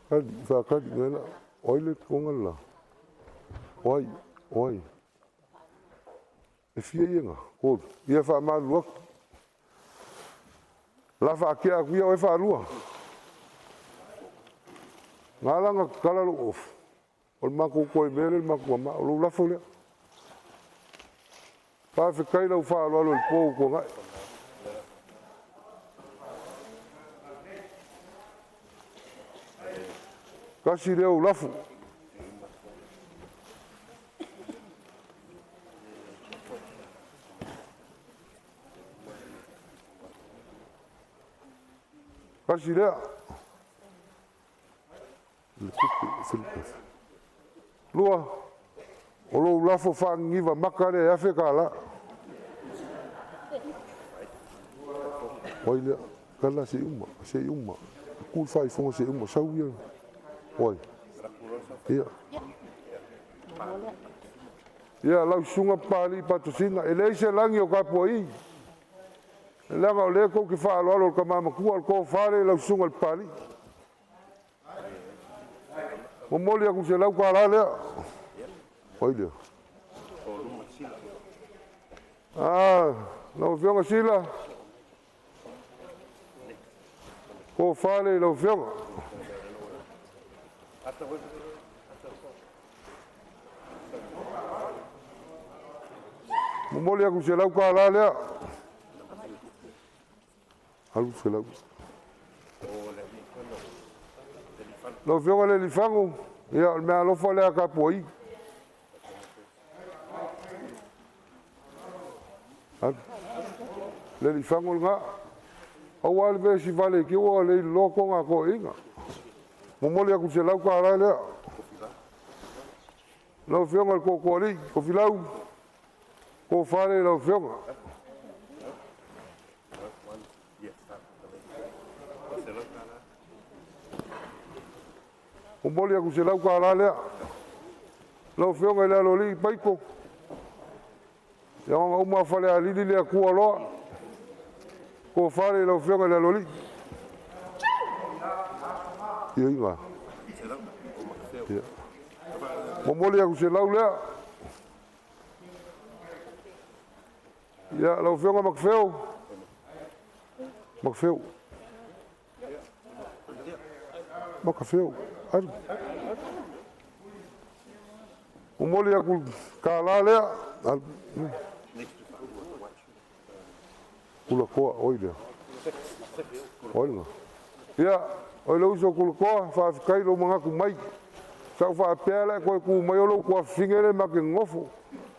Speaker 9: Kali, faakali mai la. O ai le Toga le la? O ai? O ai? E fia ia na? Tolu. Ia faamalulu atu. La faatea atu ia oe faalua. Na ala ona tatala lou ofu, o le matou toe mea lea i le matou tama, o lou lafo lea. Faafetai i lau faaaloalo i le po ua tuanai. Tasi lea ou lafo. Tasi lea. Lua, o lou lafo faaniniva maka lea e $1,000. O ai lea? Tala se i uma, se i uma. Tu le faaifoga se i uma. Sau ia. O ai? Ia. Ia, lau susuga Papalii Patosina, e leai se lagi o tapuai, leaga o lea tou te faaaloalo i le tama matua, o le tofa lea i lau susuga i le Papalii. Momoli atu le $100 lea. O ai lea? Ah, lau Afioga Sila, tofa lea i lau Afioga. Momoli atu i le $100 lea. Alu $100. Lau Afioga i le Lifago, ia o le meaalofa lea a tapuai. Alu. Le Lifago lena. Aua le vesi vale ki ua le iloa toga a toeaiina. Momoli atu i le $100 lea. Lau Afioga i le Tootooalii, Tofilau, tofa lea i lau Afioga. Momoli atu i le $100 lea. Lau Afioga i le Aloalii Paito, ia ona uma Falealili le Atua loa. Tofa lea i lau Afioga i le Aloalii. Ia iga. Ia. Momoli atu $100 lea. Ia, lau Afioga Makafeo. Makafeo. Makafeo. Alu. Momoli atu $1 lea. Alu. Kulakoa, oi lea. Oi lea. Ia, o le uso Kulakoa, faafetai lou manatu mai. Sa ou faapea la e toe tu mai o lou tuafafine le ma te nonofo.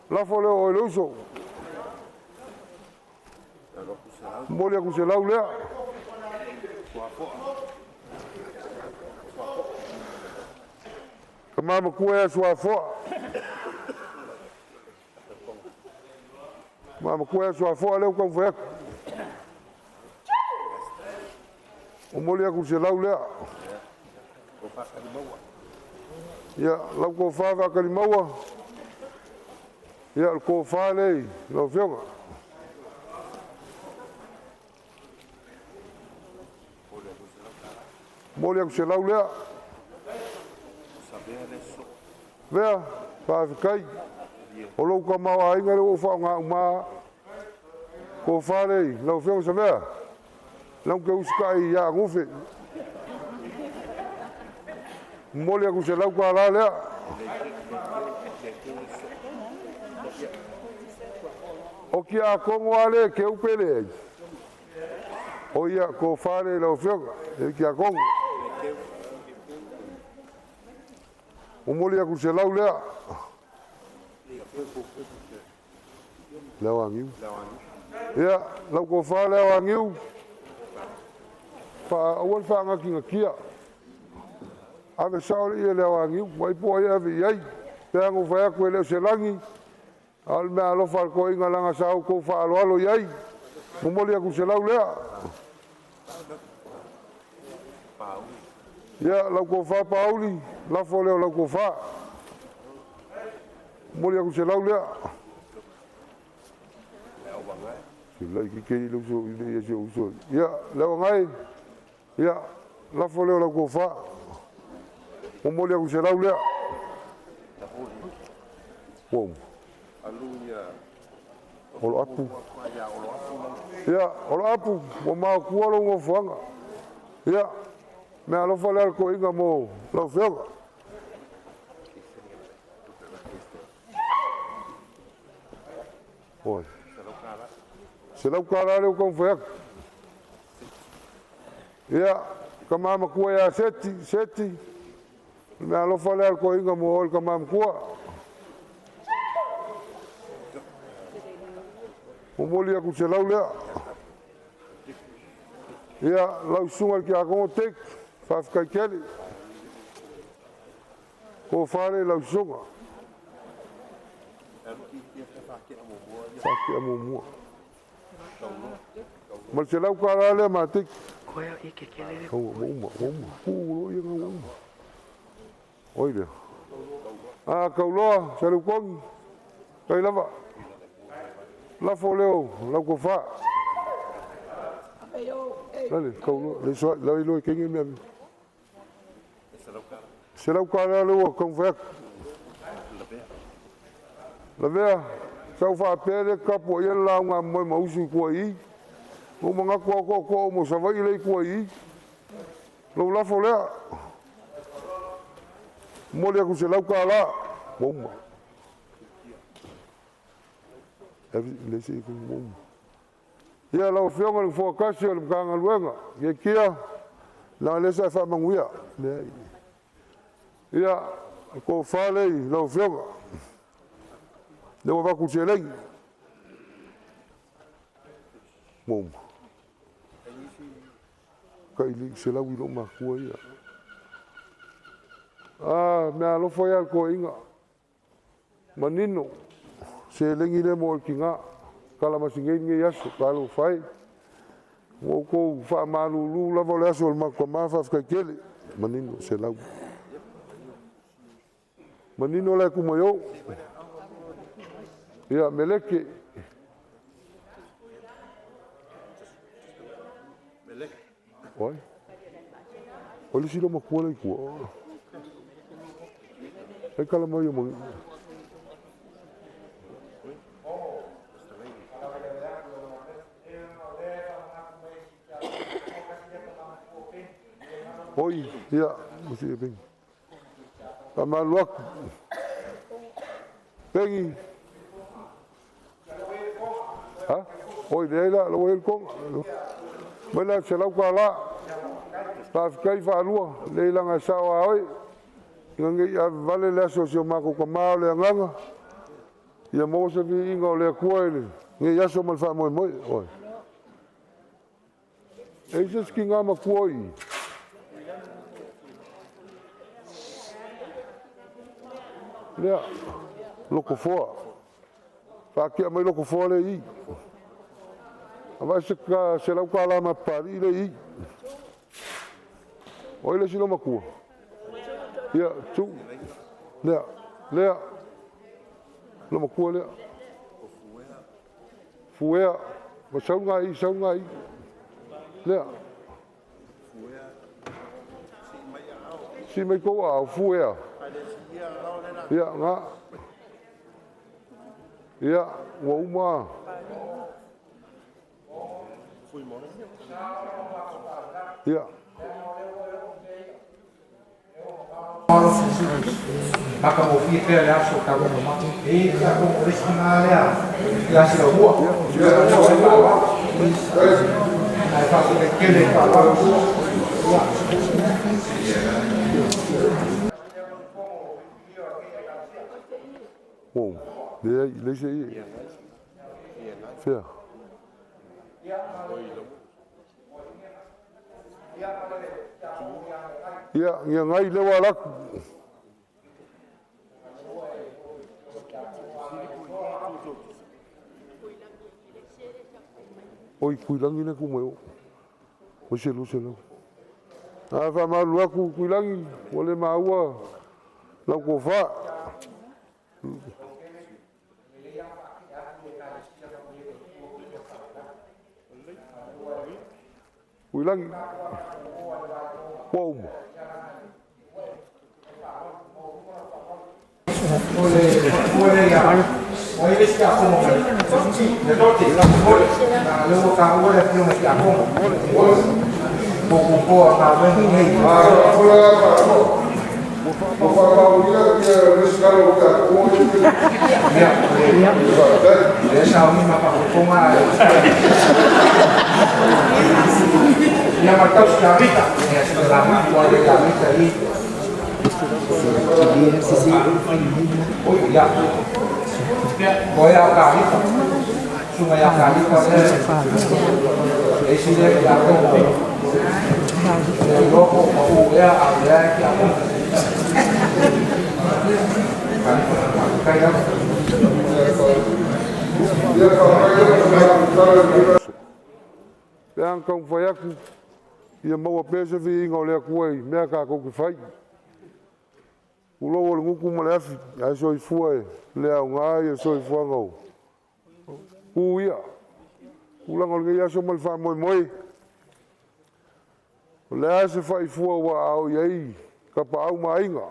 Speaker 9: Lafo lea o le uso. Momoli atu $100 lea. Tama matua ia Suafoa. Tama matua ia Suafoa lea ua taumafai atu. Momoli atu $100 lea. Ia, lau tofa Faakalimaua. Ia, o le tofa lea i lau Afioga. Momoli atu $100 lea. Vea, faafetai. O lou tamaoaiga lea ua ou faaaoga uma. Tofa lea i lau Afioga Savea. Lau te usitai ia Anufe. Momoli atu $100 lea. O kia akongo ale ke upele ai. O ia tofa lea i lau Afioga. E kia akongo. Momoli atu $100 lea. Leo Agiu. Ia, lau tofa Leo Agiu. Aua le faanatinatia. Ave sao le ia Leo Agiu. Mai po ai ave i ai. Pe aga fai atu e le o se lagi. A o le mea alofa a le toeaina laga sa outou faaaloalo i ai. Momoli atu $100 lea. Ia, lau tofa Pauli, lafo lea o lau tofa. Momoli atu $100 lea. Silai ki kei le uso i le ia si uso. Ia, leo ngai. Ia, lafo lea o lau tofa. Momoli atu $100 lea. Wow. Olo apu. Ia, olo apu, ua maotua lou nofoaga. Ia, mea alofa lea le toeaina mo lau Afioga. Oi. $100 lea ua taumafai atu. Ia, tama matua ia Seti, Seti. Mea alofa lea le toeaina mo oe le tama matua. Momoli atu $100 lea. Ia, lau susuga i le Tiakono Tek, faafetai tele. Tofa lea i lau susuga. Faatea muamua. Ma le $100 lea Mateki. Ua uma, ua uma. Tuu loa ia ua uma. Oi lea. A Kauloa, Saleukogi, kai lava. Lafo leo, lau tofa. Lale, Kauloa, le soa, lau iloa i kenge mea. $100 lea ua taumafai atu. Lavea, sa ou faapea le tapuaia le lauga moe ma usu i tua i i. Ua manatu au tootoo mo Savaii le i tua i i. Lou lafo lea. Momoli atu $100. Ua uma. Ave le se i mo. Ia lau Afioga i le Nofoa tasi o le Matagaluega, Kiekia, leaga lea sa e faamanuia. Leai. Ia, le tofa lea i lau Afioga, lea ua avatu le seleni. Ua uma. Tai 100 i lou matua ia. Ah, meaalofa ia a le toeaina. Manino, seleni lea mo oe le tina. Kalamasina lenei aso, talofa e. Ua outou faamalulu lava o le aso o le matou tama, faafetai tele. Manino, 100. Manino la e tu mai o. Ia, Meleke. Oi. O le isi lea matua la i tua. Ai kala mai o manino. Oi, ia, o si e Pengi. Faamalu atu. Pengi. Ha? Oi, leai la, ua i ai le toga. Mai la $100. Faafetai faalua, leai leaga e sao a oe. Ina ne i ave vale le aso o si o matou tama o le agaga, ia maua se viiga o le Atua i lenei aso ma le faamoemoe. Oi. E i ai se isi tina matua o i i? Lea, Lotofoa. Faatea mai Lotofoa lea e i i. Avatu se $100 ma Papalii lea e i i. O ai le isi loomatua? Ia, tu. Lea, lea. Loomatua lea. Fuea. Ma sau nga i, sau nga i. Lea. Si mai kou au, fuea. Ia, nga. Ia, ua uma. Ia.
Speaker 11: Matagofie pea le aso talu ona matou. E tatou o le isi tina lea ia Silaumua. Ae faafetai tele i le faaaloalo. Ia.
Speaker 9: Oh, leai, leai se i. Fea. Ia, ia ngai lea ua alu atu. Oi, Tuilagi lea e tu mai o. Oi se 200. A faamalulu atu Tuilagi, ua le maua lau tofa. Tuilagi. Ua uma.
Speaker 11: O le matua lea ia o ai le isi tiakono mai le Tote na lea ua taua le afioga i tiakono mo popoa galuega nei.
Speaker 9: Ua faamaonia le resitala o tiakono
Speaker 11: Ia, o lea sauni ma faafofoga ia ma le tausi Kamita ia se lamatua le Kamita i Oi, ia. O ia Kalifa. Sunga ia Kalifa lea. E isi lea tiakono. Le loko ma u ea a lea e tiakono. Kalifa, kai lava.
Speaker 9: Pe a na taumafai atu ia maua pea se viiga o le Atua i mea tatou te fai. Tulou o le gutu ma le afi, ae soifua e le aoga ia le soifuaga o ku ia. Tulaga o lenei aso ma le faamoemoe, o le a se faifua ua aao i ai tapaau ma aiga.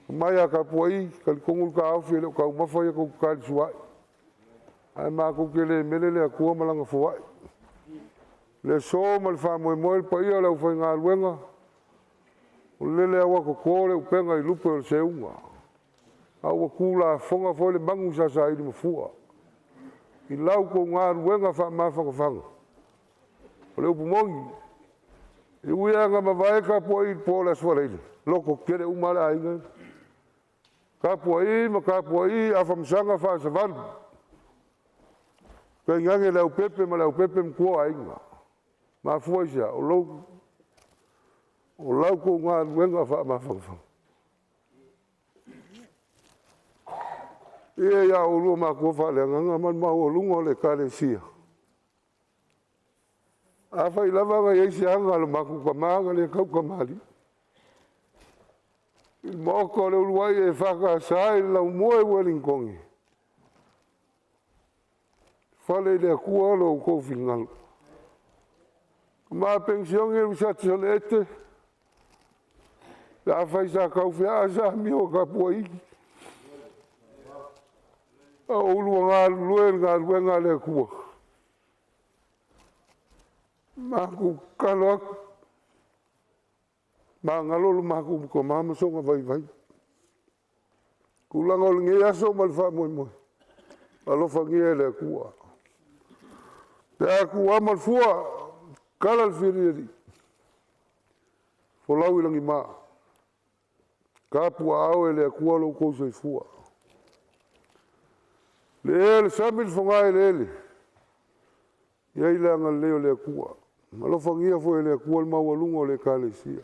Speaker 9: Mai a tapuai, talitonu le taofi e le o taumafa ia tou te talisuai. Ae matou te le mele le Atua ma lana foai. Le aso ma le faamoemoe le paia o le aufaigaluega, o lele lava ua toto le upega i lupe o le seuga, a ua tulafoga foi le manu sa saili mafua. i la outou galuega faamafanafana. O le upu moni, e ui lava ina mavae tapuai i le po o le Aso Faraile, lototetele uma lava le aiga ia. Tapuai ma tapuai Afamasaga faasavalu, tainane Leaupepe ma Leaupepe matua o aiga. Mafua i se a? O la outou galuega faamafanafana. Le paia ia oulua matua faaleagaga ma le maualuga o le Ekalesia, afai lava na i ai se aga a lo matou tama na le tautamalii i le maota o le uluai EFKS i le Laumua i Ueligitone, fale i le Atua lo outou finagalo. Le ma penisione Lisati Saleete, pe afai sa tau feaa se amio a Tapuai, a o oulua galulue i le galuega a le Atua, matou tatalo atu, magalo lo matou tama ma sona vaivai. O le tulaga o lenei aso ma le faamoemoe, alofagia e le Atua pe a tuuama le fua, tala le filialii, folau i lagima, tapuaaao e le Atua lo outou soifua. Le ea i le sami le fogaeleele, i ai le agalelei o le Atua. Alofagia foi e le Atua le maualuga o le Ekalesia,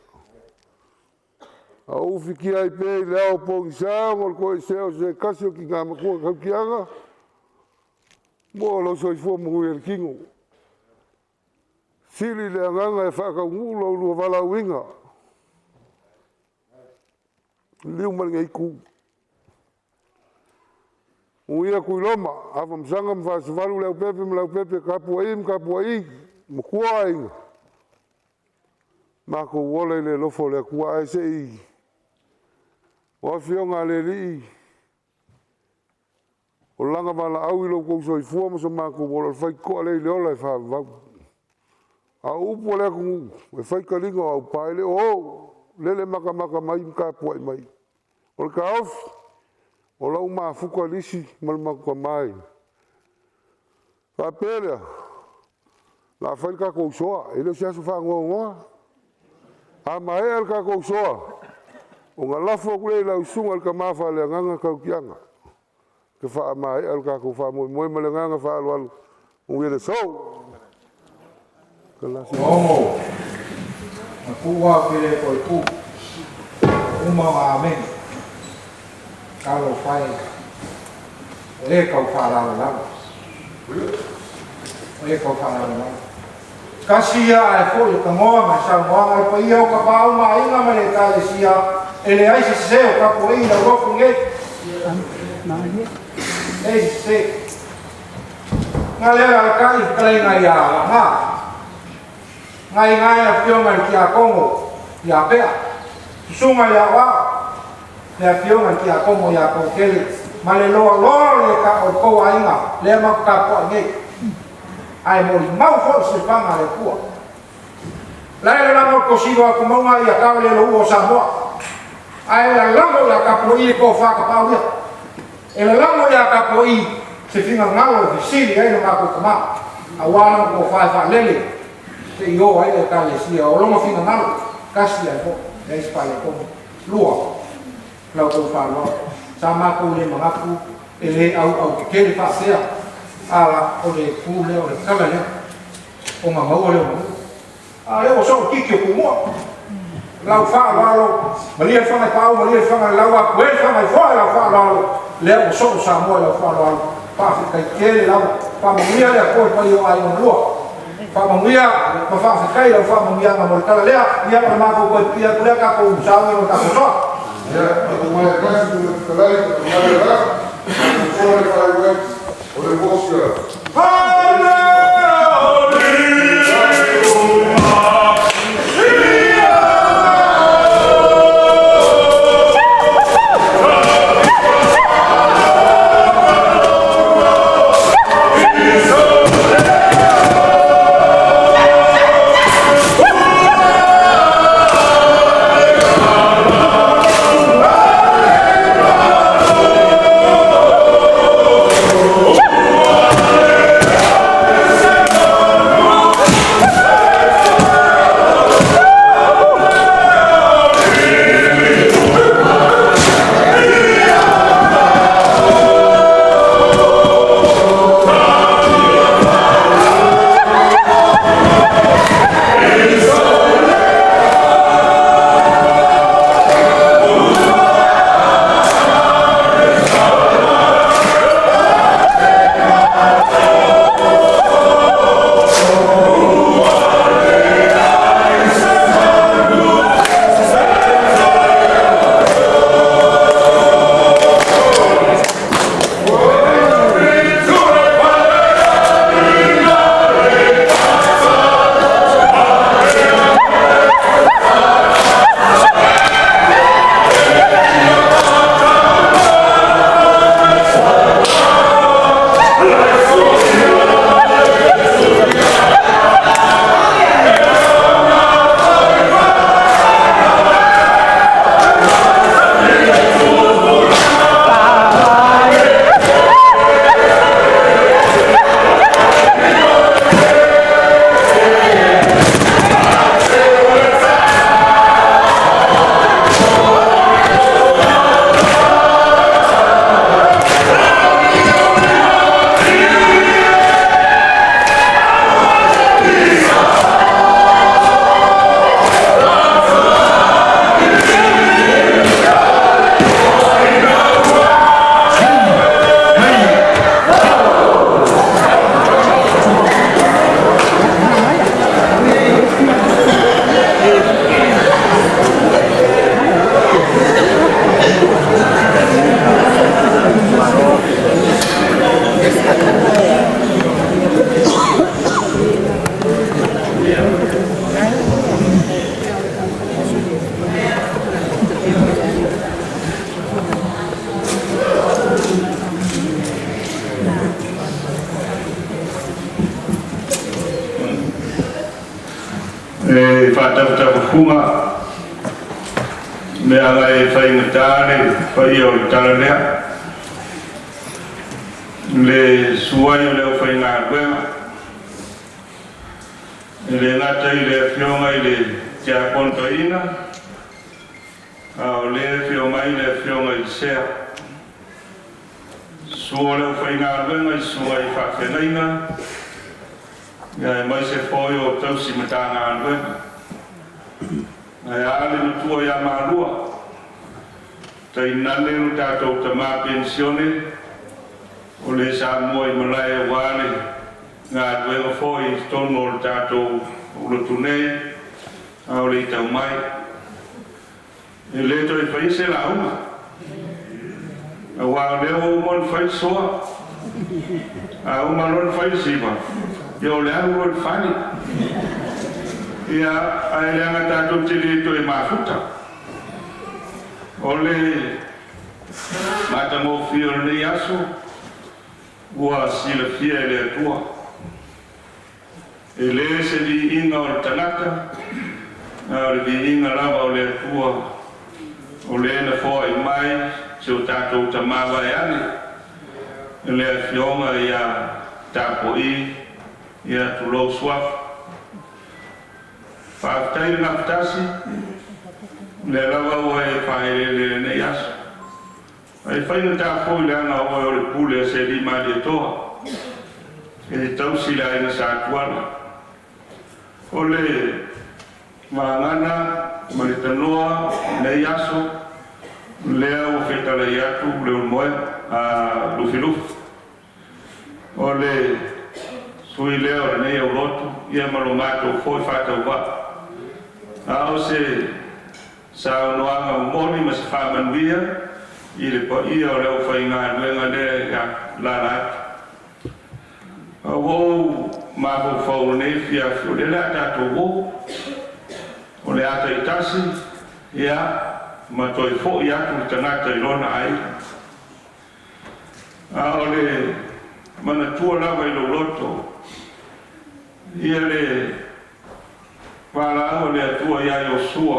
Speaker 9: a o ufitia ai pea i le ao pogisa ona o le toesea o se tasi o tina matua tautiaga, maua lou soifua manuia i le tino, sili le agaga e faataunuu lo oulua valaauina. Liliu mai i lenei Itu, Manuia Tuiloma, Afamasaga ma Fasavalu, Leaupepe ma Leaupepe, Tapuaii ma Tapuaii, matua o aiga, matou ola i le alofa o le Atua. Ae se i, o afioga a le alii, o lana valaau i lo outou soifua ma so matou ola, o le faitotoa lea i le ola e faavavau. A o upu a le atunuu, e fai taliga o aupa, e le o o, lele e matamata mai ma tapuai mai. O le taofi, o la ua mafuta lisi ma le matou tama e faapea lea, o le a fai le tatou soa, e le o se aso faanoanoa. A maea le tatou soa, ona lafo atu lea i lau susuga i le tama faaleagaga Tautiaga e faamaea le tatou faamoemoe. Ma le agaga faaaloalo. Manuia le aso.
Speaker 11: Logo, na tuu lava ou te le toe tu. Ua uma ona amene. Talofa e, o e tau faalavelave. O e tau faalavelave. Tasi ia ae foi le tanoa ma le saunoaga le paia o Tapaau ma Aiga ma le Ekalesia, e leai se sese o tapuai i lau lotu nei. Leai se sese. Na lea alalatai i fetalaiga ia Laga. Ngai ngai afioga i le Tiakono ia Pea, susuga i le Aoao, le afioga i le Tiakono ia Toatele, ma le loaloa o le o le tou aiga lea matou tapuai nei. Ae molimau foi le silafaga a le Atua. La e lalago le tosilo atu mauga ia tao le loua o Samoa. Ae lalago ia tapuai le tofa tapaau ia. E lalago ia tapuai se finagalo e fesili ai lo matou tama, aua lana tofa e faalele se i o ai le Ekalesia o lona finagalo, tasi ae foi, leai se faaletonu. Lua, la outou faaaloalo, sa matou le manatu e le auautetele faapea, a la, o le tu lea, o le tala lea, ona maua lea o manu. A o lea ua soo le titi o Tumua. Lau faaaloalo, malie le faga i paau, malie le faga i lau, apu e le faga i foa i lau faaaloalo, lea ua soo Samoa i lau faaaloalo. Faafetai tele lava. Faamanuia le Atua i le paia o aiga na lua. Faamanuia ma faafetai i lau faamanuiaga mo le tala lea. Ia o le matou toe pipii atu lea tatou sauni mo le tatou soa.
Speaker 9: Ia, tatou mai e tasi le fetalai, tatou mai le la, tatou soa le faaiu ai o le Vosia.
Speaker 14: faatafatafafuga leaga e faigata le paia o le tala lea, le suai o le aufaigaluega, e le gata i le afioga i le Tiakono Toeaina, a o lea e afio mai le afioga i le Sea. Susu o le aufaigaluega i susuga i faafeagaiga, aemaise foi o tausi Matagaluega. Ae a le matua ia Malua, tainane lo tatou tamā penisione o le Samoa i malae aua le galuega foi i totonu o le tatou lotu nei, a o le i tau mai. E le toe faia se lauga, aua o lea ua uma ona fai le soa, a uma loa ona fai le siva, ia o le alu loa i le fale. Ia, ae leaga tatou te le toe mafuta. O le matagofie o lenei aso, ua silafia e le Atua. E le se viiga o le tagata, a o le viiga lava o le Atua, o le na foai mai si o tatou tamā vaeane, le afioga ia Tapo'i, ia tulou suafa. Faafetai le gafatasi, o lea lava ua e faaeleele i lenei aso. Ae faigata foi leaga o oe o le pule a se alii Malietoa e tausi le aiga Satuala. O le vagana ma le tanoa o lenei aso, lea ua fetalai atu Leulumoega a Lufilufi. O le sui lea o lenei aulotu, ia ma lo matou foi faatauvaa. A o se saunoaga momoli ma se faamanuia i le paia o le aufaigaluega lea e alaala atu. A ua ou mafaufau i lenei afiafi, o lea o le a tatou o, o le a taitasi, ia, ma toe foi atu le tagata i lona aiga. A o le manatua lava i lou loto, ia le valaau a le Atua iā Iosua,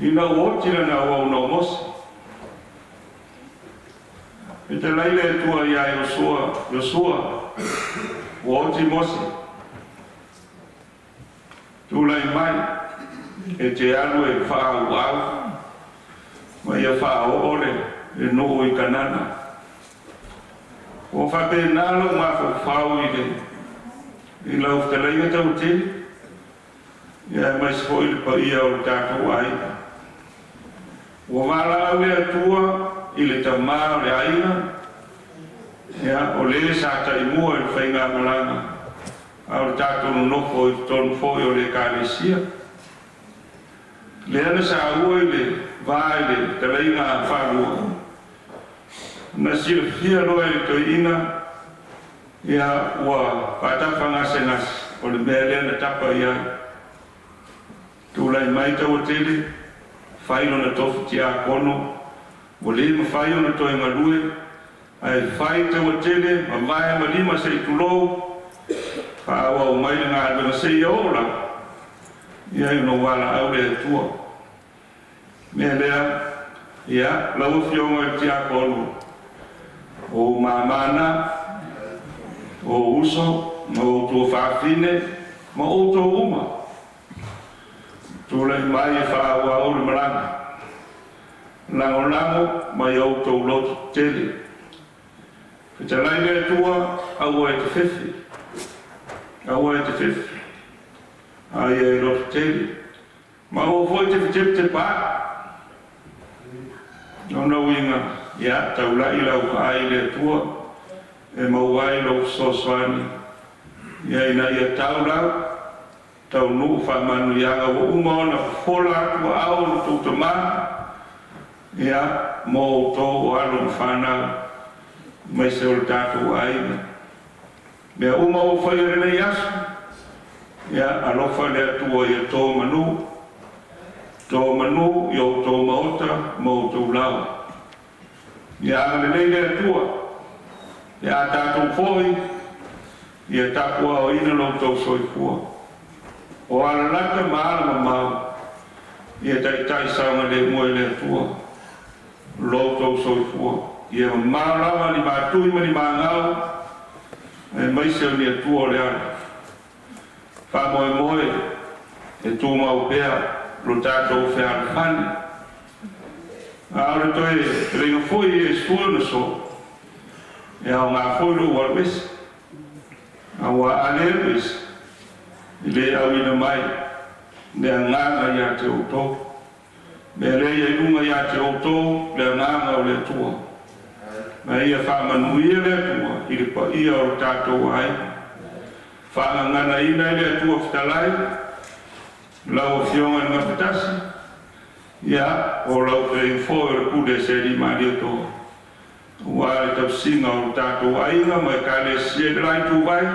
Speaker 14: ina ua oti lana auauna o Mose. Fetalai le Atua iā Iosua, Iosua, ua oti Mose, tulai mai e te alu e faaauau ma ia faaoo le nuu i Kanana. Ua faapena lou mafaufau i le i lau fetalaiga tautele, ia aemaise foi le paia o le tatou aiga. Ua valaau le Atua i le tamā o le aiga, ia, o le sa taimua i le faigamalaga, a o le tatou nonofo i totonu foi o le Ekalesia. Lea na saua i le va i le talaiga faalua, na silafia loa e le toeaina, ia, ua faatafa gasegase, o le mea lea na tapa i ai. Tulai mai Tauatele, fai lona tofi tiakono, ua le mafai ona toe galue, ae fai Tauatele ma vae ma lima se i tulou, faaauau mai le galuega seia oo lava ia ina ua valaau le Atua. Mea lea, ia, lau Afioga i le Tiakono, o ou mama na, o ou uso ma ou tuafafine ma outou uma, tulai mai e faaauau le malaga, lagolago mai outou loto tetele. Fetalai le Atua, aua e te fefe, aua e te fefe, a ia e loto tele. Ma aua foi te fetepetepa. Lona uiga, ia taulai lau vaai i le Atua e maua ai lou fesoasoani, ia ina ia tau lau taunuu faamanuiaga ua uma ona fofola atu aao o lo outou Tama, ia, mo outou o alo ma fanau, aemaise o le tatou aiga. Mea uma ua faia i lenei aso, ia alofa le Atua ia to manu, to manu i outou maota ma outou laoa. Ia agalelei le Atua, pe a tatou foi, ia tapuaaoina lo outou soifua. O alalata ma alamamao, ia taitai saogalemu e le Atua lo outou soifua. Ia mamao lava ni matui ma ni magau, aemaise o ni Atua o le ala. Faamoemoe e tumau pea lo tatou fealofani. A o le toe feleiga foi i Iesu i ona soo, e aoga foi lou alu ese. Aua a le alu ese, e le auina mai le agaga ia te outou. Mea lea ia i luga ia te outou le agaga o le Atua. Ma ia faamanuia le Atua i le paia o lo tatou aiga. Faagaganaina e le Atua fetalai lau Afioga i le Gafatasi, ia, o lau feleiga foi o le pule a Sealii Malietoa, aua le tausiga o lo tatou aiga ma Ekalesia i le la ituvai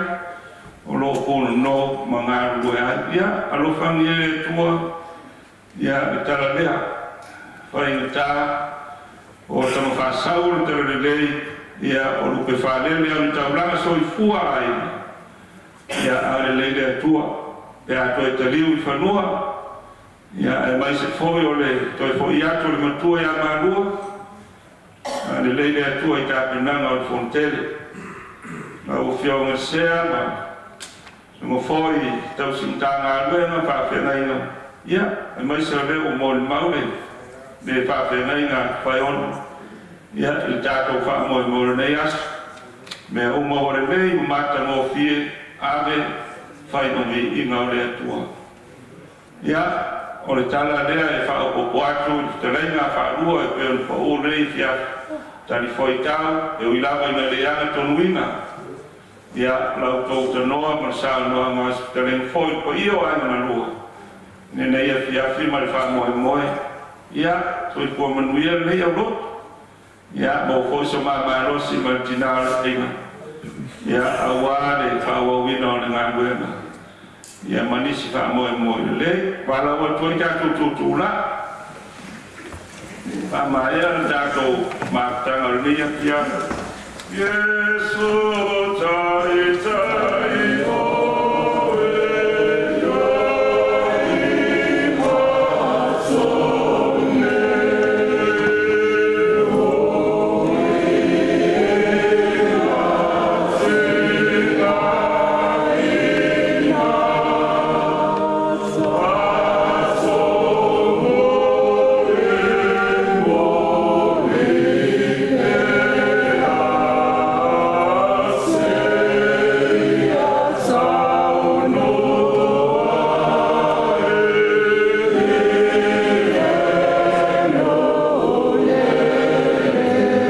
Speaker 14: o lo o punono ma galulue ai. Ia, alofagia e le Atua Ia, le tala lea, faigata o tama faasau o le talalelei, ia, o lupe faalele o ni taulaga soifua aiga, ia, a lelei le Atua, pe a toe taliu i fanua, ia, aemaise foi o le toe fo'i atu o le matua ia Malua, a lelei le Atua i tapenaga o le Fonotele. Lau Afioga Sea ma Susuga foi i tausi Matagaluega, faafeagaiga, ia, aemaise o lea ua molimau le le faafeagaiga a Tofaeono, ia, i le tatou faamoemoe o lenei aso. Mea uma ua lelei ma matagofie, ave, fai ma viiga o le Atua. Ia, o le tala lea e faaopoopo atu i le fetalaiga faalua e pei ona pau lenei afiafi, talifuaitau, e ui lava ina leaga tonuina, Ia, la outou tanoa ma le saunoaga a se fetalaiga foi i le paia o aiga na lua i lenei afiafi ma le faamoemoe. Ia, soifua manuia lenei aulotu. Ia, maua foi so ma malosi ma le tinā o le aiga, ia, aua le faaauauina o le galuega, ia, ma nisi faamoemoe lelei. Valaau atu ai tatou tuutuulai. Faamaea le tatou mafutaga o lenei afiafi. Iesu taitai oe ia i matou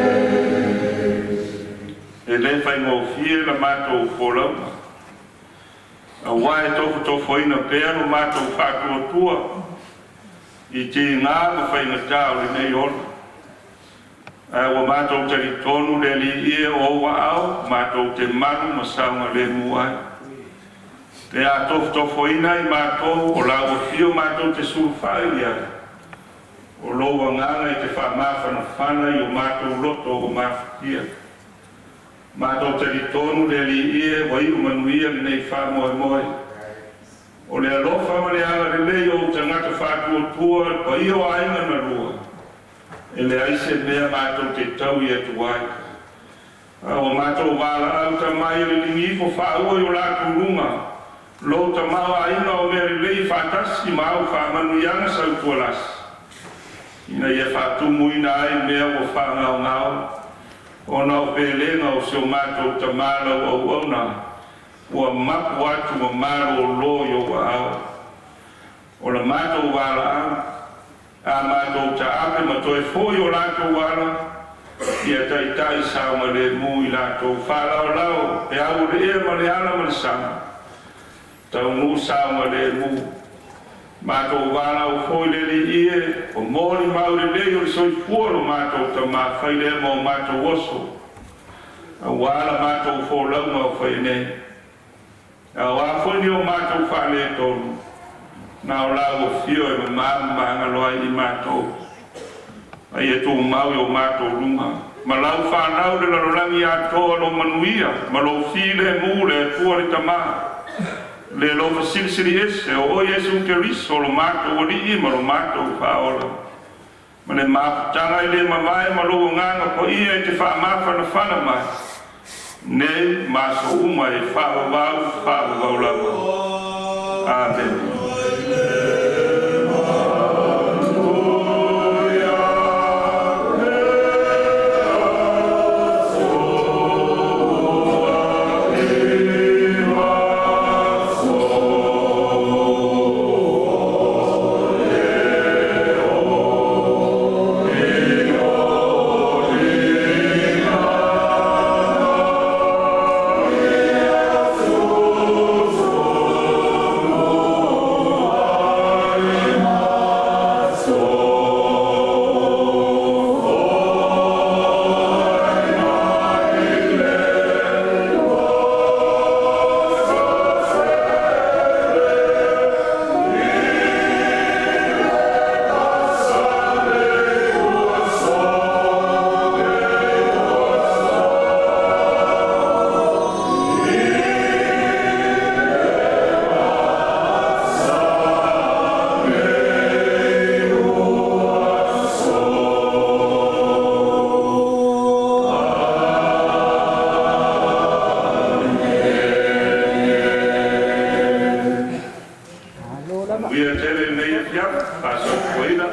Speaker 14: nei, o E le faigofie la matou folauga. Aua e tofotofoina pea lo matou faatuatua i tiga ma faigata o lenei ola. Ae ua matou talitonu le Alii e o ou aao matou te malu ma saogalemu ai. Pe a tofotofoina i matou o lau afio matou te sulufai i ai, o lou agaga i te faamafanafana i o matou loto ua mafatia. Matou talitonu le Alii e ua iu manuia lenei faamoemoe. O le alofa ma le agalelei o ou tagata faatuatua le paia o aiga na lua, e leai se mea matou te taui atu ai. A ua matou valaau tamai e liligi ifo faaua i o latou luga, lou tamaoaiga o mea lelei faatasi ma au faamanuiaga sautualasi, ina ia faatumuina ai mea ua faagaogao ona o pelega o si o matou tama lau auauna ua mapu atu ma malōlō i ou aao. O la matou valaau, a matou taape ma toe foi o latou ala, ia taitai saogalemu i latou faalaolao e au o le ea ma le ala ma le sama, taunuu saogalemu. Matou valaau foi le Alii e, o molimau lelei o le soifua lo matou tama fai lea ma o matou oso, aua la matou folauga o faia nei. A o a foi ni o matou faaletonu, na o lau afio e mama ma magalo ai i matou, a ia tumau i o matou luga, ma lau fanau le lalolagi atoa lou manuia ma lou filemu le Atua le Tama. Le alofa silisili ese o oe Iesu Keriso lo matou Alii ma lo matou Faaola, ma le mafutaga e le mavae ma lou Agaga Paia e te faamafanafana mai, nei ma aso uma e faavavau faavavau lava. Amene. Manuia tele i lenei afiafi, faasoafuaina.